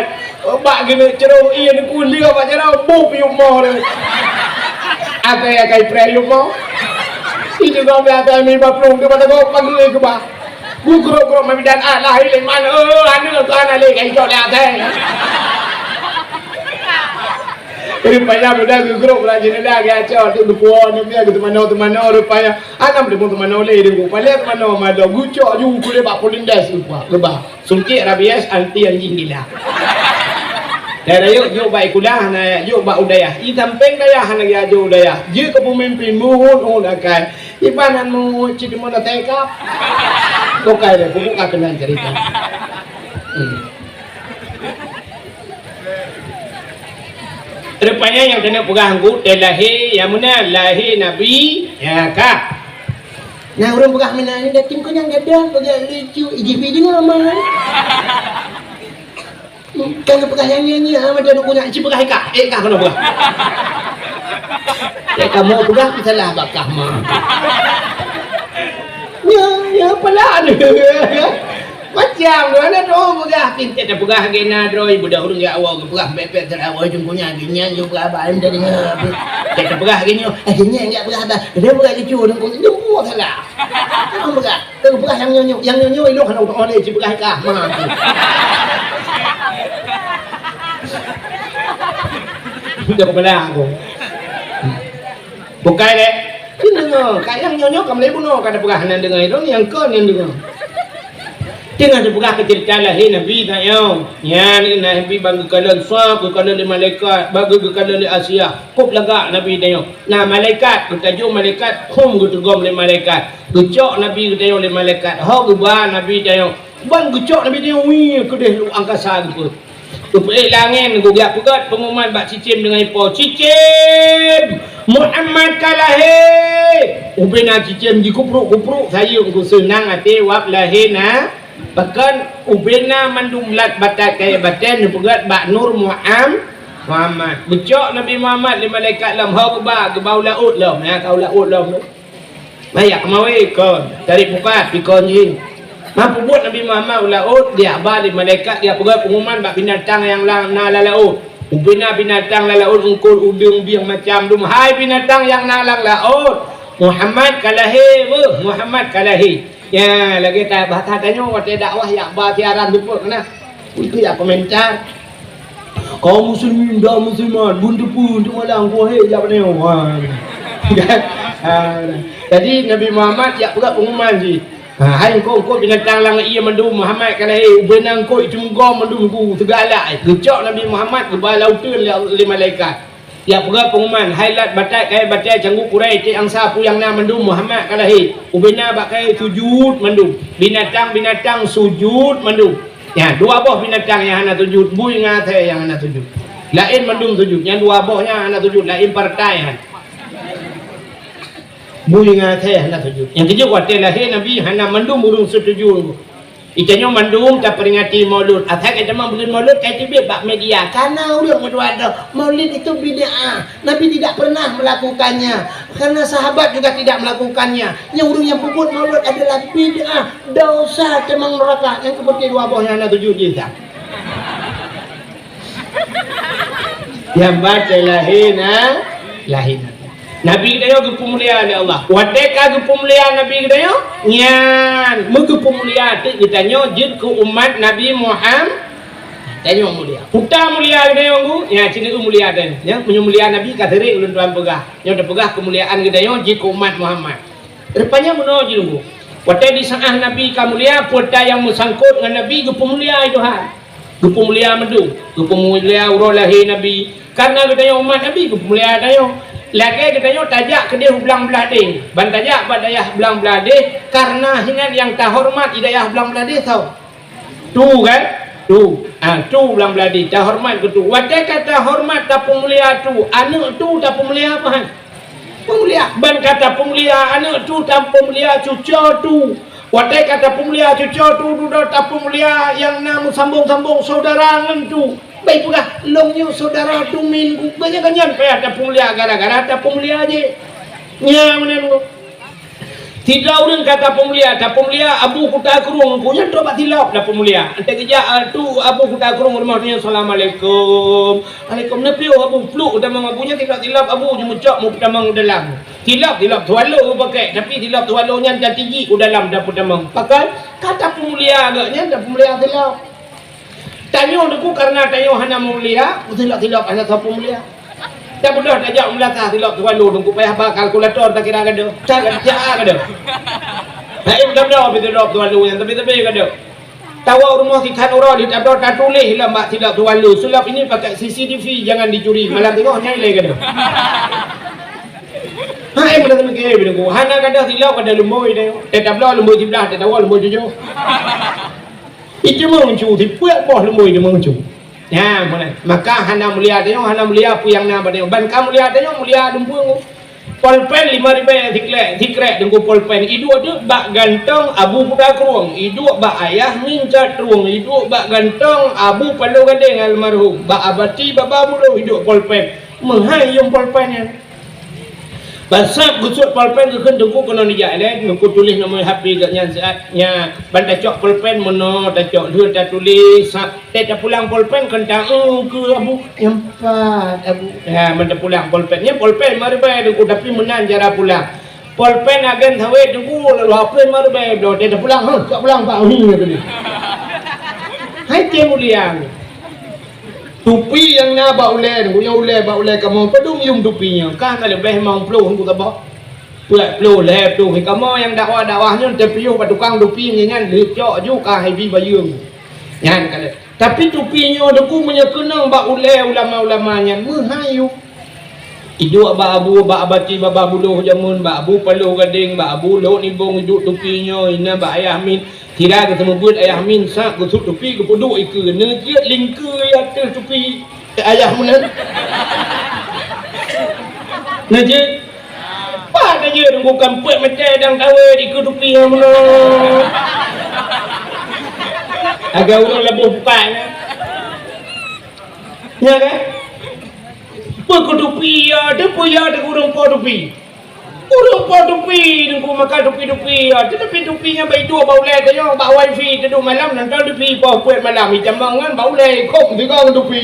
bak geuneuk ceuroh ie neukulieng bak jaroe, bup yup mo deh. Atai akai preh yup mo. Itu sampai atai mi baplueng tu pada kau panggil ke bah. Geugrok-grok ma bidan ah lahé lé man, eh, aneuk tu aneuk lé kai cok lé atai. Rupanya budak geugrok lah jendela geucok tu geupuon dia geuteumanoe-teumanoe rupanya. Anam deungon teumanoe lé deungon palek teumanoe madong geucok ju kulé bak polindes lupa geuba. Suntik rabies anti anjing gila. Dara yuk, yuk bak ikulah, na yuk bak udayah. I sampeng dayah hana ya ju udayah. Jeuet keu pemimpin muhun-uhun akai. Iban han muhun cit deungon atai kap. Bukai deh, bubuka keunan cerita. Hmm. Rupanya nyang keuneuk peugah Teungku, teuh lahé, nyang meunan lahé Nabi, ya ka. Nah, ureueng peugah meunan, dateng keu nyang gadang, peugah lucu, ijih pi deungoe, man. Kan peugah nyang nyan, nyan, ah, macam dukun nyan, ci peugah ikah, eh, ikah keunoe peugah. Eh, kamoe peugah, salah bak kah, ma. Ya, ya, pelan. Macam tu, ada tu peugah, pintar dah peugah lagi na droe, budak ureueng jak awak peugah bèk-bèk teurawai cungkunya, gini nyan, you peugah abang, dah dengar. Dah peugah gini, eh, gini nyan jak peugah abang, dia peugah lucu, dengkung, dia buat salah. Orang peugah. Teupeugah nyang nyoe-nyoe, nyang nyoe-nyoe ilong hana utang oleh, jipeugah ikah. Ma tu. Dah peugah aku. Bukai deh. Deungoe, ka nyang nyoe-nyoe ka mulai bunoe ka teupeugah hana deungoe ilong, nyang kon nyang deungoe. Teungoh teupeugah keu ceurita lahé Nabi tanyoe. Nyan Nabi ban geukalon sab, geukalon lé malaikat, ban geukalon lé Asia. Kôp lagak Nabi tanyoe. Na malaikat, geutajô malaikat, hom geuteugom lé malaikat. Geucok Nabi geutanyoe lé malaikat, ho geuba Nabi tanyoe. Ban geucok Nabi tanyoe, wih, keudeh luek angkasa geupeu. Geupeuék langèt, geujak peugöt peunguman bak cicém deungon ipo, "Cicém! Muhammad ka lahé!" Ubena cicém jikupruk-kupruk sayeueng, geuseunang até wab lahé na. Pakon ubena mandum lat batat kayèe batèe neupeugöt bak nur Muham-, Muhammad. Geucok Nabi Muhammad lé malaikat lom, ho geuba, geuba u laôt lom, ya, ka u laôt lom. Maya keumawe kon, tarék pukat, pikon jih. Meupeubeuet Nabi Muhammad u laôt, geujak ba lé malaikat, geujak peugöt peunguman bak binatang nyang la-, na lam laôt. Ubena binatang lam laôt, eungkôt, udeueng, bieng, macam dum. Hai binatang nyang na lam laôt, Muhammad ka lahé, beuh, Muhammad ka lahé. Ya, lagèe ta-, bak that tanyoe watèe dakwah jak ba siaran teupeu keunan. Untuk jak komentar. Kaum muslimin dan muslimat, beuneuteupeue untuk malam, wahé jak beuneue. Ha. Ha. Jadi Nabi Muhammad jak peugah pengumuman jih. Ha, hai eungkôt-eungkôt binatang lam ié mandum, Muhammad ka lahé, ubena eungkôt itu meugom mandum gu teugalak. Geucok Nabi Muhammad geuba lam uteuen lé, lé malaikat. Jak peugah peunguman, hai lat batat kayèe batèe canggu Quraisy, tiek angsa peue nyang na mandum, Muhammad ka lahé. Ubena bak kayèe sujut mandum. Binatang-binatang sujut mandum. Nyan, dua boh binatang nyang hana sujut, bui ngon asèe nyang hana sujut. Laén mandum sujut, nyan dua boh nyang hana sujut, laén partai nyan. Bui ngon asèe hana sujut. Nyang keujeuet watèe lahé Nabi hana mandum ureueng setuju. Geutanyoe mandum taperingati Maulud. Asai geutanyoe buleuen Maulud ka teubiet bak media. Kana ureueng meutuah droe, Maulid itu bid'ah. Nabi tidak pernah melakukannya. Karena sahabat juga tidak melakukannya. Nyang ureueng nyang peubuet Maulud adalah bid'ah, dosa, teumang neuraka. Nyang keupeue dua boh nyang na tuju jih. Nyang baca lahé na, lahé na. Nabi geutanyoe geupeumulia lé Allah. Watèe ka geupeumulia Nabi geutanyoe, nyan meugeupeumulia teuk geutanyoe jeuet keu umat Nabi Muham-, tanyoe mulia. Peue ta mulia geutanyoe, Teungku? Nyan, ci mulia geutanyoe. Nyan, meunyoe mulia Nabi ka sering ulôn tuan peugah. Nyoe tapeugah keumuliaan geutanyoe jeuet keu umat Muhammad. Rupanya meunoe jih, Teungku. Watée di saát Nabi ka mulia, peue nyang meusangkot ngon Nabi geupeumulia lé Tuhan. Geupeumulia mandum, geupeumulia uroe lahé Nabi. Kareuna geutanyoe umat Nabi, geupeumulia tanyoe. Lagée geutanyoe tajak keudeh u Blang Blahdeh. Ban tajak bak dayah Blang Blahdeh, kareuna hinan nyang tahoreumat di dayah Blang Blahdeh soe? Tu kan? Tu. Ah, tu Blang Blahdeh, tahoreumat keu tu. Watée ka tahoreumat, tapeumulia tu, aneuëk tu tapeumulia peue han? Peumulia. Ban ka tapeumulia aneuëk tu, tapeumulia cucoe tu. Watée ka tapeumulia cucoe tu, dudoe tapeumulia nyang na meusambong-sambong syedara ngon tu. Bék peugah, "Lôn nyoe syedara tu min ku." Banyak nyan payah tapeumulia gara-gara tapeumulia jih. Nyan meunan. Sidroe ureuëng ka tapeumulia, tapeumulia Abu Kuta Krueng, ku nyan trok bak Silob tapeumulia. Enteuk geujak, eh, tu Abu Kuta Krueng rumoh nyan, "Assalamualaikum." "Alaikum." Neupiôh Abu, pluek u tamong Abu nyan, Silob-Silob Abu jimeucok meupeutamong u dalam. Silob, Silob Tuvalu geupakèk, tapi Silob Tuvalu nyan tatijik u dalam tapeutamong. Pakon? Ka tapeumulia geuh nyan, tapeumulia Silob. Tanyoe Teungku, kareuna tanyoe hana mulia, Silob-Silob hana soe peumulia. Tabeudôh tajak u meulasah Silob Tuvalu, Teungku, payah ba kalkulator takira gadôh. Cara, cara gadôh. Hai, tabeudôh Silob Tuvalu nyan, tapi-tapi gadôh. Tawoe rumoh sikhan uroe di tato tatuléh lam bak Silob Tuvalu, "Silob ini pakai C C T V, jangan dicuri." Malam teungoh nyan ilée gadôh. Hai, meunan meuke, Teungku. Hana gadôh Silob, gadôh lumbôi deh. Teutabloe lumbôi siblah, teutabloe lumbôi tujoh. Iteumong cu, sipuet boh lumbôi teumong cu. Nyan, meunan. Maka hana mulia tanyoe, hana mulia peue nyang na bak tanyoe. Ban ka mulia tanyoe, mulia dumpeue. Polpen lima ribèe sikrek, sikrek Teungku polpen. Iduek deuek bak gantong Abu Kuta Krueng, iduek bak Ayah Min Cat Trueng, iduek bak gantong Abu Paloh Gadeng almarhum, bak Abati Baba Buloh iduek polpen. Meuhai yum polpen nyan. Ban sab geusuet polpen geukheun Teungku keunoe nijak ilée, Teungku tuléh nomor H P geuh nyan siat nyan. Ban tacok polpen meunoe, tacok lheueh tatuléh, sab teuh tapulang polpen kheun ta-eu keu Abu, nyang pat Abu. Ha, ban tapulang polpen. Nyan polpen lima ribèe Teungku, tapi meunan cara pulang. Polpen agen sawét Teungku, lalu hapus lima ribèe bloe, teuh tapulang, ha, cok pulang Pak Uni kata dia. Hai teuh mulia. Tupi nyang na bak ulée, nyang ulée bak ulée kamoe, padum yum tupi nyoe? Ka na leubeh limong ploh Teungku saboh. Peuet ploh, lhée ploh. Kamoe nyang dakwah-dakwah nyoe tapiôh bak tukang tupi nyan, lheueh cok ju ka hai bi bayeue. Nyan ka lheueh. Tapi tupi nyoe Teungku meunyoe keunong bak ulée ulama-ulama nyan, meuhai yum. Iduek bak Abu, bak Abati Baba Buloh jameun, bak Abu Paloh Gadeng, bak Abu Lhok Nibong iduek tupi nyoe, inan bak Ayah Min. Sira geuteumeubeuet Ayah Min, sab geusuet tupi geupeuduek ikeue, neujeuet lingkeue ateueh tupi Ayah meunan. Neujeuet. Pat neujeuet Teungku, kampeuet meucai dang tawé dikeue tupi nyan meunan. Agak ureuëng laboh bukai nyan. Nya kan? Peue keu tupi, ya, teupeue ya, teuka ureuëng po tupi. Ureuëng po tupi, Teungku, maka tupi-tupi, ya, teutupi tupi nyan bak iduek bak ulée tanyoe, bak wifi, teuduek malam nonton tupi, po peuet malam, itamong ngon bak ulée, khok sigoe ngon tupi.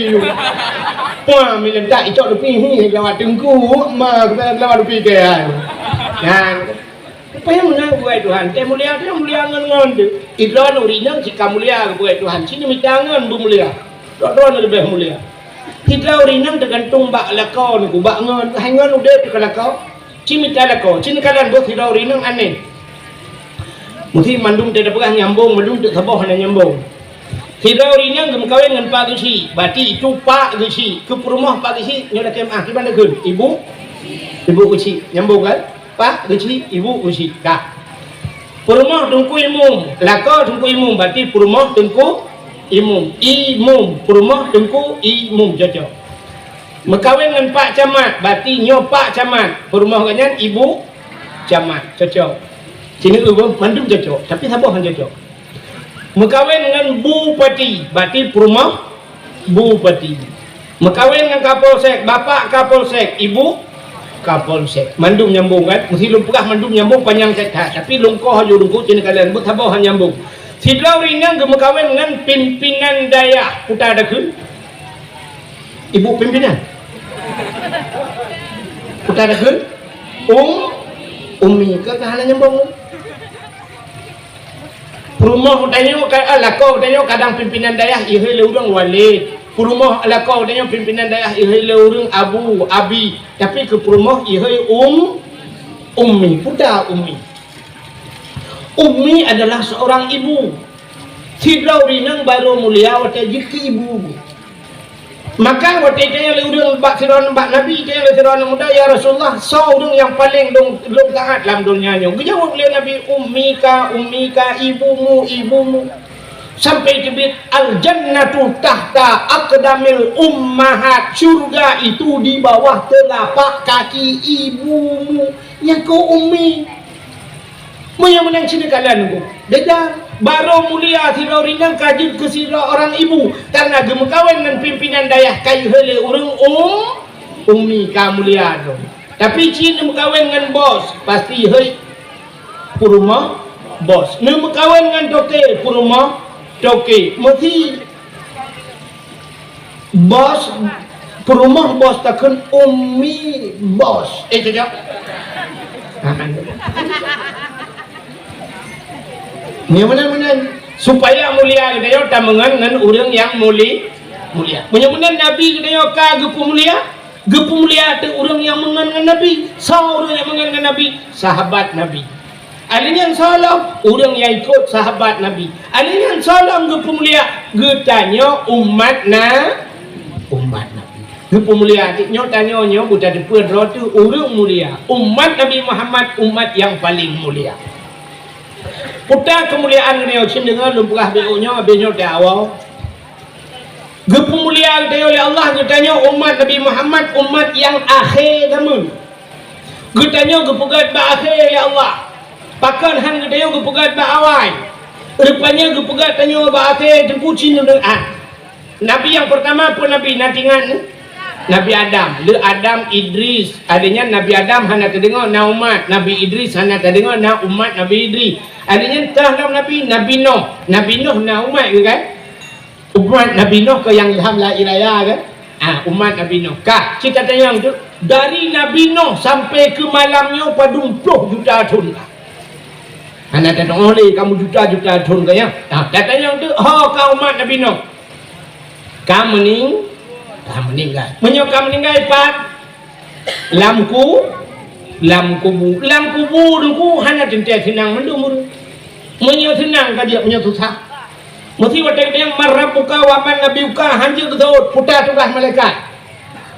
Puah, milentak icok tupi, hi, lawat Teungku, ma, lawat tupi ke, ya. Nyan. Rupanya meunan buet Tuhan. Teuh mulia, teuh mulia ngon-ngon teuh. Idroe nuri nyan cit ka mulia buet Tuhan. Cit neumita ngon beumulia. Droe-droe leubeh mulia. Idroe nuri nyan teugantung bak lakoe Teungku, bak ngon. Hai ngon udeb teuh ka lakoe. Cit mita lakoe. Cit neukalon boh idroe nuri nyan aneh. Meusi mandum teuh tapeugah nyambong, mandum teuh saboh hana nyambong. Sidroe ureueng inong geumeukawen ngon Pak Geuchik, berarti itu Pak Geuchik. Keu peurumoh Pak Geuchik nyoe lakèe meu'ah, kiban takheun? Ibu, Ibu Geuchik. Nyambong kan? Pak Geuchik, Ibu Geuchik. Ka. Peurumoh Teungku Imum, lakoe Teungku Imum, berarti peurumoh Teungku Imum. Imum, peurumoh Teungku Imum, cocok. Meukawen ngon Pak Camat, berarti nyoe Pak Camat. Peurumoh gobnyan Ibu Camat, cocok. Sinoe mandum cocok, tapi saboh han cocok. Meukawen ngon Bupati, berarti peurumoh Bupati. Meukawen ngon Kapolsek, Bapak Kapolsek, Ibu Kapolsek. Mandum nyambong kan? Meusi lôn peugah mandum nyambong panyang that-that. Tapi lôn koh aju lôn kok cit neukalon, buet saboh han nyambong. Sidroe ureueng inong geumeukawen ngon pimpinan dayah. Peue takheun? Ibu pimpinan? Peue takheun? Um, Umi. Ka, ka hana nyambong. Peurumoh tanyoe ka, ah, lakoe tanyoe kadang pimpinan dayah, ihôi lé ureueng walid. Peurumoh lakoe tanyoe pimpinan dayah, ihôi lé ureueng abu, abi. Tapi keu peurumoh ihôi um, ummi, peue ta ummi. Ummi adalah seorang ibu. Sidroe ureueng inong barô mulia watèe jeuet keu ibu. Maka watèe itanyong lé ureueng bak sidroe bak Nabi, itanyong lé sidroe aneuk muda, "Ya Rasulullah, soe ureueng nyang paleng lôn, lôn taát lam donya nyoe?" Geujaweueb lé Nabi, "Ummika, ummika, ibumu, ibumu." Sampai teubiet, "Al-jannatu tahta aqdamil ummahat." Syurga itu di bawah telapak kaki ibumu. Nyan keuh ummi. Meunyoe meunan cit neukalon, beda. Barô mulia sidroe ureueng inong ka jeuet keu sidroe ureueng ibu, karena geumeukawen ngon pimpinan dayah ka jihôi lé ureueng um, ummi ka mulia droe. Tapi cit neumeukawen ngon bos, pasti hôi peurumoh bos. Neumeukawen ngon toke, peurumoh toke. Meusi Bos, peurumoh bos takheun ummi bos. Eh, cocok? Nyoe meunan-meunan. Supaya mulia geutanyoe tameungon ngon ureueng nyang muli-, mulia. Meunyoe meunan Nabi geutanyoe ka geupeumulia, geupeumulia ateueh ureueng nyang meungon ngon Nabi. Soe ureueng nyang meungon ngon Nabi? Sahabat Nabi. Alèh nyan soe lom, ureueng nyang ikot sahabat Nabi. Alèh nyan soe lom geupeumulia, geutanyoe umat na-, umat Nabi. Geupeumulia, nyoe tanyoe nyoe buta teupeu droe teuh ureueng mulia. Umat Nabi Muhammad, umat nyang paleng mulia. Peue keumuliaan geutanyoe, cit deungoe lôn peugah beuh nyoe, abéh nyoe teuh awai. Geupeumulia geutanyoe lé Allah, geutanyoe umat Nabi Muhammad, umat nyang akhé jameun. Geutanyoe geupeugöt bak akhé lé Allah. Pakon han geutanyoe geupeugöt bak awai? Rupanya geupeugöt tanyoe bak akhé teungku cit nyoe. Nabi nyang peurtama peue nabi na teuingat? Nabi Adam. Lé Adam, Idris. Alèh nyan Nabi Adam hana teudeungoe na umat. Nabi Idris hana teudeungoe na umat Nabi Idris. Alèh nyan teuh lom nabi, Nabi Nuh. Nabi Nuh na umat ke kan? Umat Nabi Nuh keu nyang ilham la ilaha kan? Ah, umat Nabi Nuh. Ka, cit tatanyong tu, dari Nabi Nuh sampai keu malam nyoe padum ploh juta thon ka. Hana tateu'oh lé kamoe juta-juta thon ka nyan. Ah, tatanyong tu, ho ka umat Nabi Nuh. Ka meuning-, ka meuninggai. Meunyoe ka meuninggai pat, Lam ku-, lam kubu. Lam kubu teungku hana teuntèe seunang mandum ureueng. Meunyoe seunang ka jeuet, meunyoe susah. Meusi watèe geutanyoe man rabbuka wa man nabiyuka hanjeuet geuseuôt, peue tugaih malaikat.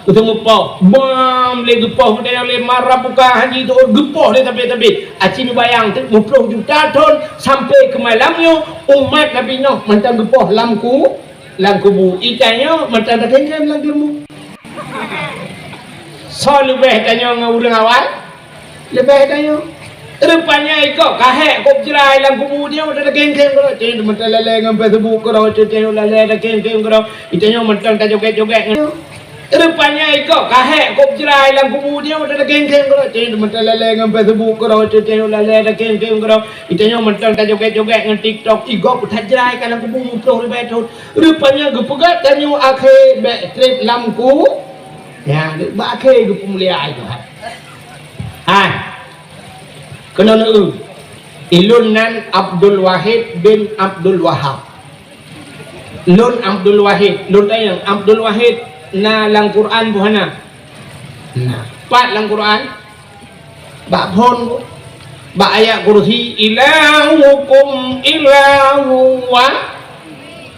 Geuseuôt geupoh. Bam lé geupoh geutanyoe lé man rabbuka hanjeuet geuseuôt, geupoh lé tabét-tabét. Aci neubayang teuk meuploh juta thon sampai keu malam nyoe umat Nabi Nuh mantong geupoh lam ku-, lam kubu. Geutanyoe mantong takhém-khém lam kubu. Soe leubeh tanyoe ngon ureueng awai? Leubeh tanyoe. Rupanya ikôt ka hék kôb jrai lam kubu nyoe, mantong takhém-khém keudroe. Cit mantong lalè ngon Facebook keudroe, cit tanyoe lalè takhém-khém keudroe. Geutanyoe mantong tajogét-jogét ngon. Rupanya ikôt ka hék kôb jrai lam kubu nyoe, mantong takhém-khém keudroe. Cit mantong lalè ngon Facebook keudroe, cit tanyoe lalè takhém-khém keudroe. Geutanyoe mantong tajogét-jogét ngon TikTok, ikôt that jrai ka lam kubu meuploh ribèe thon. Rupanya geupeugah tanyoe akhé bèk trép lam ku-, nyan, bak akhé geupeumulia Tuhan. Hai. Keunoe neueu. Ulôn nan Abdul Wahid bin Abdul Wahab. Lôn Abdul Wahid. Lôn tanyong, Abdul Wahid na lam Quran peu hana? Na. Pat lam Quran? Bak phon, bak ayat kursi, "Ilahukum ilahu wa-,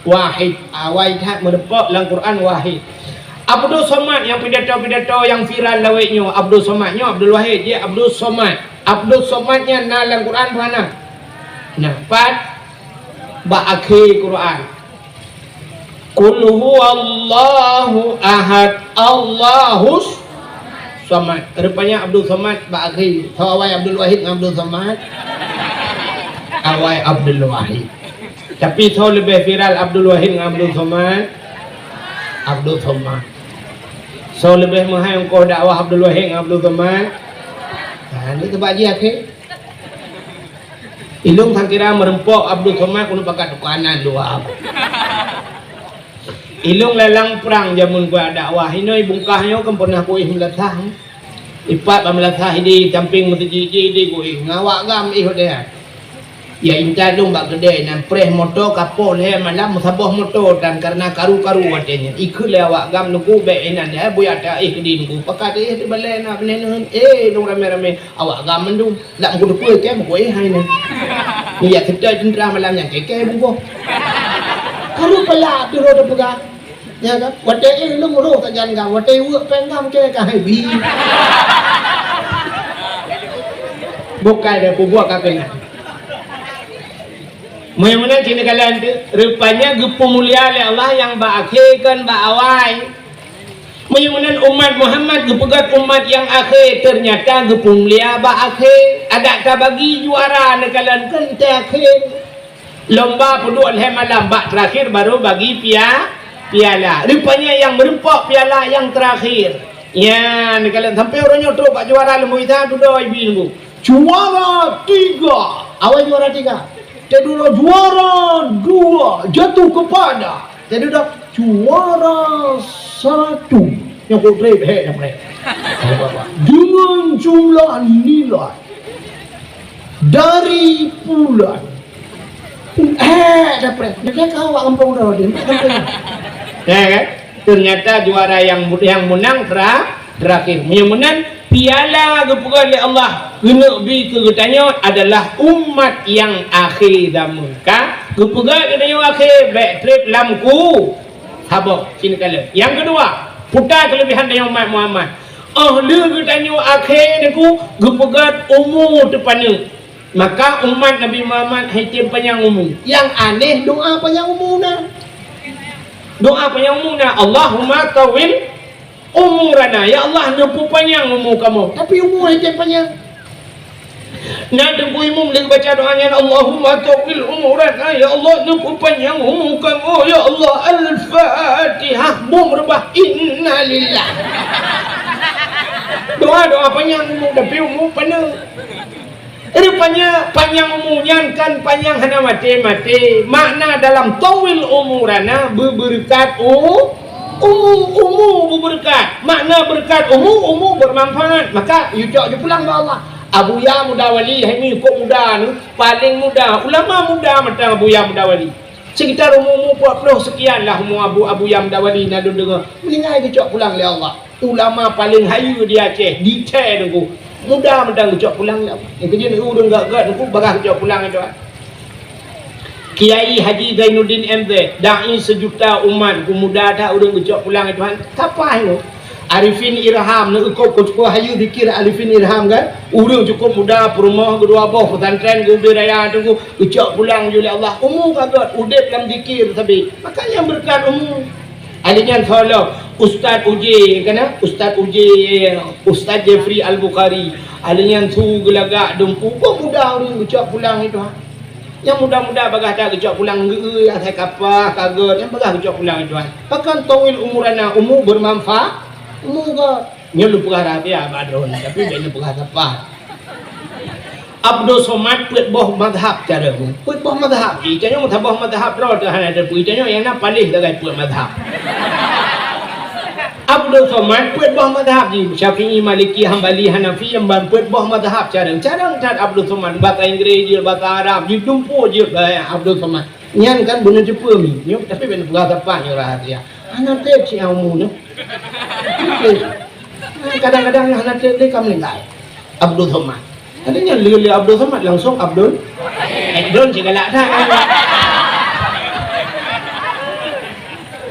wahid." Awai that meuteupok lam Quran wahid. Abdul Somad nyang pidato-pidato nyang viral lawét nyoe, Abdul Somad nyoe, Abdul Wahid, jih Abdul Somad. Abdul Somad nyan na lam Quran peu hana? Na, pat? Bak akhé Quran. Qul huwallahu ahad, Allahus Somad. Rupanya Abdul Somad bak akhé. Soe awai Abdul Wahid ngon Abdul Somad? Awai Abdul Wahid. Tapi soe leubeh viral Abdul Wahid ngon Abdul Somad? Abdul Somad. Soe leubeh meuhai ongkoh dakwah Abdul Wahid ngon Abdul Somad? Ha, ni teubak jih akhé. Ilôn sangkira meureumpok Abdul Somad keuneuk pakat tukanan dua. Ilôn lalang prang jameun kuat dakwah. Inoe bungkah nyoe kan pernah kuéh meulasah. Ipat bak meulasah di sampéng meuseujid di kuéh. Ngawak gam éh udeh. Ya intat lôn bak keudè nan preh moto ka poh lhèe malam meusaboh moto tan kareuna karu-karu watèe nyan. Ikheun lé awak GAM, "Teungku, bèk inan ya, buya taéh keudéh Teungku." Pakat éh teubalèe na beuneuneuh. Eh, lôn ramè-ramè awak GAM mandum. Lam meukeudeupeue kèe meukuéh hai nyan. Nyan seutôt teuntra malam nyan kèe-kèe bungkôh. Karu pala teuh lôn teupeugah. Ya kan? Watèe éh lôn roh sajan GAM, watèe weuek pèng GAM kèe ka hai bi. Bukai deh peubuet ka keunan. Meunyoe meunan cit neukalon teuh, rupanya geupeumulia lé Allah nyang bak akhé kon bak awai. Meunyoe meunan umat Muhammad geupeugöt umat nyang akhé, teunyata geupeumulia bak akhé. Adak tabagi juara neukalon kon teuakhé. Lomba peuduek lhèe malam, bak teurakhir baru bagi pia-, piala. Rupanya nyang meureumpok piala nyang teurakhir. Nyan, neukalon sampoe uroe nyoe trok bak juara leumbô isa dudoe ibi leumbô. Juara tiga. Awai juara tiga. Teududoe juara dua, jatuh kepada. Jadi dah juara satu. Nyang kok trép hek dah mulai. Dengan jumlah nilai dari bulan. Hek dah mulai. Dia kau awak kampung dah dia. Ya kan? Ternyata juara yang yang menang tera-, terakhir. Meunyoe meunan, piala geupeugöt lé Allah keuneuk bi keu geutanyoe adalah umat nyang akhé zaman. Ka geupeugöt geutanyoe akhé, bèk trép lam ku saboh. Sinoe kalon. Nyang keudua, puta keuleubihan tanyoe umat Muhammad. Óh lheueh geutanyoe akhé Teungku, geupeugöt umu teupaneuk. Maka umat Nabi Muhammad hai tem panyang umu. Nyang aneh doa panyang umu na. Doa panyang umu na, "Allahumma tawwil umurana." Ya Allah, neupeupanyang umu kamoe. Tapi umu hai tem panyang. Na Teungku Imum lheueh baca doa nyan, "Allahumma tawwil umurana." Ya Allah, neupeupanyang umu kamoe. Ya Allah, Al-Fatihah. Bom reubah, innalillah. Doa-doa panyang umu, tapi umu paneuk. Rupanya panyang umu nyan kan panyang hana maté-maté. Makna dalam tawwil umurana, beubeureukat u-, umu, umu beubeureukat. Makna beureukat umu, umu beumanfaat. Maka, yue cok ju pulang bak Allah. Abuya Muda Wali, hai nyoe kok muda nyoe, paleng muda. Ulama muda mantong Abuya Muda Wali. Sekitar umu-umu peuet ploh sekian lah umu Abu, Abuya Muda Wali na lôn deungoe. Meuninggai geucok pulang lé Allah. Ulama paleng hayeue di Aceh, di Aceh Teungku. Muda mantong geucok pulang lé Allah. Nyang keujeuet ureueng gèt-gèt Teungku, bagah geucok pulang lé Tuhan. Kiai Haji Zainuddin M Z, dai seujuta umat, Teungku, muda that ureueng geucok pulang lé Tuhan. Sapai nyoe? Arifin Irham, neueukôb keu cukôp hayeue zikir Arifin Irham kan? Ureueng cukôp muda, peurumoh geudua boh, pesantren geubri raya Teungku, geucok pulang ju lé Allah. Umu ka gèt, udép lam zikir sabe. Maka nyan beureukat umu. Ahli nyan soe lom, Ustaz Uji, kan? Ustaz Uji, Ustaz Jeffrey Al-Bukhari. Ahli nyan su geulagak dumpu, kok muda ureueng geucok pulang lé Tuhan. Nyang muda-muda bagah that geucok pulang geu-eu, asai kapah, ka gèt, nyang bagah geucok pulang lé Tuhan. Pakon tawwil umurana, umu beumanfaat, umu gèt. Nyoe lôn peugah rahsia bak droeneuh, tapi bèk lôn peugah sapat. Abdul Somad peuet boh mazhab cara nyoe. Peuet boh mazhab jih. Tanyoe meusaboh mazhab droe teuh hana teupeue. Tanyoe nyang na paléh sagai peuet mazhab. Abdul Somad peuet boh mazhab jih. Syafi'i, Maliki, Hambali, Hanafi, nyang ban peuet boh mazhab cara. Cara that Abdul Somad. Basa Inggréh jeuet, basa Arab jeuet, dumpeue jeuet, eh, Abdul Somad. Nyan kan beuneuteupeu mi. Nyoe, tapi bèk lôn peugah sapat nyoe rahsia. Hana trép cit nyang umu nyoe. Kadang-kadang nyang hana trép lé ka meuninggai. Abdul Somad. Ada nyang lé, lé Abdul Somad langsung Abdul. Eh, Don cit galak that.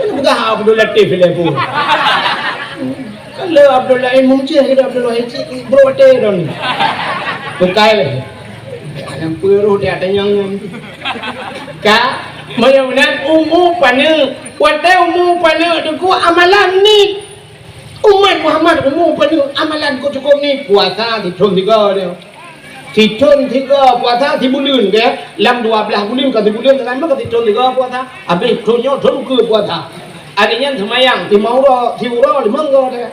Kan peugah Abdul Latif lé pun. Kan lé Abdul Latif Mumcih, kita Abdul Wahid cit, bro, watèe Don. Bukai lé. Nyang peureuh di atas nyang. Ka, meunyoe meunan umu paneuk. Watèe umu paneuk Teungku amalan nit. Umat Muhammad umu paneuk amalan kok cukôp nit, puasa sithôn tiga dia. Sithôn tiga puasa sibuleuen dia. Lam dua blaih buleuen ka sibuleuen, teuma ka sithôn tiga puasa. Habéh thôn nyoe thôn keue puasa. Akhé nyan seumayang lima uroe, siuroe limong go dia.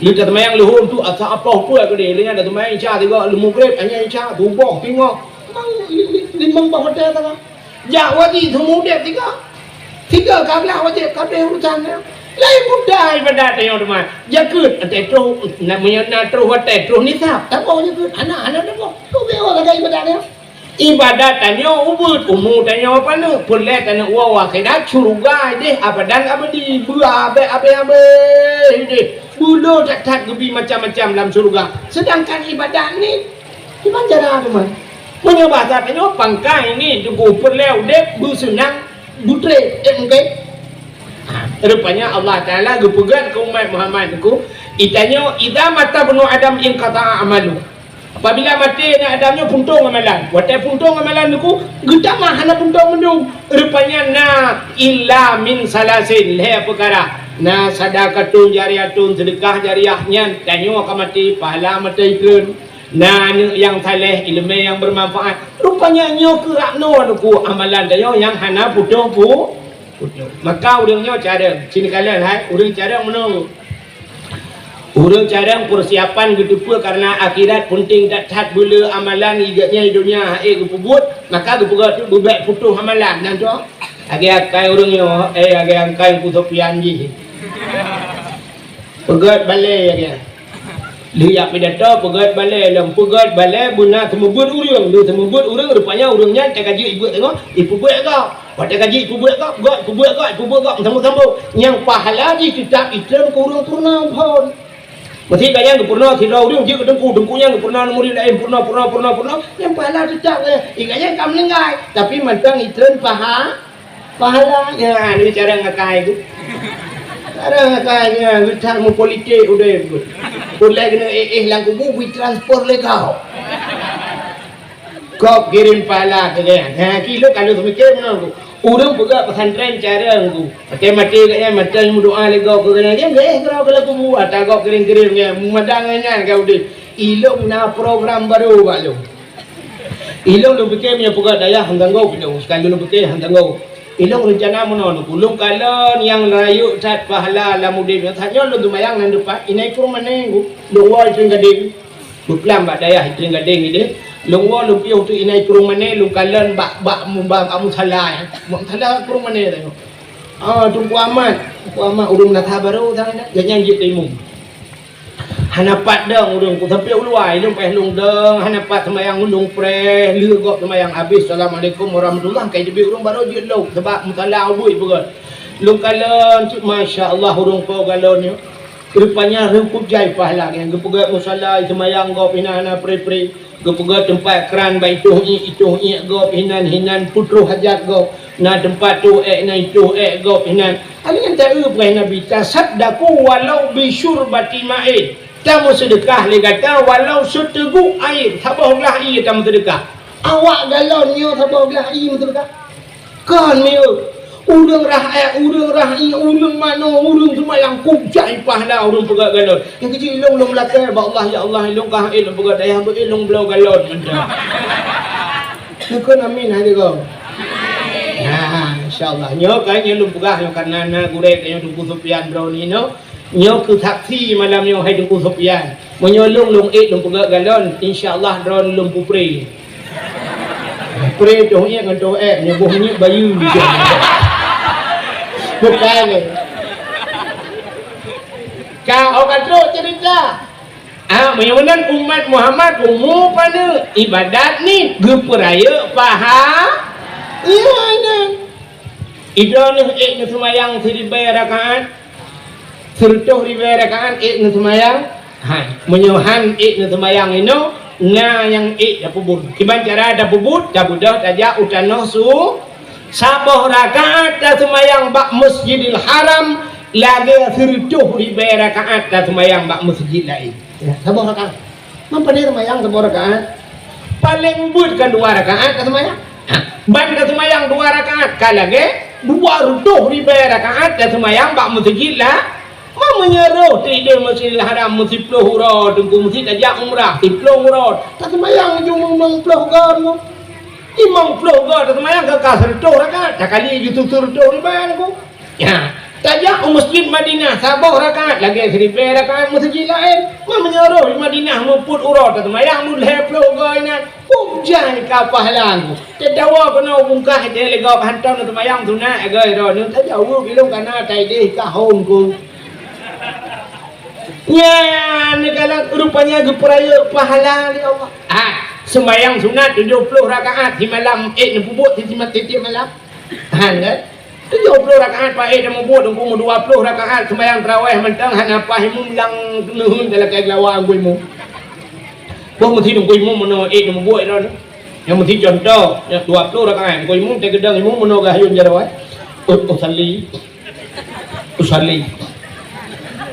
Lheueh ka seumayang leuhô tu asa apoh peue keudéh, lheueh nyan dah seumayang Isya tiga, lheueh Maghrib, nyan Isya, suboh, singoh. Memang li-, li-, limong boh watèe sagai. Jak wajéb seumeu udép tiga. Tiga ka glah wajéb, ka abéh urusan nyan. Laén mudah ibadat tanyoe teuma. Jakeuet, watèe troh, na, meunyoe na troh watèe, troh nisab. Taboh jakeuet, hana, hana taboh. Tu beuh lagèe ibadat nyan. Ibadat tanyoe ubit, umu tanyoe paneuk, peureulèe tanyoe woe akhirat syeuruga deh abadan abadi, beuabéh-abéh-abéh deh. Beulo that-that geubi macam-macam lam syeuruga. Seudangkan ibadat ni, kiban cara teuma. Meunyoe basa tanyoe pangkai ni teungku, peureulèe udép beuseunang, beutrép, eh, mungken. Ha, rupanya Allah Taala geupeugah keu umat Muhammad teungku, itanyoe, "Idza mata ibnu Adam inqata'a amalu." Apabila maté aneuk Adam nyoe, puntông amalan. Watèe puntông amalan teungku, geutamah hana puntông mandum. Rupanya na illa min salasin, lhèe peukara. Na sadaqatun jariyatun, seudeukah jariah nyan, tanyoe ka maté, pahala maté treun. Na aneuk nyang saleh, ileumèe nyang beumanfaat. Rupanya nyoe keuh rot noe teungku amalan tanyoe nyang hana putôh pu-, putôh. Maka ureueng nyoe carông, sini kalon hai, ureueng carông meunoe. Ureueng carông peusiapan geuteupeue kareuna akhirat peunteng that-that, beulo amalan, igat nyan donya hase geupeubuet, maka geupeugah tu beubèk putôh amalan nyan tu. Lagèe akai ureueng nyoe, eh, lagèe akai Teungku Sofyan jih. Peugöt balè lagèe. Lheueh jak pidato, peugöt balè lom, peugöt balè beuna seumeubeuet ureueng, lheueh seumeubeuet ureueng, rupanya ureueng nyan teuka jeuet ibuet teungoh, ipeubuet gob. Watèe ka jeuet ipeubuet gob, gob, ipeubuet gob, ipeubuet gob, sambung-sambung. Nyang pahala jih teutab itreun keu ureueng peurunoe phon. Meusti ka nyang geupeurunoe sidroe ureueng jeuet keu teungku, teungku nyang geupeurunoe murit laén, peurunoe, peurunoe, peurunoe, peurunoe, nyang pahala teutab ka nyang. Ingat nyan ka meuninggai, tapi mantong itreun paha-, pahala. Nyan, ni cara ngakai tu. Cara ngakai nyan, geutak meupolitik udép tu. Ulèe keuneuk éh-éh lam kubu, bri transfer lé gob. Gob kirém pahala keu gobnyan. Ha, kilo ka lôn seumiké meunan tu. Ureueng peugah pesantren carông tu. Maté-maté gobnyan, maté meudoa lé gob keu gobnyan. Dia geuéh keudroe keu lam kubu, ata gob kirém-kirém nyan. Meumandang ngon nyan ka udép. Ilôn na program barô bak lôn. Ilôn lôn piké meunyoe peugah dayah han tanggong ilôn. Sekarang lôn piké han tanggong. Ilôn reuncana meunoe, lôn kalon nyang rayeuk that pahala lam udép nyoe. That nyoe lôn seumayang nan depan, inan krueng mané, lôn woe Tring Gadeng. Beuklam bak dayah Tring Gadeng idéh, lôn woe lôn piôh teuk inan krueng mané, lôn kalon bak, bak, bak, bak musala, eh. Bak musala krueng mané tanyoe. Ah, Teungku Amat, Teungku Amat ureueng meunasah barô sana, gobnyan jeuet imum. Hana pat dong ureueng, ku sampoe u luwa, ilôn paih lôn dong, hana pat seumayang, lôn preh, lheueh gob seumayang habéh, assalamualaikum warahmatullah, kai teubiet ureueng barô jeuet lom, sabab musala ubit beugöt. Lôn kalon cit, masya Allah, ureueng po galon nyoe. Rupanya reumput jai pahala nyan. Geupeugöt musala, seumayang gob inan hana pre-pre. Geupeugöt teumpat kran bak itôh iék, itôh iék gob inan, hinan peutroh hajat gob. Na teumpat toh ék, na itôh ék gob inan. Hana nyan taeu peugah Nabi, "Tasaddaqu walau bi syurbati ma'in." Tameuseudeukah lé gata walau seuteugok air, saboh glah ié tameuseudeukah. Awak galon nyoe saboh glah ié meuseudeukah. Kon miyueb. Ureueng rah ék, ureueng rah ié, ureueng manoe, ureueng seumayang, kujai pahala ureueng peugöt galon. Nyang keuji ilôn lôn meulakèe bak Allah, "Ya Allah, ilôn ka ék lôn peugöt dayah, beu ék lôn bloe galon mantong." Neukheun amin hai digong. Nah, insya Allah. Nyoe kan nyang lôn peugah nyoe kareuna na gurèe tanyoe Teungku Sofyan droeneuh nyoe. Nyoe keuh saksi malam nyoe hai Teungku Sofyan. Meunyoe lôn, lôn ék lôn peugöt galon, insya Allah droeneuh lôn pupre. Pre toh iék ngon toh ék, nyoe boh minyeuk bayeue. Bukan lé. Ka, oh, ka trok cerita. Ah, meunyoe meunan umat Muhammad umu paneuk, ibadat ni geupeurayeuk paha-, iya, nyan. Idroeneuh ék neuseumayang siribèe rakaat, sireutôh ribèe rakaat ék neuseumayang? Hai, meunyoe han ék neuseumayang inoe, na nyang ék tapeubuet. Kiban cara tapeubuet, tabeudôh tajak u tanoh su-, saboh rakaat taseumayang bak Masjidil Haram, lagèe sireutôh ribèe rakaat taseumayang bak masjid laén. Ya, saboh rakaat. Man pane seumayang saboh rakaat? Paleng beuet kan dua rakaat ka seumayang. Ha, ban ka seumayang dua rakaat, ka lagèe dua reutôh ribèe rakaat ka seumayang bak meuseujid lah. Man meunyoe roh teuideh Masjidil Haram meusiplôh uroe, Teungku, meuseujid tajak umrah siplôh uroe, ka seumayang ujong limong ploh uroe. Limong ploh uroe ka seumayang ka, ka sireutôh rakaat, takali ju sireutôh ribèe, Teungku. Nyan, tajak u Masjid Madinah saboh rakaat lagèe siribèe rakaat meuseujid laén. Man meunyoe roh di Madinah muphom uroe taseumayang lhèe ploh uroe inan, peue jai ka pahala nyan. Teudawa keunoe bungkah teuh lé gob hantom neuseumayang sunat lagèe droeneuh, tajaweueb ilôn kana taideh ka hom ku. Nyan neukalon rupanya geupeurayeuk pahala lé Allah. Ah, Sembahyang sunat tujoh ploh rakaat simalam, ék neupeubuet si-, si-, tiep-tiep malam. Han kan? Tujoh ploh rakaat paék dan mubuet, Teungku, meudua ploh rakaat sembahyang tarawih mantong hana paih imum lam neuheun talakée geulawa Teungku Imum. Boh meusi Teungku Imum meunoe ék dan mubuet droeneuh. Nyang meusi contoh, nyang dua ploh rakaat Teungku Imum teukeudang imum meunoe gayun jaroe. Usalli. Usalli.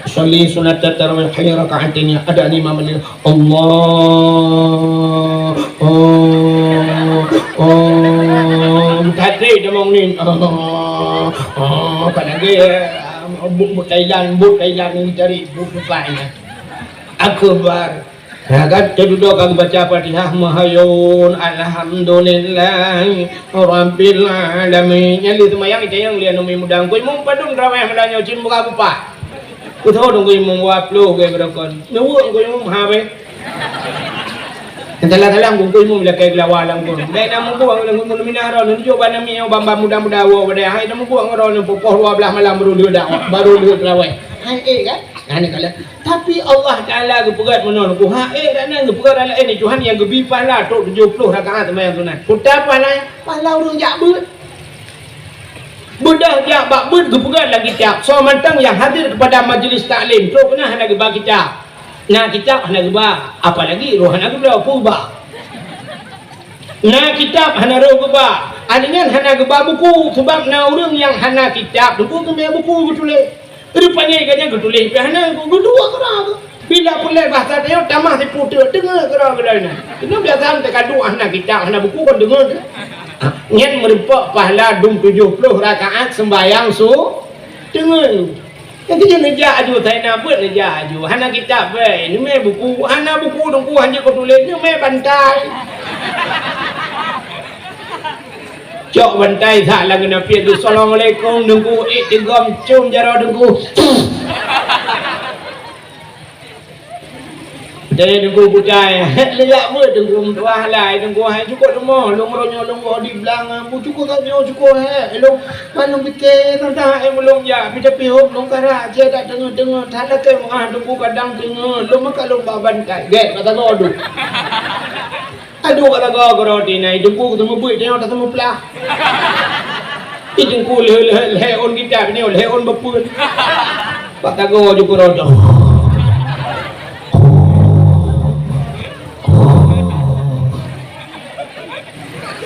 Usalli sunat tarawih rakaatain ada imam Ali. Allah. Oh. Oh. Tadi dia mau ni. Oh. Oh. Kan lagi. But, but Thailand, but Thailand ni cari but bukannya. Akbar. Ya kan, teududoe ka geubaca Fatihah, meuhayun, alhamdulillah, rabbil alamin. Nyang lheueh seumayang, itanyong lé aneuk muda, "Teungku Imum padum tarawih malam nyoe, cit buka bupa?" Kutho Teungku Imum, "Dua ploh geuh beurokon." Neuweuek Teungku Imum, ha beh. Nyang salah-salah Teungku Imum lakée geulawa lam gon. Bèk na mubuang lam gon minah droe, neujok bak namiet nyoe ban-ban muda-muda woe badée. Hai na mubuang droe nyoe pukon dua belas malam baru lheueh dakwah, baru lheueh tarawih. Hai, eh, kan? Nah, ni kalau Tapi Allah Taala geupeugah meunoe, geupeugah, eh, dan nan geupeugah dalam ayat ni, Tuhan nyang geubi pahala trok tujoh ploh rakaat seumayang sunat. Peue pahala? Pahala ureueng jak beuet. Beudôh jak bak beuet geupeugah lam kitab. Soe mantong nyang hadir kepada majlis taklim, trok keunan hana geuba kitab. Na kitab hana geuba, apalagi roh hana geubloe, peue geuba? Na kitab hana roh geuba. Aneuk nyan hana geuba buku, sabab na ureueng nyang hana kitab, teungku geumè buku geutuléh. Rupanya gobnyan geutuléh pih hana, geuduek keudroe. Bila peureulèe bahasa tanyoe tamah siputeuk, deungö keudroe geutanyoe. Keunoe biasa teuka duek hana kitab, hana buku kon deungö teuh. Nyan meurumpok pahala dum tujoh ploh rakaat seumbahyang su-, deungö. Nyang keujeuet neujak aju, sai na beuet neujak aju. Hana kitab bèe, neumè buku. Hana buku teungku, hana jeuet keu tuléh, neumè bantai. Cok bantai that lam geunapiet tu, "Assalamualaikum, Teungku." Ék teugom com jaroe Teungku. Jadi Teungku butai, lé jak beuet Teungku, meutuah lai Teungku, hai cukôp rumoh, lôn uroe nyoe lôn goh di blang, bu cukôp ka nyoe cukôp, hai, lôn, man lôn pike, teuntang, hai, meulôn jak, pih tapi hom lôn karak, cit dak teungeut-teungeut, that lakèe meu'ah Teungku kadang teungeut, lôn meukat lôn ba bantai, gèt, kata godu. Aduh, ka tagoe keudroe tinai, Teungku teumeubuet, nyoe teumeupeugah. Ih, Teungku lheueh, lheueh, lheueh ôn kitab, nyoe lheueh ôn beupeuen. Bak tagoe ju keudroe.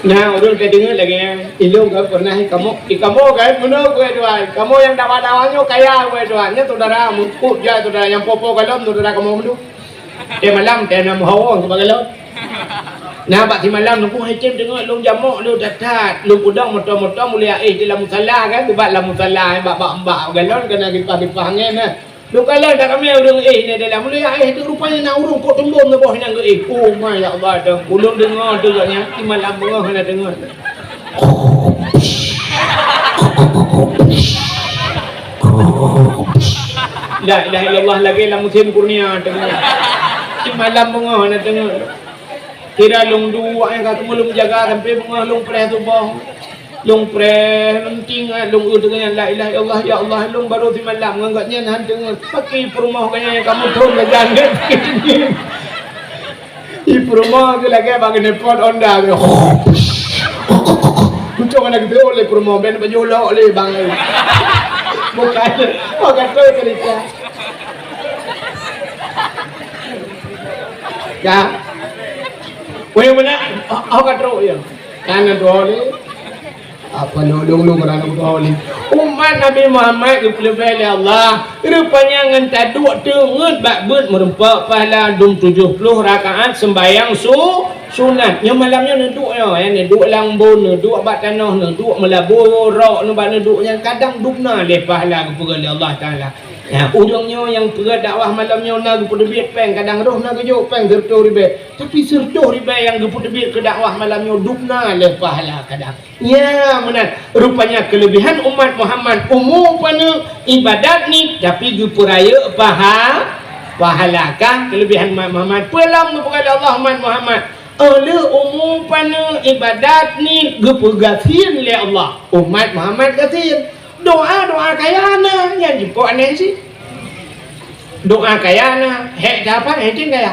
Nah, ureueng ka deungoe lagèe nyan. Ilôn ka pernah ikamoe, ikamoe ka meunoe, kue tuan. Kamoe nyang dawa-dawa nyoe kaya, kue tuan. Nyan saudara, meukeue jai saudara nyang po-po kalon, saudara kamoe meunoe. Teuh malam, teuh na meuhawong keu bak galon. Na bak simalam Teungku hai tem teungoh lôn jamok lôn that-that. Lôn peudong moto-moto mulai aéh di lam musala kan, bak lam musala, bak, bak, bak galon keunan kipah-kipah angén na. Lôn kalon that ramé ureueng éh na dalam, mulai aéh tu rupanya na ureueng kok teumbom saboh nyang geuéh. Oh ma ya Allah, dong. Ulôn deungoe tu gobnyan, simalam beungoh hana deungoe. La ilaha illallah, lagèe lam musim kurnia teungoh. Simalam beungoh hana teungoh. Kira lôn duek nyang ka teumulông jaga sampai beungoh lôn preh tuboh. Lôn preh, lôn tingat, lôn eu teungoh nyan, la ilaha illallah, ya Allah, lôn baru simalam ngon gobnyan han teungoh. Paké peurumoh gobnyan nyang ka muthôn gajan gèt. Di peurumoh tu lagèe bak keuneupot Honda tu. Kucong aneuk tu oleh peurumoh ben baju lok lé bang. Bukan. Oh, kata cerita. Ya. Weh mana? Oh, oh, kata ya. Kan tu oleh. Apa lôn-lôn keunan lôn tuha ulih? Umat Nabi Muhammad geupeuleubeh lé Allah. Rupanya ngon taduek teungeut bak beuet meurumpok pahala dum tujoh ploh rakaat seumbahyang su-, sunat. Nyoe malam nyoe neuduek nyoe, ya, neuduek lam bun, neuduek bak tanoh, neuduek meulabô rok, neuba neuduek nyan kadang dum na lé pahala geupeugah lé Allah Taala. Ya, ureueng nyoe nyang peugah dakwah malam nyoe na geupeuteubiet péng, kadang roh na geujok péng sireutôh ribèe. Tapi sireutôh ribèe nyang geupeuteubiet keu dakwah malam nyoe dum na lé pahala kadang. Nya meunan, rupanya keuleubehan umat Muhammad umu paneuk ibadat ni, tapi geupeurayeuk paha-, pahala. Ka keuleubehan umat Muhammad. Peue lom geupeugah lé Allah umat Muhammad? Óh lheueh umu paneuk ibadat ni geupeugasien lé Allah, umat Muhammad gasien. Doa-doa kaya na, nyan jipok aneuëk cit. Doa kaya na, hék dapat, hék cit kaya.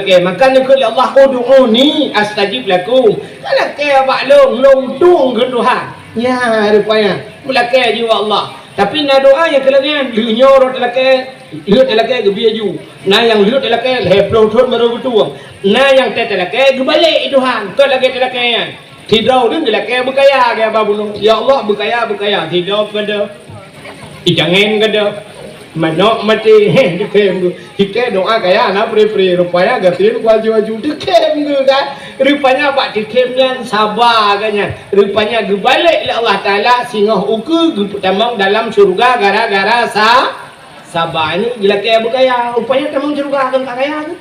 lakée. Maka neukheun lé Allah, "Ud'uni astajib lakum." Ka lakée bak lôn, lôn tueng keu Tuhan. Nyan rupanya. Meulakée jih bak Allah. Tapi na doa nyang keu lagée nyan, lheueh nyoe rot lakée, lheueh lakée geubri aju. Na nyang lheueh lakée lhée ploh thon baru geutueng. Na nyang tét lakée geubalek Tuhan, kon lagée tét lakée nyan. Sidroe ureuëng geulakée beukaya, gaya ba bunoe. Ya Allah, beukaya, beukaya. Sidroe keudeh. Icangen keudeh. Manok maté, heh, dikem tu. Hikée doa kaya na pri-pri. Rupanya gatin kuaju-aju dikem tu kan. Rupanya bak dikem nyan saba kan nyan. Rupanya geubalek lé Allah Taala singoh ukeue geupeutamong dalam syurga gara-gara sa saba ni geulakée beukaya. Rupanya tamong syurga kan tak kaya tu.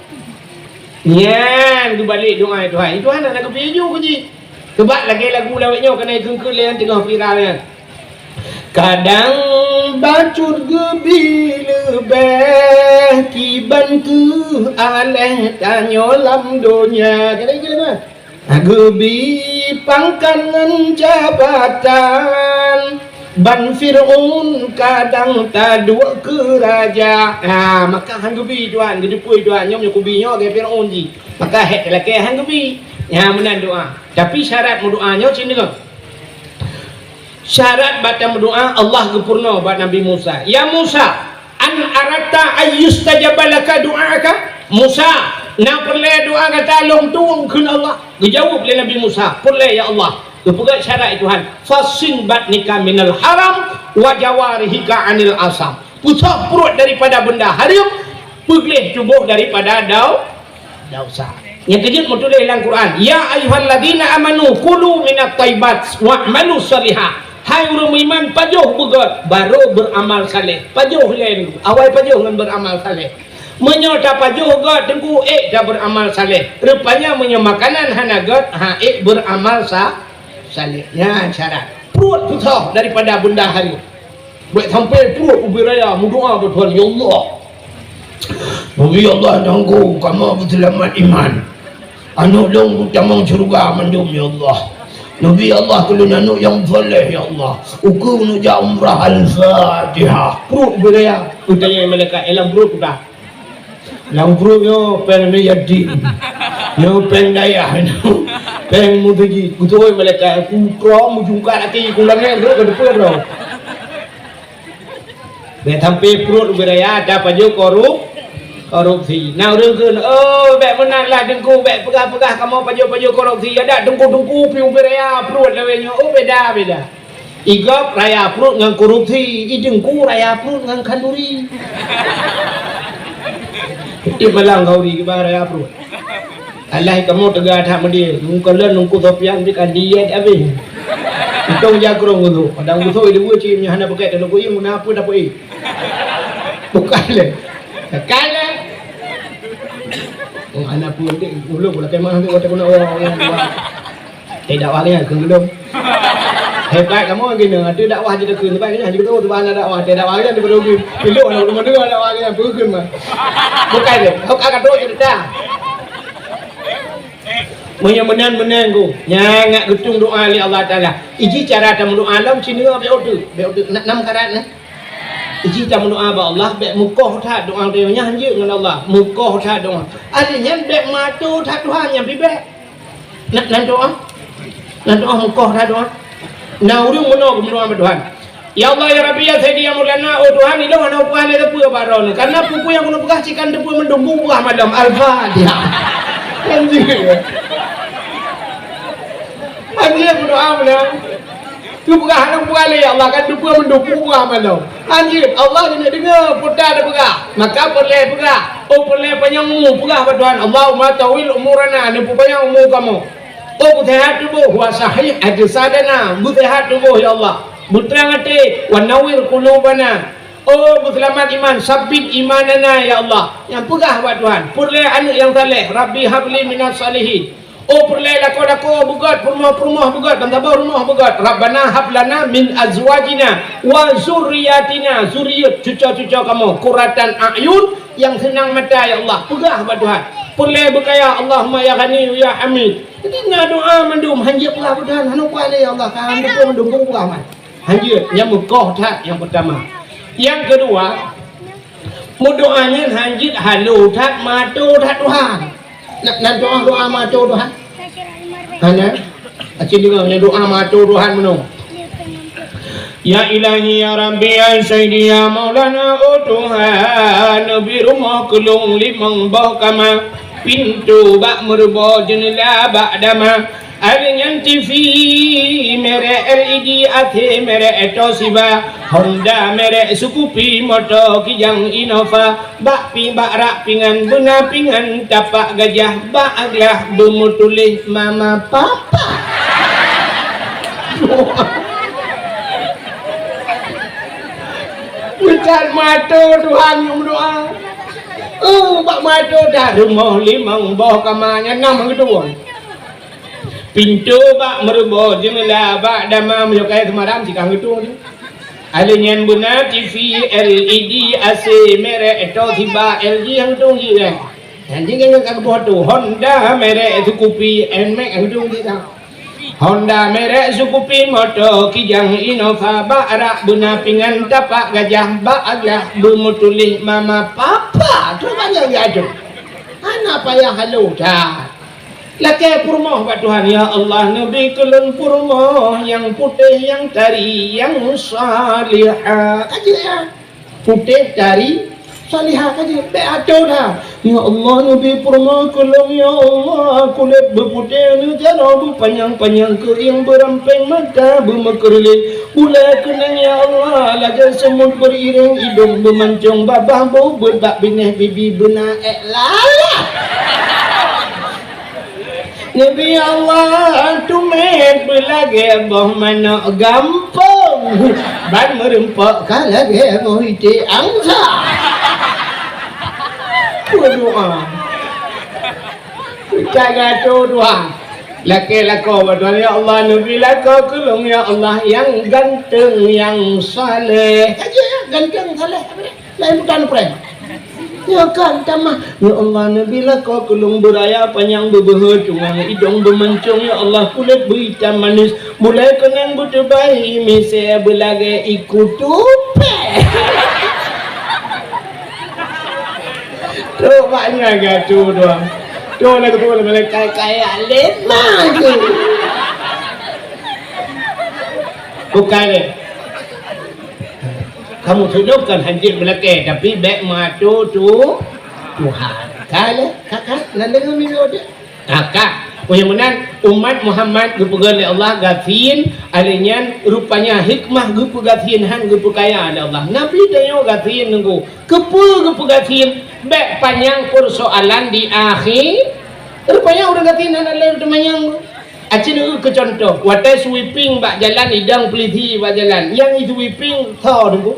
Nyan geubalek doa Tuhan. Tuhan nak geupeuju ku jih. Coba lagèe lagu lawét nyoe keuneuk keungkeut lé nyang teungoh viral nyan. Kadang bacut geubi leubeh kiban keuh aléh tanyoe lam donya. Kadang ikeu lagu. Geubi pangkat ngon jabatan, ban Fir'aun kadang taduek keu raja. Ha, maka han geubi Tuhan, geuteupeue Tuhan, nyoe meunyoe kubi nyoe lagèe Fir'aun jih. Maka hék talakèe han geubi. Nyan meunan doa. Tapi syarat meudoa nyoe cit deungoe. Syarat bak tameudoa, Allah geupeurunoe bak Nabi Musa, "Ya Musa, an aratta ayyustajaba laka du'aaka?" Musa, na peureulèe doa gata lôn tueng kheun Allah? Geujaweueb lé Nabi Musa, "Peureulèe, ya Allah." Geupeugah syarat Tuhan, "Fahsin batnika minal haram wa jawarihika anil asam." Peusoh pruet daripada benda hareuem, peugleh tuboh daripada dau-, desya. Nyang keujeuet meutuléh lam Quran, "Ya ayyuhalladzina amanu kulu minat thayyibat wa'malu shalihah." Hai ureueng meuiman, pajoh beugöt, barô beuramal saleh. Pajoh lé, awai pajoh ngon beuramal saleh. Meunyoe tapajoh göt, teungku, ék tabeuramal saleh. Rupanya meunyoe makanan hana göt, ha, ék beuramal sa-, saleh. Nyan syarat. Pruet peusoh daripada benda hareuem. Bèk sampai pruet ubé raya meudoa bak Tuhan, "Ya Allah, Nabi Allah, tanggu kamoe beuseulamat iman. Aneuk lôn beutamong syeuruga mandum, ya Allah. Nabi Allah, keu lôn aneuk nyang saleh, ya Allah. Ukeue neujak umrah." Al-Fatihah. Pruet ubé raya. Geutanyong malaikat, "Eh, lam pruet peue?" "Lam pruet nyoe péng aneuk yatim. Nyoe péng dayah nyoe. Péng meuseujid." Geutanyong malaikat, "Aku krom meujungkat até ku langèt, rot ka teupeu droe." Bèk sampai pruet ubé raya tapajoh korup-, korupsi. Na ureueng kheun, "Oh, bèk meunan lah Teungku, bèk peugah-peugah kamoe pajoh-pajoh korupsi. Adak teungku-teungku pih ubé raya pruet lawét nyoe." Oh, beda, beda. I gob raya pruet ngon korupsi, i Teungku raya pruet ngon khanduri. Ih, malang khanduri kiban raya pruet. Alah kamoe teuga that meudeh, muka lôn Teungku Sofyan pih ka diet abéh. Untông jakrong geuh, padang geuh i dua cit nyan hana pakai teulogo ié guna peue dapur ié. Bukan lé. Tekan lé. Oh, hana peue dek, ulôn pula kemah tu, kata guna orang, orang tua. Eh, dakwah nyan keu lôn. Hebat kamoe geuh nyoe, atu dakwah jeuet keu hebat nyan, jeuet keu tu bana dakwah, teu dakwah nyan daripada ubi. Pilok na ulôn deungoe dakwah nyan, peue kheun mah. Bukan lé, hok ka kado cerita. Meunyoe meunan-meunan ku, nyan ngat geutung doa lé Allah Taala. Iji cara tameudoa lom sineuk bèk uteuk, bèk uteuk. Na-, nam karat na. Iji tameudoa bak Allah, bèk meukoh that doa teuh nyan jeuet ngon Allah. Meukoh that doa. Arti nyan bèk mato that Tuhan nyan pih bèk. Na, nan doa. Nan doa meukoh that doa. Na ureueng meunoe geumeudoa bak Tuhan. Ya Allah, ya Rabbi, ya Sayyidi, ya Maulana, oh Tuhan, ilôn hana peugah lé teupeue bak droeneuh. Karena peue-peue nyang keuneuk peugah cit kan teupeue mandum, peugah mandum. Al-Fatihah. Kan jeuet. Kan jeuet meudoa meunan. Teupeugah hana peugah lé, ya Allah, kan teupeue mandum, peugah mandum. Kan jeuet, Allah keuneuk deungoe peue ta teupeugah. Maka peureulèe peugah. Oh, peureulèe panyang umu, peugah bak Tuhan, "Allahumma tawwil umurana," neupeupanyang umu kamoe. Oh, beuseuhat tuboh, wa sahih ajsadana, beuseuhat tuboh, ya Allah. Beutrang até, wa nawwir qulubana. Oh, beuseulamat iman, sabbit imanana, ya Allah. Nyang peugah bak Tuhan, peureulèe aneuk nyang saleh, Rabbi habli minas salihin. Oh, peureulèe lakoe-lakoe beugöt, peurumoh-peurumoh beugöt, ban saboh rumoh beugöt. Rabbana hab lana min azwajina wa zurriyatina, zuriat cuco-cuco kamoe, qurratan a'yun, nyang seunang mata, ya Allah. Peugah bak Tuhan. Peureulèe beukaya, Allahumma ya Ghani ya Hamid. Jadi na doa mandum, hanjeuet peugah bak Tuhan, hana peugah lé, ya Allah, ka hana peugah mandum, peugah man. Hanjeuet, nyang meukoh that nyang peutama. Nyang keudua, meudoa nyan hanjeuet halo that mato that Tuhan. Na, na doa, doa mato Tuhan. Hana? Aci deungoe nyan doa mato Tuhan meunoe. Ya Ilahi, ya Rabbi, ya Sayyidi, ya Maulana, oh Tuhan, neubi rumoh keu lôn limong boh kama, pintoe bak meureubo, jeuneula bak dama, aneuk TV merek L E D, A C merek Toshiba, Honda merek Scoopy, moto Kijang Innova, bak pi-, bak rak pingan beuna pingan tapak gajah, bak glah beumeutuléh mama papa. Meucat mato Tuhan nyang meudoa. Oh, bak mato dah rumoh limong boh kama nyan nam geutuwong. Pintoe bak meuruboh, jeumeulah bak dama, meunyoe kayèe seumaram sikang geutung tu. Alèh nyan beuna T V L E D, A C merek Toshiba, L G nyang geutung jih kan. Nyan jih ngon ka geuboh tu, Honda merek Scoopy, Nmax nyang geutung jih kan. Honda merek Scoopy, moto Kijang, Innova, bak rak beuna pingan tapak gajah, bak aglah beumeutuléh mama papa. Tu banyak geuatur. Hana payah halo that. Lakèe peurumoh bak Tuhan, "Ya Allah, neubi keu lôn peurumoh nyang putéh, nyang tari, nyang salihah." Ka jeuet nyan. Putéh, tari, salihah ka jeuet. Bèk ato that. "Ya Allah, neubi peurumoh keu lôn, ya Allah, kulét beuputéh, neujaroe beupanyang-panyang, keuieng beurampéng, mata beumeukeureuléng, bulèe keunong, ya Allah, lagèe seumut beuiréng, idông beumancông, babah beuet bak binéh, bibi beuna èk lalat." Neubi Allah, tumet beulagèe boh manok gampông, ban meurumpok ka lagèe boh iték angsa. Peue doa? Ka geuatur doa. Lakèe lakoe bak Tuhan, "Ya Allah, neubi lakoe keu lôn, ya Allah, nyang ganteng, nyang saleh." Ka jeuet nyan, ganteng, saleh. Laén bukan prank. Nyoe kan tamah. "Ya Allah, neubi lakoe keu lôn beuraya panyang, beubeuhe cungang, idông beumancông, ya Allah, kulét beuitam manis, bulèe keunong beuteubai, misé beulagèe iku tupèe." Trok bak nyan geuatur doa. Trok laju malaikat kaya lé maju. Bukan lé. Kamoe tulông kan hanjeuet meulakèe, tapi bèk meuatur tu Tuhan. Ka lé, ka, ka, nan deungoe miyueb deh. Ka, ka. Oh, nyang meunan, umat Muhammad geupeugah lé Allah gasien, alèh nyan rupanya hikmah geupeugasien han geupeukaya lé Allah. Nabi tanyoe gasien nunggu. Keupeue geupeugasien? Bèk panyang peusoalan di akhé. Rupanya ureueng gasien hana lé teumanyong. Aci neueu keu cuntoh, watèe sweeping bak jalan, idong pulisi bak jalan, nyang isweeping soe teungku?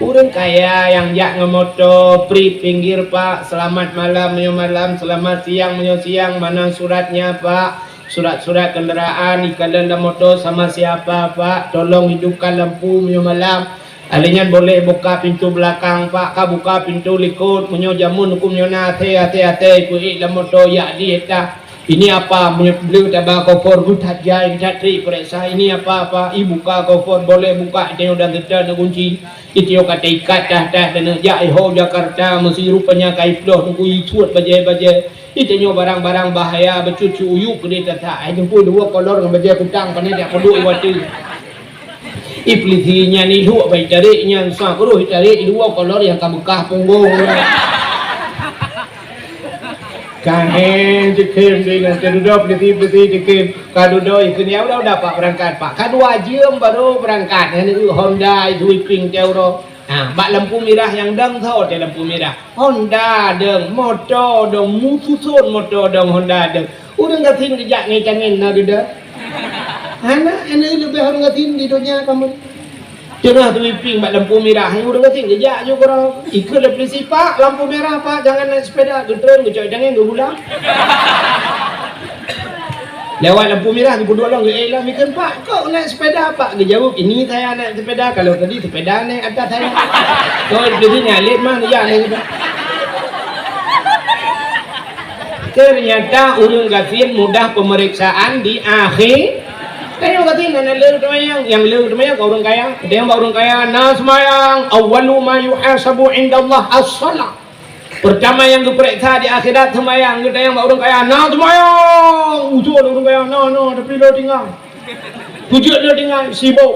Ureueng kaya nyang jak ngon moto, "Pri, pinggir Pak, selamat malam meunyoe malam, selamat siang meunyoe siang, mana suratnya Pak? Surat-surat kendaraan ikalon lam moto sama siapa Pak? Tolong hidupkan lampu meunyoe malam." Alèh nyan, "Boleh buka pintu belakang Pak?" Ka buka pintu likôt, "Meunyoe jameun huköm nyoe na, até, até, até, peuék lam moto, jak di éta." "Ini apa?" Meunyoe le taba kofor, geuh that jai, that trép peuriksa, "Ini apa, Pak?" "Ibuka kofor." "Boleh buka." Tanyoe dan serta na kunci. Tanyoe ka taikat that-that dan jak iho Jakarta, meusi rupanya ka iploh teungku, isuet bajèe-bajèe. Tanyoe barang-barang bahaya, bacut-cut uyuek keudéh that-that. Ai jumpa dua kolor ngon bajèe kutang, pane jak peuduek iwati. Iblih nyan iluek bai tarék nyan, sa keureuh itarék dua kolor nyang ka beukah punggong. Ka hèn jikhém deh nyan, teududoe peulisi-peulisi jikhém. Ka dudoe ikheun, "Ya udah, udah Pak, berangkat Pak." Ka dua jeuem baru berangkat, nyan Honda sweeping teuh uroe. Ha, bak lampu mirah nyang dong, soe teuh lampu mirah? Honda dong, moto dong, meususon moto dong, Honda dong. Ureueng gasien geujak ngon tangen na dudoe? Hana, hana leubeh ureueng gasien di donya kamoe. Teungoh sweeping bak lampu mirah, ureueng gasien geujak ju keudroe. Ikheun lé peulisi, "Pak, lampu merah, Pak, jangan naik sepeda." Geutreun, geucok tangen, geugulang. Lewat lampu mirah, geupeuduek lom, geuék lom, ikheun, "Pak, kok naik sepeda, Pak?" Geujaweueb, "Ini saya naik sepeda, kalau tadi sepeda naik atas saya." Kok di sini alit mah, ya, naik sepeda. Ternyata ureueng gasien mudah pemeriksaan di akhé. Tanyoe gasien hana le teumayang, nyang le teumayang ka ureueng kaya. Teumayang bak ureueng kaya, na seumayang, "Awwalu ma yuhasabu indallah as-shalah." Peurtama nyang geupeuriksa di akhirat seumayang, geutanyong bak ureueng kaya, "Na seumayang?" Ujoe lé ureueng kaya, "Na, na, tapi lôn tinggai." Peue jeuet lôn tinggai? Sibok.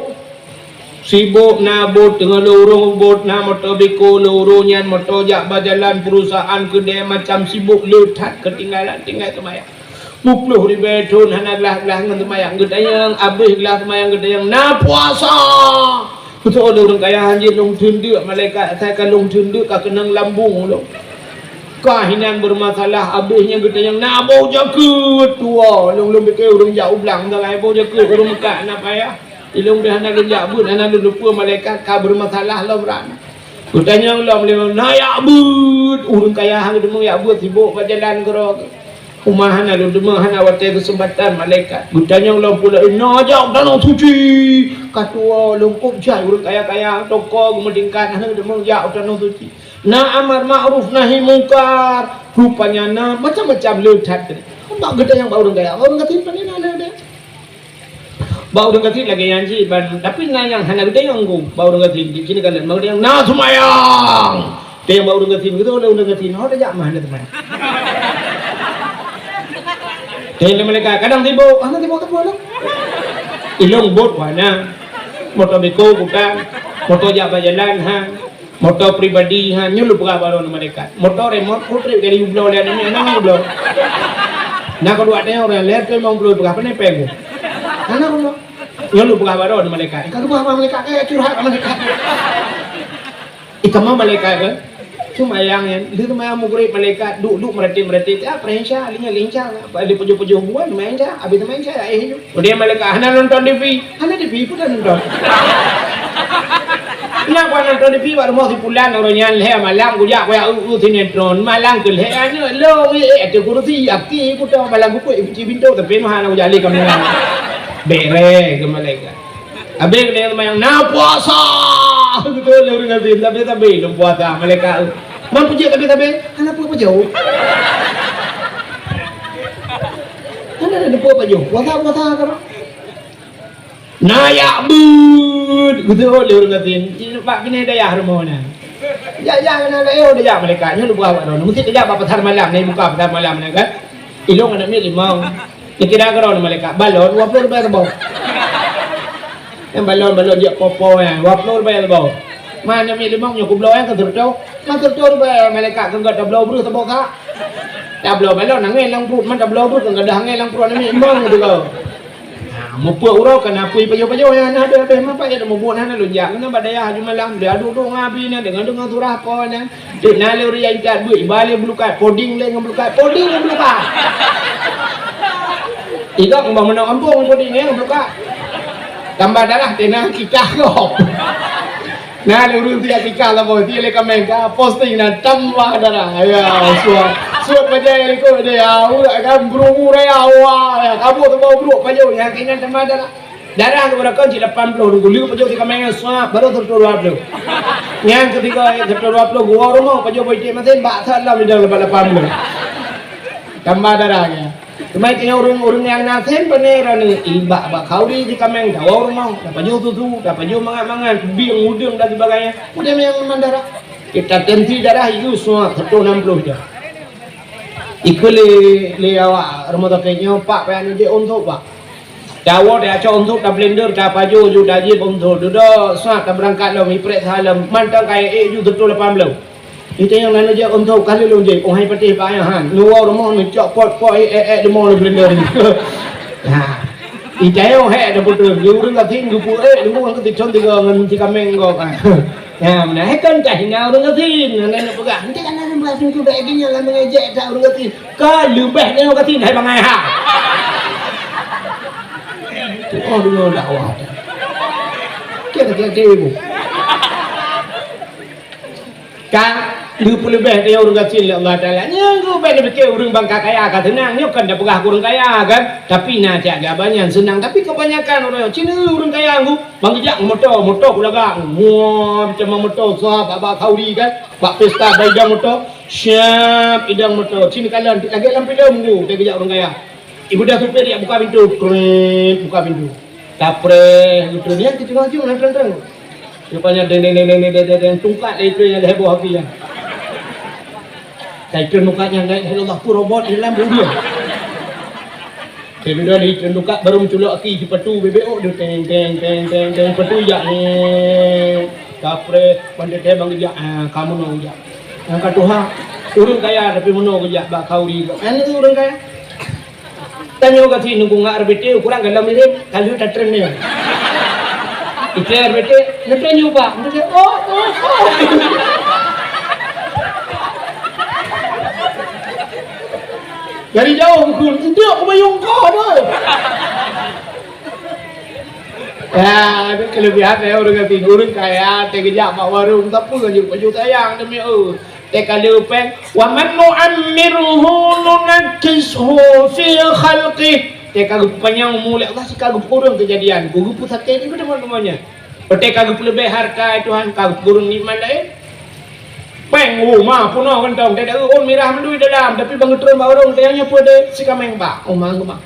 Sibok na bot, teungoh lôn ureueng bot, na moto biko lôn ureueng nyan, moto jak bak jalan, perusahaan, keudè, macam sibok le that, keutinggalan, tinggai seumayang. Peuet plôh ribèe thôn hana glah-glah ngon seumayang, geutanyong, abéh glah seumayang, geutanyong, "Na puasa?" Beutôi lôn ureueng kaya, "Hanjeuet lôn theun deuk, malaikat asai ka lôn theun deuk ka keunong lambung lôn." Ka hinan beureumasalah, abéh nyan geutanyong, "Na boh jakeuet?" Tuwoe, lôn, lôn pike ureueng jak u blang, galai boh jakeuet ureueng meukat na payah. Ilôn deh hana lôn jak beuet, hana lôn lupa malaikat ka beureumasalah lom ran. Geutanyong lom lé, "Na jak beuet?" Ureueng kaya han geuteumeung jak beuet, sibok bak jalan keudroe. Uma hana lôn deungoe, hana watée keuseumpatan malaikat. Geutanyong lom pula, "Na jak u tanoh suci?" Ka tuwoe lom kop jai ureuëng kaya-kaya, toko geumeudingkat, hana deungoe jak u tanoh suci. Na amar ma'ruf nahi mungkar, rupanya na macam-macam le that. Bak geutanyong bak ureuëng kaya, ureuëng gasien pane na le deh. Bak ureuëng gasien lagée nyan cit ban, tapi na nyang hana geutanyong ku. Bak ureuëng gasien cit, cit kalon bak geutanyong na seumayang. Tanyong bak ureuëng gasien, geutanyong lé ureuëng gasien, "Ho tajak mah hana seumayang?" Tanyong lé malaikat, "Kadang sibok, hana sibok sapeue lah." Ilong bot wana, moto beko kutang, moto jak bak jalan ha. Moto pribadi, ha, nyoe lôn peugah baroe ngon malaikat. Moto remot, putrek dari ubloe lé aneuk nyoe, hana ubloe. Na keudua teuh ureuëng lhèe reutôh limong ploh peugah, pane péng. Hana ubloe. Nyoe lôn peugah baroe ngon malaikat. Ka lôn peugah bak malaikat, ka curhat bak malaikat. Itamong malaikat kan? Seumayang nyan, lheueh seumayang maghrib malaikat duek-duek meuratéb-meuratéb, ah, peurehisha, linyan linca, ada pajoh-pajoh buah, lumayan cah, habis seumayang cah, eh, Keumudian malaikat, "Hana nonton T V?" "Hana T V, peue tanonton?" "Nyan ku nonton T V bak rumoh si pulan, uroe nyan lhèe malam kujak kujak eu-eu sinetron, malam keu lhèe aneuk lôn, eh, ateueh kurusi, aki kuto malam kupeuet kunci pintoe, tapi meuhana kujak lé kamoe." Bere keu malaikat. Abéh keu malaikat, "Na puasa!" Beutôi lé ureuëng gasien, sabe-sabe lom puasa, malaikat. "Man peujeuet sabe-sabe?" "Hana peue peujeuet." Hana, hana peue peujeuet. Puasa, puasa keu Na jak beuet, geuteuôt lé ureuëng gasien. Bak binéh dayah rumoh na. Jak-jak keunan dayah, tajak malaikat nyoe lubah bak droeneuh. Meusti tajak bak pasar malam, na buka pasar malam na kan. Ilong aneuk miet limong. Dikira keu droeneuh malaikat, balon dua ploh ribèe saboh. Nyang balon-balon jak popo nyan, dua ploh ribèe saboh. Man aneuk miet limong nyoe kubloe nyan keu seureutôh. Man seureutôh ribèe malaikat keu gata tabloe breuh saboh kah. Tabloe balon angén lam pruet, man tabloe breuh keu gata angén lam pruet aneuk miet limong tu kau. Ha, mupeue uroe ka na apui pajoh-pajoh nyan, na habéh-habéh mapa ya mubuet hana lôn jak keunoe bak dayah aju malam, dia duek-duek ngon abi nyan, deungon-deungon surah po nyan. Dek na lé ureuëng nyang ikat buet, iba lé beulukat, poding lé ngon beulukat, poding ngon beulukat. Iga ngon bah meunoe gampông poding ngon beulukat. Tambah darah tena kikah gob. Na lé ureuëng tiga tika saboh, tiga lé kaméng ka posting na tambah darah. Ya, suat. Suat bajai likot deh, ya, urat kan, beurumur ya, wah, ya, kabut teubau brok pajoh, nyang keunan tambah darah. Darah keu beurangkat cit lapan ploh ribu, lheueh pajoh tiga kaméng, suat, baru seureutôh dua ploh. Nyang ketiga, seureutôh dua ploh, gua rumoh, pajoh boh iték masin, bak salam idang lapan ploh. Tambah darah nyan. Teuma tanyoe ureuëng-ureuëng nyang na sén pane droeneuh, i bak, bak khauri di kaméng, tawoe rumoh, tapajoh susu, tapajoh mangat-mangat, bieng, udeueng dan sebagainya. Udeb nyang mandara. Kita tensi darah itu semua seratus enam puluh je. Ikeu lé, lé awak rumoh sakét nyoe, Pak, payah neujép untôk, Pak. Tawoe, tacok untôk, tablender, tapajoh ju, tajieb untôk. Dudoe, swab, tabeurangkat lom, iprek saha lom, mantong kayèe ék ju seratus lapan puluh. Itanyong na neujak untôk ka lheueh lôn jép, oh hai patéh bak ayah han. Neuwoe rumoh neucok pot-pot ék-ék leumô lam blender. Ha. Itanyong hék dah beutôi, di ureueng gasien geupeuék leumô ngon sithon tiga ngon si kaméng gob. Ha. Ya, meunan hék kon ka hina ureueng gasien, hana neupeugah. Enti kana ureueng gasien tu bèk geunyang lam mengejek that ureueng gasien. Ka leubeh nyoe gasien hai bangai ha. Tu oh deungoe dakwah. Kira-kira ibu. Ka geupeuleubeh tanyoe ureueng gasien lé Allah Taala. Nyan geubèk neupike ureueng bangka kaya ka seunang. Nyoe kan tapeugah keu ureueng kaya kan. Tapi na cit geubanyan seunang. Tapi kebanyakan ureueng cina ureueng kaya ngu bang geujak moto, moto kulagak. Wah, macam moto sab bak, bak khauri kan. Bak pesta bak idang moto. Siap idang moto. Cina kalon lagèe lam filem ngu, geujak ureueng kaya. Ibu dah supir dia buka pintu, krep, buka pintu. Tapreh, gitu. Dia gitu, maju, nang terang-terang. Rupanya deng, deng, deng, tungkat lé itu yang heboh api ya. Saya itu tungkat yang naik, Allah, tu robot di dalam dia. Saya sudah di tungkat baru menculok api, sepatu, bebek, oh, dia teng, teng, teng, teng, teng, sepatu ya, eh. Tapreh, pandai dia bang ya, ah, kamu nong ya. Yang kata Tuhan, ureueng kaya tapi meunoe geujak bak khauri. Kan itu ureueng kaya. Tanyoe gasien nunggu ngon R B T, ukurang galom mirip, ka lheueh tatren nyoe. Itré R B T, "Neutren nyoe, Pak." Neutren, "Oh, oh, oh." Dari jauh bukon, "Enteuk kubayong kah, boh." Ya, itu kelebihan ya ureueng gasien. Ureueng kaya, teugeujak bak warong, tapi kan jeuet baju sayang demi, oh. Teuka le péng, "Wa man nu'ammirhu nunakkishu fi khalqih." Teuka geupanyang umu lé Allah, sika geupeureueng keujadian. Geupeusakét itu teuma-teumanya. Teuka geupeuleubeh harta, Tuhan, ka geupeureueng nikmat laén. Péng, oh, ma, peunoh kantong, teuka ôn mirah meudui dalam, tapi ban geutreun bak ureueng, teuka nyoe peue deh, sikaméng bak, oh, ma, ma.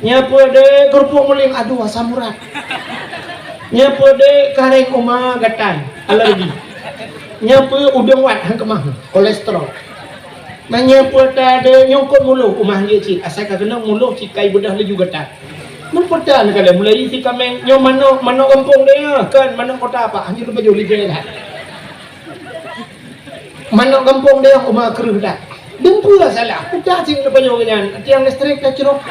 Nyan peue deh, keurupuk mulim, aduh, asam urat. Nyan peue deh, karéng uma gatai, alergi. Nyan peue udeueng wat, han keumah, kolesterol. Nyan peue ta deh, nyongkot muloh, uma jeuet cit, asai ka keunong muloh cit kai beudoh laju gatai. Meupeue ta neukalon mulai sikaméng, nyoe manok, manok gampông deh, kon manok kota, Pak, hanjeuet leupah jih lé jih lah. Manok gampông deh, uma kreueh that. Dum peue salah, peugah cit leupah jih nyan, tiang listrik ka crok.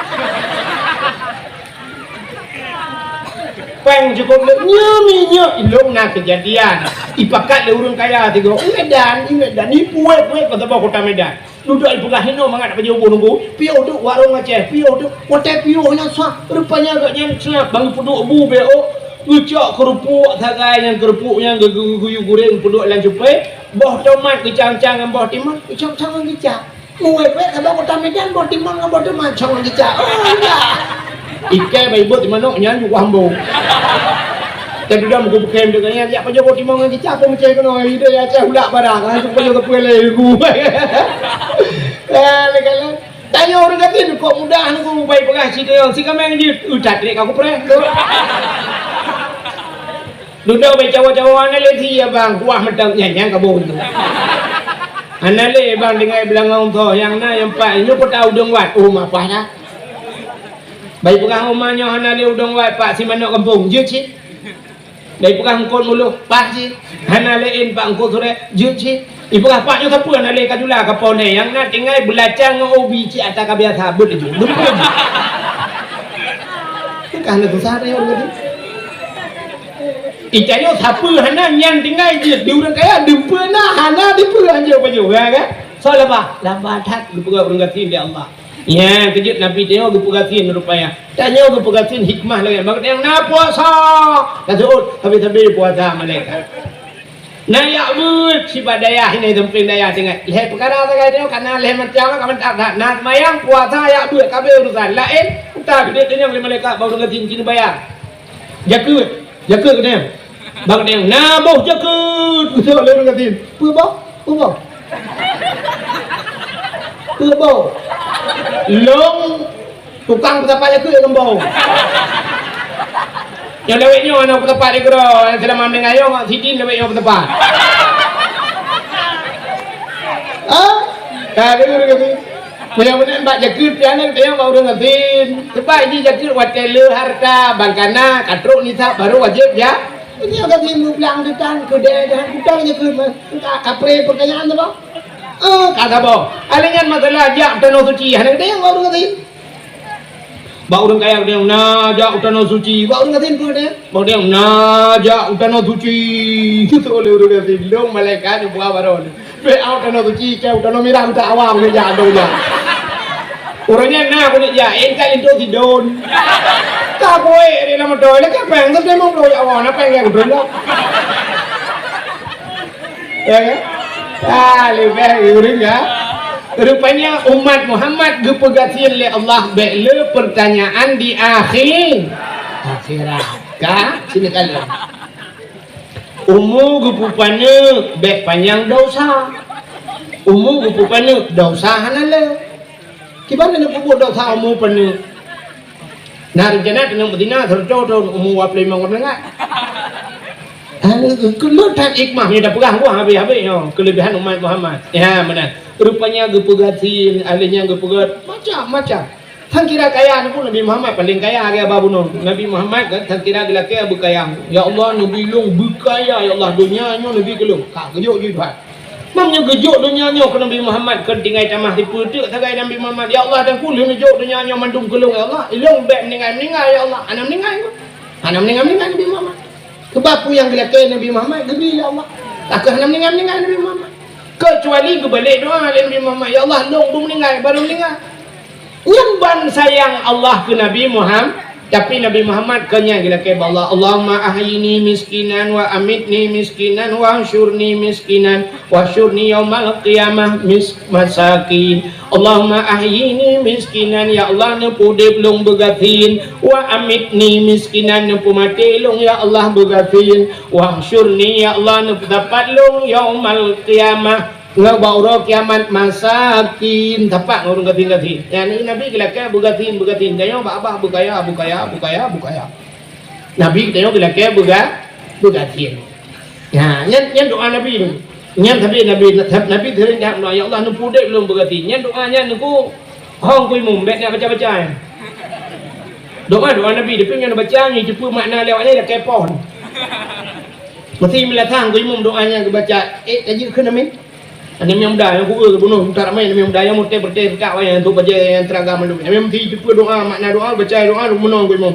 Péng cukôp le, nyoe minyeuk, ilong na keujadian. Ipakat lé ureueng kaya tiga, i Medan, i Medan, ipuet-puet kota, kota Medan. Dudoe ipeugah hinoe mangat pajoh bu nunggu, piôh duek warong Aceh, piôh duek, watèe piôh nyan sah, rupanya gobnyan sah, ban peuduek bu bèk ôk, geucok keurupuk sagai nyan, keurupuk nyan geu-, geu-, geuyue goreng peuduek lam cupé, boh tomat geucang-cang ngon boh timon, geucok-cok ngon kicap. Muwèt-wèt saboh kota Medan, boh timon ngon boh tomat cok ngon kicap. Oh, ya. Ikèe bai beuet manok nyan ju kuah hambong. Teududoe meukeubeukem deungon nyan, jak pajoh boh timon ngon kicap, peumeucéh keunoe, ide ya cah ulak barang, langsung pajoh teupeu lé ibu. Eh, lé-lé. Tanyoe ureueng gasien kok mudah nunggu bai peugah cit nyoe, sikaméng jeuet, utat trek ka kupreh. Dudoe bai cawa-cawa hana lé si abang, kuah meuteuk nyan, nyan ka bon tu. Hana lé bang tinggai beulangong tho, nyang na nyang pat, nyoe peue ta udeueng wat, oh, mapah dah. Bai peugah uma nyoe hana lé udeueng wat, Pak, si manok gampông, jeuet cit. Bai peugah eungkôt muloh, pat cit. Hana lé in, Pak, eungkôt surek, jeuet cit. Ipeugah, "Pak, nyoe sapeue hana lé ka jula, ka po lé. Nyang na tinggai beulacang ngon ubi cit ata ka biasa, beuet laju." Lupa laju. Kan hana susah dah, ya Allah. Itanyoe sapeue hana, nyan tinggai jeuet. Di ureueng kaya, dipeue na, hana dipeue hanjeuet pajoh, ya kan? Soe laba? Laba that geupeugah ureueng gasien lé Allah. Nyan keujeuet Nabi tanyoe geupeugasien rupanya. Tanyoe geupeugasien hikmah lagèe, maka tanyoe na puasa. Taseuôt, sabe-sabe puasa malaikat. Na jak beuet sibak dayah, ini sampéng dayah tinggai. Lhèe peukara sagai tanyoe, ka na lhèe macam, ka mantap that. Na seumayang, puasa, jak beuet, ka abéh urusan. Laén, utak geude tanyoe lé malaikat bak ureueng gasien keuneuk bayar. Jakeuet, jakeuet geutanyoe. Bak geutanyoe, na boh jakeuet. Beutôi lé ureueng gasien. Peue boh? Peue boh? Peue boh? Lôn tukang peusapat jakeuet ngon boh. Nyang lewat nyoe aneuk peusapat di keudroe, nyang seulama meuninggai nyoe, sidin lewat nyoe peusapat. Ha? Ka deungoe, deungoe. Meunyoe meunan bak jakeuet pian, teunyong bak ureueng gasien. Sebab jih jakeuet watèe le harta, ban ka na, ka trok nisab, baru wajéb ja-, Meunyoe gasien meublang teutan, keudè dan utang jakeuet mah. Ka, ka pré peukayaan saboh. Eh, ka saboh. Alèh nyan masalah jak tanoh suci, hana geutanyoe bak ureueng gasien. Bak ureueng kaya geutanyoe, "Na jak u tanoh suci." Bak ureueng gasien peue geutanyoe? Bak geutanyoe, "Na jak u tanoh suci." Geutôi lé ureueng gasien, lôn malaikat jipeugah baroe. Bèk u tanoh suci, cit u tanoh mirah, utak awam keuneuk jak, adoe jak. Uroe nyan na keuneuk jak, intat linto sidon. Ka buet di lam moto, lé ka péng, terus memang bloe jak awak, na péng keu droe lom. Ya kan? Ah, leubeh ureueng, ya. Rupanya umat Muhammad geupeugasien lé Allah bèk le pertanyaan di akhé-, akhirat. Ka? Sini kali. Umu geupeupaneuk bèk panyang desya. Umu geupeupaneuk desya hana le. Kiban na peubuet desya umu paneuk. Na rencana keuneuk beuzina sireutôh thôn, umu dua ploh limong ka meuninggai. Keuneuk that hikmah nyang tapeugah wah habéh-habéh nyoe, keuleubehan umat Muhammad. Ya, meunan. Rupanya geupeugasien, alèh nyan geupeugöt macam-macam. Tan kira kaya nyan pun Nabi Muhammad paléng kaya lagèe haba bunoe. Nabi Muhammad kan tan kira geulakèe beukaya. "Ya Allah, neubi lôn beukaya, ya Allah, donya nyoe neubi keu lôn." Ka geujok jih Tuhan. Mam nyoe geujok donya nyoe keu Nabi Muhammad, kon tinggai tamah sipeuteuk sagai Nabi Muhammad. "Ya Allah, dan ku lheueh neujok donya nyoe mandum keu lôn, ya Allah. Ilôn bèk meuninggai-meuninggai, ya Allah." Hana meuninggai. Hana meuninggai-meuninggai Nabi Muhammad. Keubah peue nyang geulakèe Nabi Muhammad, geubri lé Allah. Takheun hana meuninggai-meuninggai Nabi Muhammad. Keucuali geubalek doa lé Nabi Muhammad, "Ya Allah, lôn beumeuninggai, baru meuninggai." Nyan ban sayang Allah keu Nabi Muham-, Tapi Nabi Muhammad keu nyan geulakée bak Allah, "Allahumma ahyini miskinan wa amitni miskinan wa hsyurni miskinan wa hsyurni yaumal qiyamah mis-, masakin. Allahumma ahyini miskinan, ya Allah, neupeudeb lôn beugasien, wa amitni miskinan, neupeumaté lôn, ya Allah, beugasien, wa hsyurni, ya Allah, neupeusapat lôn yaumal qiyamah." Ngon bak uroe kiamat masakin, tapak ngon ureuëng gasien-gasien. Nyan Nabi geulakée beugasien-beugasien. Tanyoe bak babah beukaya, beukaya, beukaya, beukaya. Nabi tanyoe geulakée beuga-, beugasien. Nah, nyan, nyan doa Nabi tu. Nyan tapi Nabi, Nabi sering jak doa, "Ya Allah, neupeudeb lôn beugasien." Nyan doa nyan nungku hong kui mum, bék nak baca-baca nyan. Doa, doa Nabi, tapi nyan baca nyan jeupeue makna lewat nyan lakée pohon. Mesti meulatang kui mum doa nyan geubaca, eh, tajeuet keu Nabi. Aneuk miet muda nyang kueu bunoe, utak ramé aneuk miet muda nyang meuté-meuté, utak wayang tu bajée nyang teuraga mandum. Nyang meuti teupeue doa, makna doa, baca doa, meunoe geuh imum.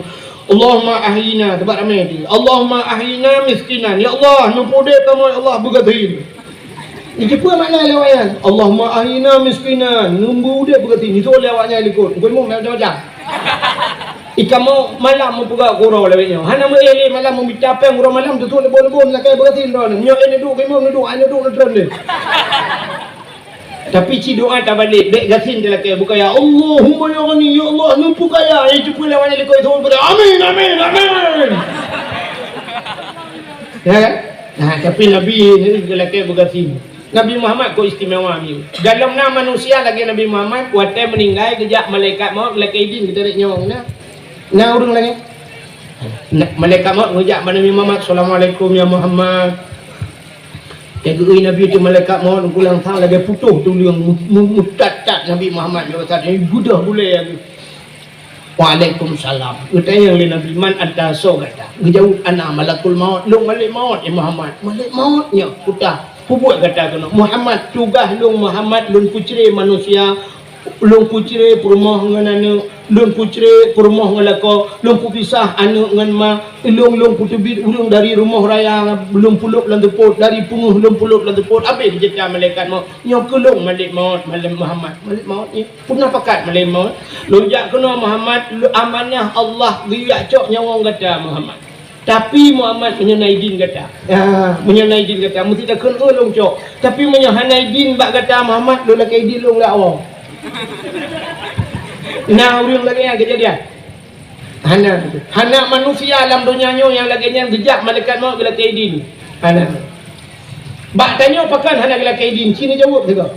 Allahumma ahyina, teubat ramé ti. Allahumma ahyina miskinan. Ya Allah, neupeudeb kamoe, ya Allah, beugasien. Iteupeue makna lewat nyan. Allahumma ahyina miskinan. Neubeuudeb beugasien. Itu lewat nyan likot. Geuh imum macam-macam. Ikamoe malam meupeugah keu uroe lawét nyoe. Hana meuéh lé malam meumita péng uroe malam, tutoe leuboh-leuboh meulakée beugasien droeneuh. Meunyoe éh neuduek geuh imum neuduek, hana neuduek neutreun lé. Tapi ci doa tabalek, bék gasien talakée beukaya. Allahumma ya ghani, ya Allah, neupeukaya. Éh, teupeue lewat nyan likot, amin, amin, amin. Ya kan? Nah, tapi Nabi ni geulakée beugasien. Nabi Muhammad kok istimewa ni. Dalam na manusia lagée Nabi Muhammad, watée meuninggai geujak malaikat maut geulakée idin geutarek nyawöng na. Na ureuëng lagée? Na, malaikat maut geujak bak Nabi Muhammad, "Assalamualaikum ya Muhammad." Lagée geuui Nabi tu malaikat maut geulang sang lagée putôh tuleueng mu-, mu-, mutat-tat Nabi Muhammad nyoe saat nyoe geudoh gulée lagée. "Waalaikumsalam." Geutanyong lé Nabi, "Man anta, soe gata?" Geujaweueb, "Ana malakul maut, lôn malaikat maut, ya Muhammad." "Malaikat maut nyoe, peue ta-, peue buet gata keunoe?" "Muhammad, tugaih lôn Muhammad, lôn peucre manusia, lôn peucre peurumoh ngon aneuëk, lôn peucre peurumoh ngon lakoe, lôn peupisah aneuëk ngon ma, lôn, lôn peuteubiet ureuëng dari rumoh raya, lôn peulôb lam seupôt, dari peungeuh lôn peulôb lam seupôt." Habéh geujeuet malaikat maut, "Nyoe keuh lôn malaikat maut, malaikat Muhammad, malaikat maut nyoe." "Peue na pakat malaikat maut?" "Lôn jak keunoe Muhammad, lôn amanah Allah geujak cok nyawöng gata Muhammad. Tapi Muhammad, meunyoe na idin gata." "Ya, meunyoe na idin gata, meusti takheun, 'Oh, lôn cok.' Tapi meunyoe hana idin bak gata Muhammad, lôn lakée idin lôn lé Allah." Na ureuëng lagée nyan keujadian? Hana. Hana manusia lam donya nyoe nyang lagée nyan geujak malaikat maut geulakée idin. Hana. Bak tanyoe pakon hana geulakée idin? Ci neujaweueb sigoe.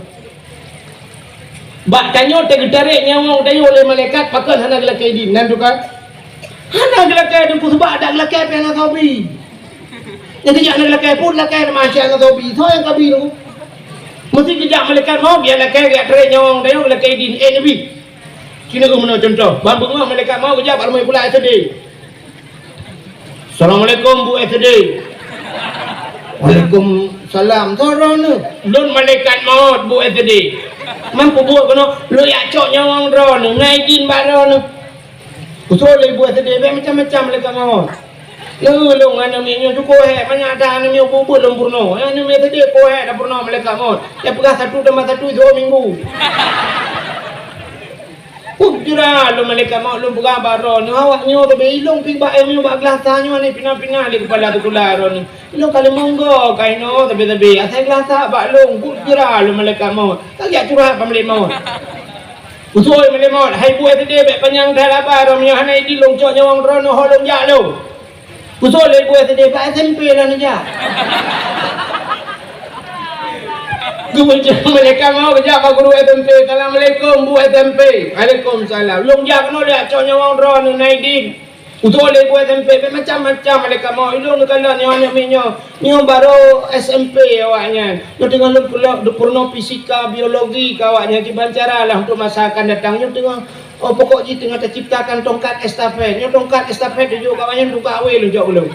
Bak tanyoe teugeutarek nyawöng tanyoe lé malaikat, pakon hana geulakée idin? Nan teuka, hana geulakée idin, peue sabab dak geulakée pih hana soe bi. Nyang geujak hana geulakée pun lakée, masya Allah, soe bi. Soe nyang ka bi tu? Meusti geujak malaikat maut, geujak lakée, geujak tarek nyawöng tanyoe geulakée idin. Eh, Nabi. Ci neujaweueb meunoe cuntoh. Ban beungoh malaikat maut geujak bak rumoh pula S D. "Assalamualaikum, Bu S D." "Waalaikumsalam. Soe droeneuh?" "Lôn malaikat maut, Bu S D." "Man peubuet keunoe?" "Lôn jak cok nyawöng droeneuh, na idin bak droeneuh." "Peue soe lé Bu S D?" "Bék macam-macam malaikat maut. Lôn ngon aneuëk miet nyoe cukôp hék, manyak that aneuëk miet ubit-ubit lôn peurunoe. Aneuëk miet S D cukôp hék tapeurunoe malaikat maut. Nyang peugah satu tambah satu sigoe minggu." Peugah lôn malaikat maut, lôn peugah bak droeneuh, "Awak nyoe teubiet ilong pi bak, eh, nyoe bak geulasa nyoe ni pina-pina lé keupala sikula droeneuh. Ilong ka lheueh monggo kainoe sabe-sabe, asai geulasa bak lôn." Peugah lôn malaikat maut, ka geujak curhat bak malaikat maut. "Usoe malaikat maut, hai Bu S D, bék panyang that haba droeneuh, hana idin lôn cok nyawöng droeneuh, ho lôn jak lôn." "Peue soe lé Bu S D?" "Bak S M P lôn jak." Geupeujeuet malaikat maut geujak bak guru S M P, "Assalamualaikum, Bu S M P." "Waalaikumsalam." "Lôn jak keunoe lôn jak cok nyawöng droeneuh, na idin?" "Peue soe lé Bu S M P?" "Bék macam-macam malaikat maut. Ilong neukalon nyoe aneuëk miet nyoe. Nyoe barô S M P awaknyan. Nyoe teungoh lôn peulo-, peurunoe fisika, biologi keu awaknyan, kiban cara lah untuk masa akan datang. Nyoe teungoh Oh, pokok jih teungoh taciptakan tongkat estafet. Nyoe tongkat estafet tujok keu awaknyan, tungka awé lôn jok ulôn.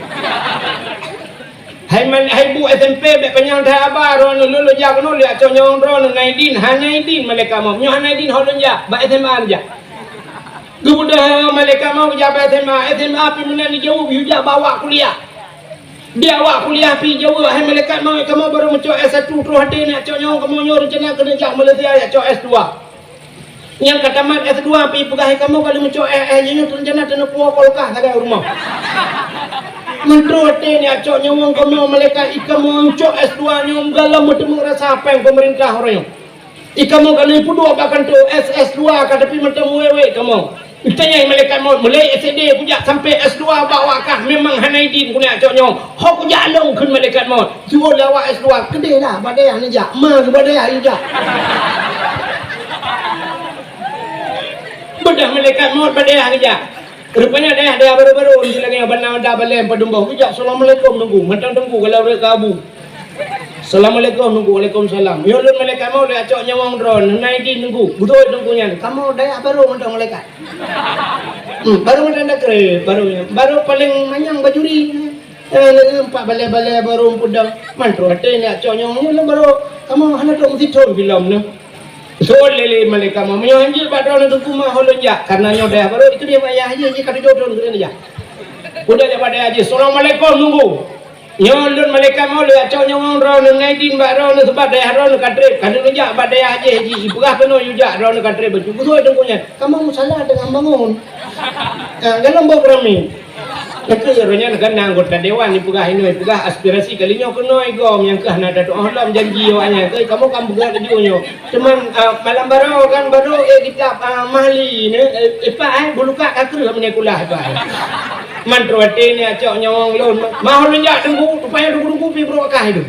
Hai man-, hai Bu S M P, bék panyang that haba droeneuh, lôn lôn jak keunoe lôn jak cok nyawöng droeneuh, na idin, hana idin malaikat maut. Nyoe hana idin, ho lôn jak, bak S M A lôn jak. Geubeudôh malaikat maut geujak bak S M A, S M A pih meunan jijaweueb, yue jak bak awak kuliah. Di awak kuliah pih jijaweueb, hai malaikat maut, kamoe barô meucok S satu, troh até nak cok nyawöng kamoe nyoe, reuncana keuneuk jak Malaysia jak cok S dua. Nyang ka tamat S dua pih peugah, "Hai kamoe ka lheueh meucok S, S, nyoe rencana taneuk puwoe kulkas sagai u rumoh." Meuntreuk até nyan cok nyawöng kamoe malaikat, "Hai kamoe cok S dua nyoe meugalom meuteumé rasa péng peumeurintah uroe nyoe. Hai kamoe ka lheueh peuduek bak kantô S, S dua ka, tapi mantong wék-wék kamoe." Geutanyong malaikat maut, "Mulai S D kujak sampai S dua bak awak kah memang hana idin kuneuk cok nyoe. Ho kujak lôn," kheun malaikat maut. Jiôh lé awak S dua, "Keudeh dah, bak dayah neujak. Ma keu bak dayah neujak." Beudôh malaikat maut bak dayah neujak. Rupanya dayah-dayah barô-barô di lagèe bana da balèe padum boh. Geujak, "Assalamualaikum, Teungku." Mantong Teungku kalau rot keu Abu. "Assalamualaikum, Teungku." "Waalaikumsalam." "Nyoe lôn malaikat maut, lôn cok nyawöng droeneuh, hana idin, Teungku." Beutôi Teungku nyan. Kamoe dayah barô mantong malaikat. Hmm, barô mantong dakri, barô nyan. Barô paleng manyang bajuri. Eh, empat balèe-balèe barô peudong. Mantong até nyan cok nyawöng nyoe lôn barô. Kamoe hana trok meusitrön filem nyoe. Beutôi lé, lé malaikat maut. "Meunyoe hanjeuet bak droeneuh Teungku, ma ho lôn jak. Karena nyoe dayah barô, itu dia ayah aja, jih ka tujoh thon keuneuk jak." Udah jak bak dayah aja. "Assalamualaikum, Teungku." "Nyoe lôn malaikat maut, lôn cok nyawöng droeneuh, hana idin bak droeneuh, sabab dayah droeneuh ka trép. Ka lôn jak bak dayah jih, jipeugah keunoe yue jak, droeneuh ka trép." Beutôi Teungku nyan. "Kamoe musala teungoh bangon." Ah, galom boh beurami. Nyan keuh uroe nyan kan na anggota dewan jipeugah inoe, jipeugah aspirasi kali nyoe keunoe gom nyang keuh hana tatu'oh lom janji awak nyan. Keuh kamoe kan peugah laju nyoe. Teuma, ah, malam barô kan, barô, eh, kitab, ah, Mahli ni, eh, ipak, eh, bulukat ka kreueh meunyoe kulah ipak, eh. Mantong até nyan cok nyawöng lôn. "Ma ho lôn jak Teungku, rupanya Teungku-teungku pih brok kah itu."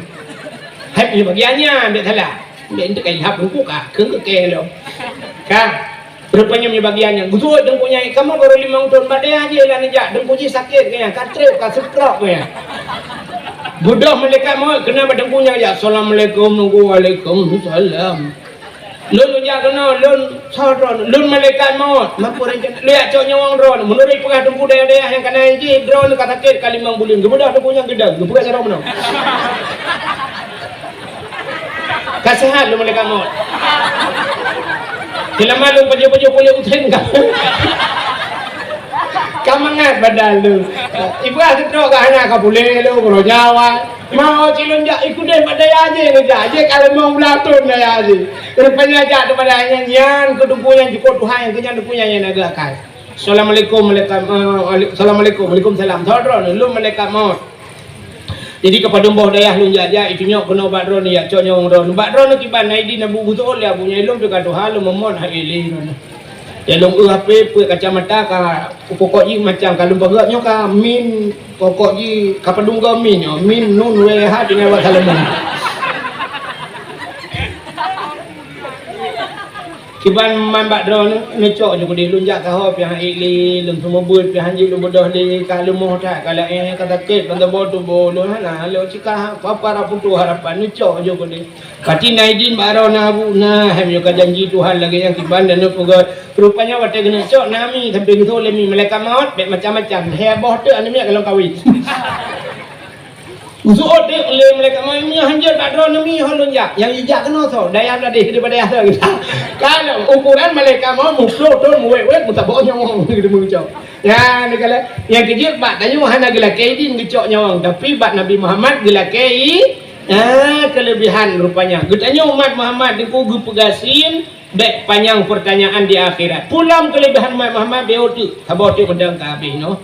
Hai, nyoe bagian nyan, bèk salah. Bèk enteuk kai lhap Teungku kah, kheun keu kèe lom. Kah, rupanya nyoe bagian nyan. Beutôi Teungku nyan, "Kamoe barô limong thon bak dayah jih lôn jak, Teungku jih sakét keu nyan, ka trép, ka stroke keu nyan." Beudôh malaikat maut keunan bak Teungku nyan jak, "Assalamualaikum, Teungku." "Waalaikumsalam." "Lôn jak keunoe, lôn soe droeneuh?" "Lôn malaikat maut." "Ma peue rencana?" "Lôn jak cok nyawöng droeneuh. Meunurot peugah Teungku dayah-dayah nyang ka na jih, droeneuh ka sakét ka limong buleuen." Geubeudôh Teungku nyan geudong, geupeugah sidroe meunoe. Ka seuhat lôn malaikat maut. Seulama lôn pajoh-pajoh kulét usen ka. Ka mangat badan lôn. Ipeugah seutrok ka hana ka puléh lôn, keudroe nyawa. Mau cit lôn jak, ikut deh bak dayah jih neujak. Jih ka limong blah thon dayah jih. Rupanya jak teuma dayah nyan, nyan keuh Teungku nyan jukôt tuha nyang keu nyan Teungku nyan nyang na geuakai. "Assalamualaikum, malaikat, eh, assalamualaikum." "Waalaikumsalam." "Soe droeneuh?" "Lôn malaikat maut." "Jadi keu padum boh dayah lôn jak-jak, itunyok keunoe bak droeneuh, jak cok nyawöng droeneuh. Bak droeneuh kiban na idin Abu?" Beutôi lé Abu nyan, "Lôn pih ka tuha, lôn meumot hai lé droeneuh." Ya lôn eu H P, peuet kacamata ka, pokok jih macam ka lôn peugah nyoe ka min, pokok jih ka padum goe min nyoe, min nun wee ha tinggai bak salam. Kiban man bak droeneuh, neucok ju keudeh lôn jak saho pih han ék lé, lôn seumeubeuet pih han jeuet lôn beudôh lé, ka leumoh that, ka laén, ka sakét ban saboh tuboh lôn hana lôn cika, papa ra putôh harapan, neucok ju keudeh. Pati na idin bak droeneuh Abu, na, hai meunyoe ka janji Tuhan lagèe nyang kiban dan neupeugah. Rupanya watèe geuneuk cok na mi, sampoe geutho lé mi malaikat maut, bèk macam-macam. Lhèe boh teuk aneuk miet ka lôn kawin. Geuseuôt teuk lé malaikat maut, "Meunyoe hanjeuet bak droeneuh mi ho lôn jak." Nyang jijak keunoe soe? Dayah Bladeh daripada dayah soe? Kalau ukuran malaikat maut muploh thon, muwét-wét, meusaboh nyawöng geuteumeung cok. Nyan, kalau nyang keujeuet bak tanyoe hana geulakèe idin geucok nyawöng, tapi bak Nabi Muhammad geulakèe i-, ah, keuleubihan rupanya. Geutanyoe umat Muhammad Teungku geupeugah sin, bèk panyang peurtanyaan di akhirat. Peue lom keuleubihan umat Muhammad, bèk teuk, saboh teuk meudang ka habéh nyoe.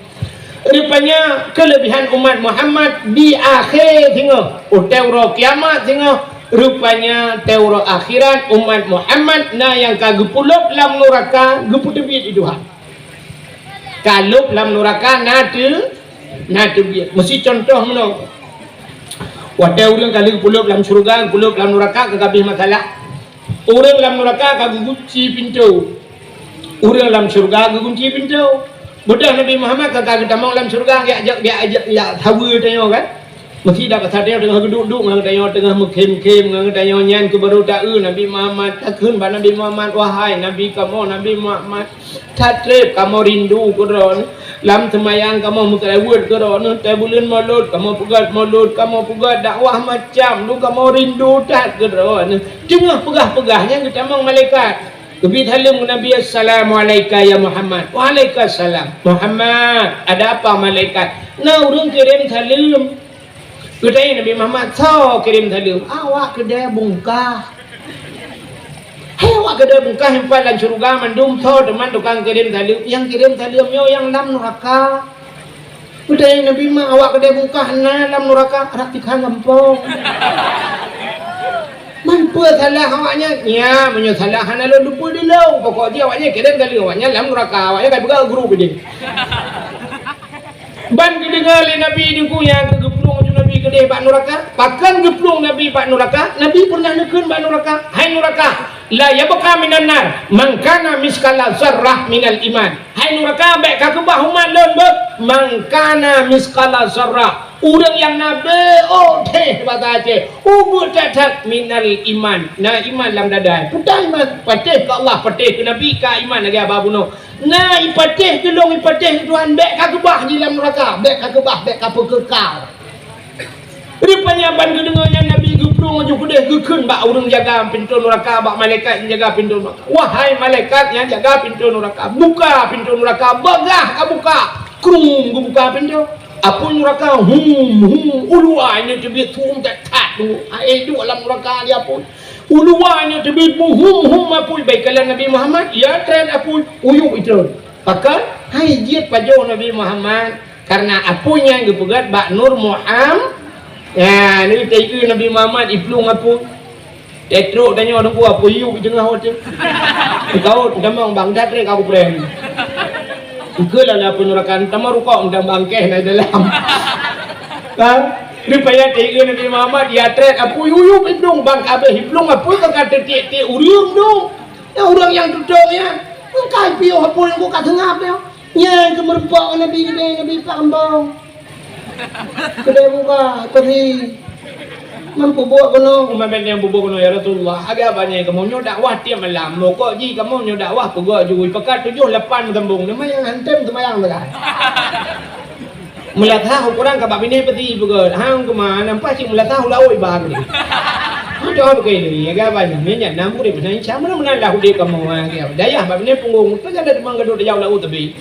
Rupanya keuleubihan umat Muhammad di akhé singoh, watèe uroe kiamat singoh, rupanya watèe uroe akhirat umat Muhammad na nyang ka geupulop lam nuraka, geupeuteubiet di Tuhan. Ka lheueh lam nuraka na teu-, na teubiet. Meusi cuntoh meunoe. Watèe ureueng ka lheueh geupulop lam syeuruga, geupulop lam nuraka, ka habéh masalah. Ureueng lam nuraka ka geugunci pintoe. Ureueng lam syeuruga geugunci pintoe. Beudôh Nabi Muhammad ka, ka geutamong lam syeuruga, jak, jak, jak, jak, jak saweue tanyoe kan. Meusi dak pasai teungoh geuduek-duek ngon geutanyoe, teungoh meukhém-khém ngon geutanyoe, nyan keuh barô taeu Nabi Muhammad. Takheun bak Nabi Muhammad, "Wahai Nabi kamoe, Nabi Muhammad, that trép kamoe rindu keu droeneuh. Lam seumayang kamoe meuseulaweuet keu droeneuh, watèe buleuen Maulud kamoe peugöt Maulud, kamoe peugöt dakwah macam dum kamoe rindu that keu droeneuh." Teungoh peugah-peugah nyan geutamong malaikat. Geubri saleuem keu Nabi, "Assalamualaika ya Muhammad." "Waalaikumsalam." "Muhammad, ada apa malaikat?" "Na ureueng kirém saleuem." Geutanyong Nabi Muhammad, "Soe kirém saleuem?" "Awak keudè bungkah." "Hai, Keudè bungkah nyimpan lam syeuruga mandum tho, teuma tukang kirém saleuem. Nyang kirém saleuem nyoe nyang lam nuraka. Peutanyong Nabi, "Ma awak keudè bungkah na lam nuraka?" "Rab tikha gampông." "Man peue salah awaknyan?" "Nya, meunyoe salah hana lôn teupeue di lôn. Pokok jih awaknyan kirém saleuem, awaknyan lam nuraka, awaknyan ka peugah guru bidin." Ban geudeungoe lé Nabi Teungku nyang keu geuplueng aju Nabi keudeh bak nuraka. Pakon geuplueng Nabi bak nuraka? Nabi peureunah neukheun bak nuraka, "Hai nuraka, la yabqa minan nar man kana misqala zarrah minal iman." Hai nuraka, bèk ka keubah umat lôn beuh, man kana misqala zarrah. Ureueng nyang na beuh oh teh bata Aceh, ubeut that-that minal iman. Na iman lam dada. Peue iman? Patéh keu Allah, patéh keu Nabi, ka iman lagèe haba bunoe. Na ipatéh keu lôn, ipatéh keu Tuhan, bèk ka keubah di lam nuraka, bèk ka keubah, bèk ka peukeukal. Rupanya ban geudeungoe nyan Nabi geuplueng aju keudeh geukheun bak ureueng jaga pintoe nuraka, bak malaikat nyang jaga pintoe nuraka. "Wahai malaikat nyang jaga pintoe nuraka, buka pintoe nuraka, bagaih ka buka." Krum geubuka pintoe. Apui nuraka, hum, hum, u luwa nyoe teubiet hum that-that tu. Hai duek lam nuraka di apui. U luwa nyoe teubiet buhum-hum apui, bak ikalon Nabi Muhammad, ya trép apui, uyuek itrön. Pakon? Hai jeuet pajoh Nabi Muhammad, kareuna apui nyan geupeugöt bak Nur Muham-, ya, nyoe teuié Nabi Muhammad iplueng apui. Teutrok tanyoe deungon apui uyuek di teungoh watèe. Teukaot, tamong bang, that trép ka kuprem. Ikeu lala peunurakan, tamong rukok, mantong bangkeh na dalam. Kan? Rupanya teuié Nabi Muhammad, ya trép apui uyuek iplueng, bang ka abéh iplueng apui ka teutik-tik ureueng dong. Nyang ureueng nyang tutong nyan, meukai piôh apui nyang ka seungab nyan. Nyan keuh meurumpok ngon Nabi keudeh, Nabi Pak Keumbong. Keudeh buka, peuhi. Man peubuet keunoe, umat bèk nyang peubuet keunoe, "Ya Rasulullah, agak banyak kamoe nyoe dakwah tiep malam. Mokok jih kamoe nyoe dakwah peugöt jui, peugöt tujoh lapan meusambong. Teuma nyang hantem seumayang teuka." Meulasah ukoran ka bak binéh peusi peugöt. Hang keumah, nampak cit meulasah u laôt iba tadi. Adoh, bukai lé, ya, gaba nyan. Nyan, nyan, nam ureueng meunan, insya Allah, meunan lah udép kamoe, ha, ya. Dayah bak binéh punggong, tu kan ada teumang gadôh dayah u laôt tapi.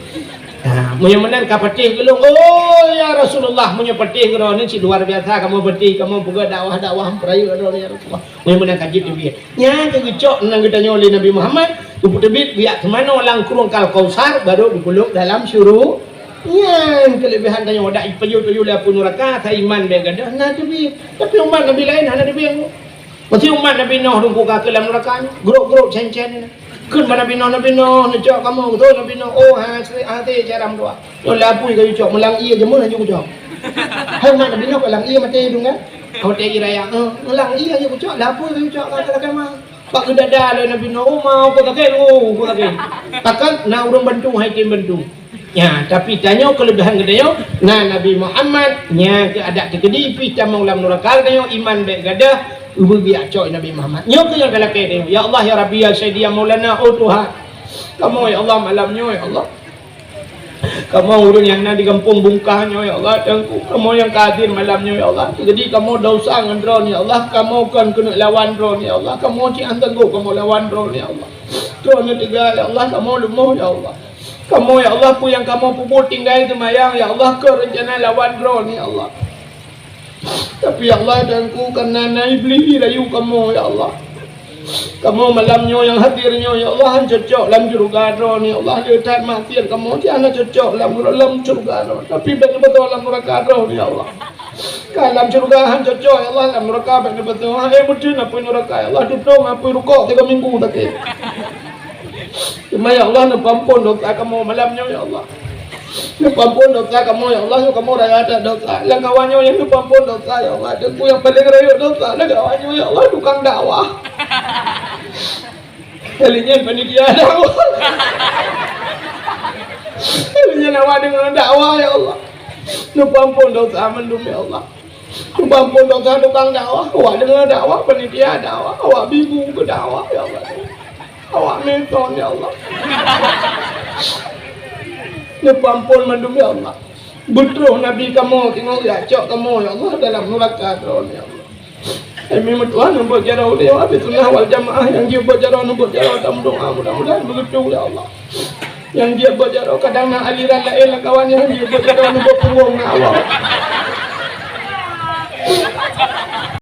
Ha, meunyoe meunan ka patéh keu lôn, "Oh, ya Rasulullah, meunyoe patéh keu droeneuh cit luar biasa, kamoe patéh, kamoe peugöt dakwah-dakwah peurayeuk droeneuh, ya Rasulullah." Meunyoe meunan ka jeuet teubiet. Nyan keuh geucok nyang geutanyoe lé Nabi Muhammad, geupeuteubit geujak teumanoe lam krueng Al-Kausar, barô geupeuleub dalam syuru-, Nyan keuleubèhan tanyoe, dak ipajoh-pajoh lé apui nuraka, asai iman bèk gadôh, na teubiet. Tapi umat nabi laén hana teubiet. Meusti umat Nabi Nuh teungku ka keu lam nuraka nyoe, grok-grok cen-cen. Kheun bak Nabi Nuh, "Nabi Nuh, neucok kamoe," geutôi Nabi Nuh, "Oh, ha, sri-, ha, até cara meutuah. Nyoe lam apui ka geucok, meulang ié jameun laju geucok." Hai umat Nabi Nuh, ka lam ié maté dong kan? Ka maté ié raya. Eh, meulang ié laju geucok, lam apui ka geucok, ka, ka, ka, ka, ma. Bak geudada lé Nabi Nuh, "Oh, ma, uku sakét, oh, uku sakét." Takkan na ureueng bantu, hai tem bantu. Nya, tapi tanyoe keuleubèhan geutanyoe, na Nabi Muhammad, nya keuh adak teukeudi pih tamong lam nuraka geutanyoe, iman bèk gadôh, ubé biak cok Nabi Muhammad. Nyoe keuh nyang talakèe tanyoe. Ya Allah, ya Rabbi, ya Sayyidi, ya Maulana, oh Tuhan. Kamoe, ya Allah, malam nyoe, ya Allah. Kamoe ureueng nyang na di gampông Bungkah nyoe, ya Allah, Teungku. Kamoe nyang ka hadir malam nyoe, ya Allah. Jadi kamoe desya ngon droeneuh, ya Allah. Kamoe kon keuneuk lawan droeneuh, ya Allah. Kamoe cit han sanggob kamoe lawan droeneuh, ya Allah. Droeneuh teuga, ya Allah. Kamoe leumoh, ya Allah. Kamoe, ya Allah, peue nyang kamoe peubuet tinggai seumayang, ya Allah, kon reuncana lawan droeneuh, ya Allah. Tapi, ya Allah, Teungku, kareuna na Iblih jirayu kamoe, ya Allah. Kamoe malam nyoe nyang hadir nyoe, ya Allah, han cocok lam syeuruga Droeneuh, ya Allah. Le that maksiat kamoe, cit hana cocok lam, lam syeuruga Droeneuh. Tapi bèk neubeutôi lam nuraka Droeneuh, ya Allah. Ka lam syeuruga han cocok, ya Allah, lam nuraka bèk neubeutôi. Hai, meuteun apui nuraka, ya Allah, tutong apui rukok tiga minggu sakét. Teuma, ya Allah, neupeuampôn desya kamoe malam nyoe, ya Allah. Neupeuampôn desya kamoe, ya Allah, nyoe kamoe raya that desya. Lam kawan nyoe nyang neupeuampôn desya, ya Allah. Teungku nyang paleng rayeuk desya lam kawan nyoe, ya Allah, tukang dakwah. Kali nyan panitia dakwah. Kali nyan awak deungoe dakwah, ya Allah. Neupeuampôn desya mandum, ya Allah. Neupeuampôn desya tukang dakwah, awak deungoe dakwah, panitia dakwah, awak bibu keu dakwah, ya Allah. Awak meuton, ya Allah. Neupeuampôn mandum, ya Allah. Beutroh Nabi kamoe teungoh jak cok kamoe, ya Allah, dalam nuraka Droeneuh, ya Allah. Hai meutuah, neubuet jaroe ulèe ahli sunnah wal jamaah, nyang jeuet buet jaroe, neubuet jaroe, tameudoa mudah-mudahan begitu, ya Allah. Nyang jeuet buet jaroe, kadang na aliran laén lam kawan nyang jeuet buet jaroe, neubuet punggong na awak.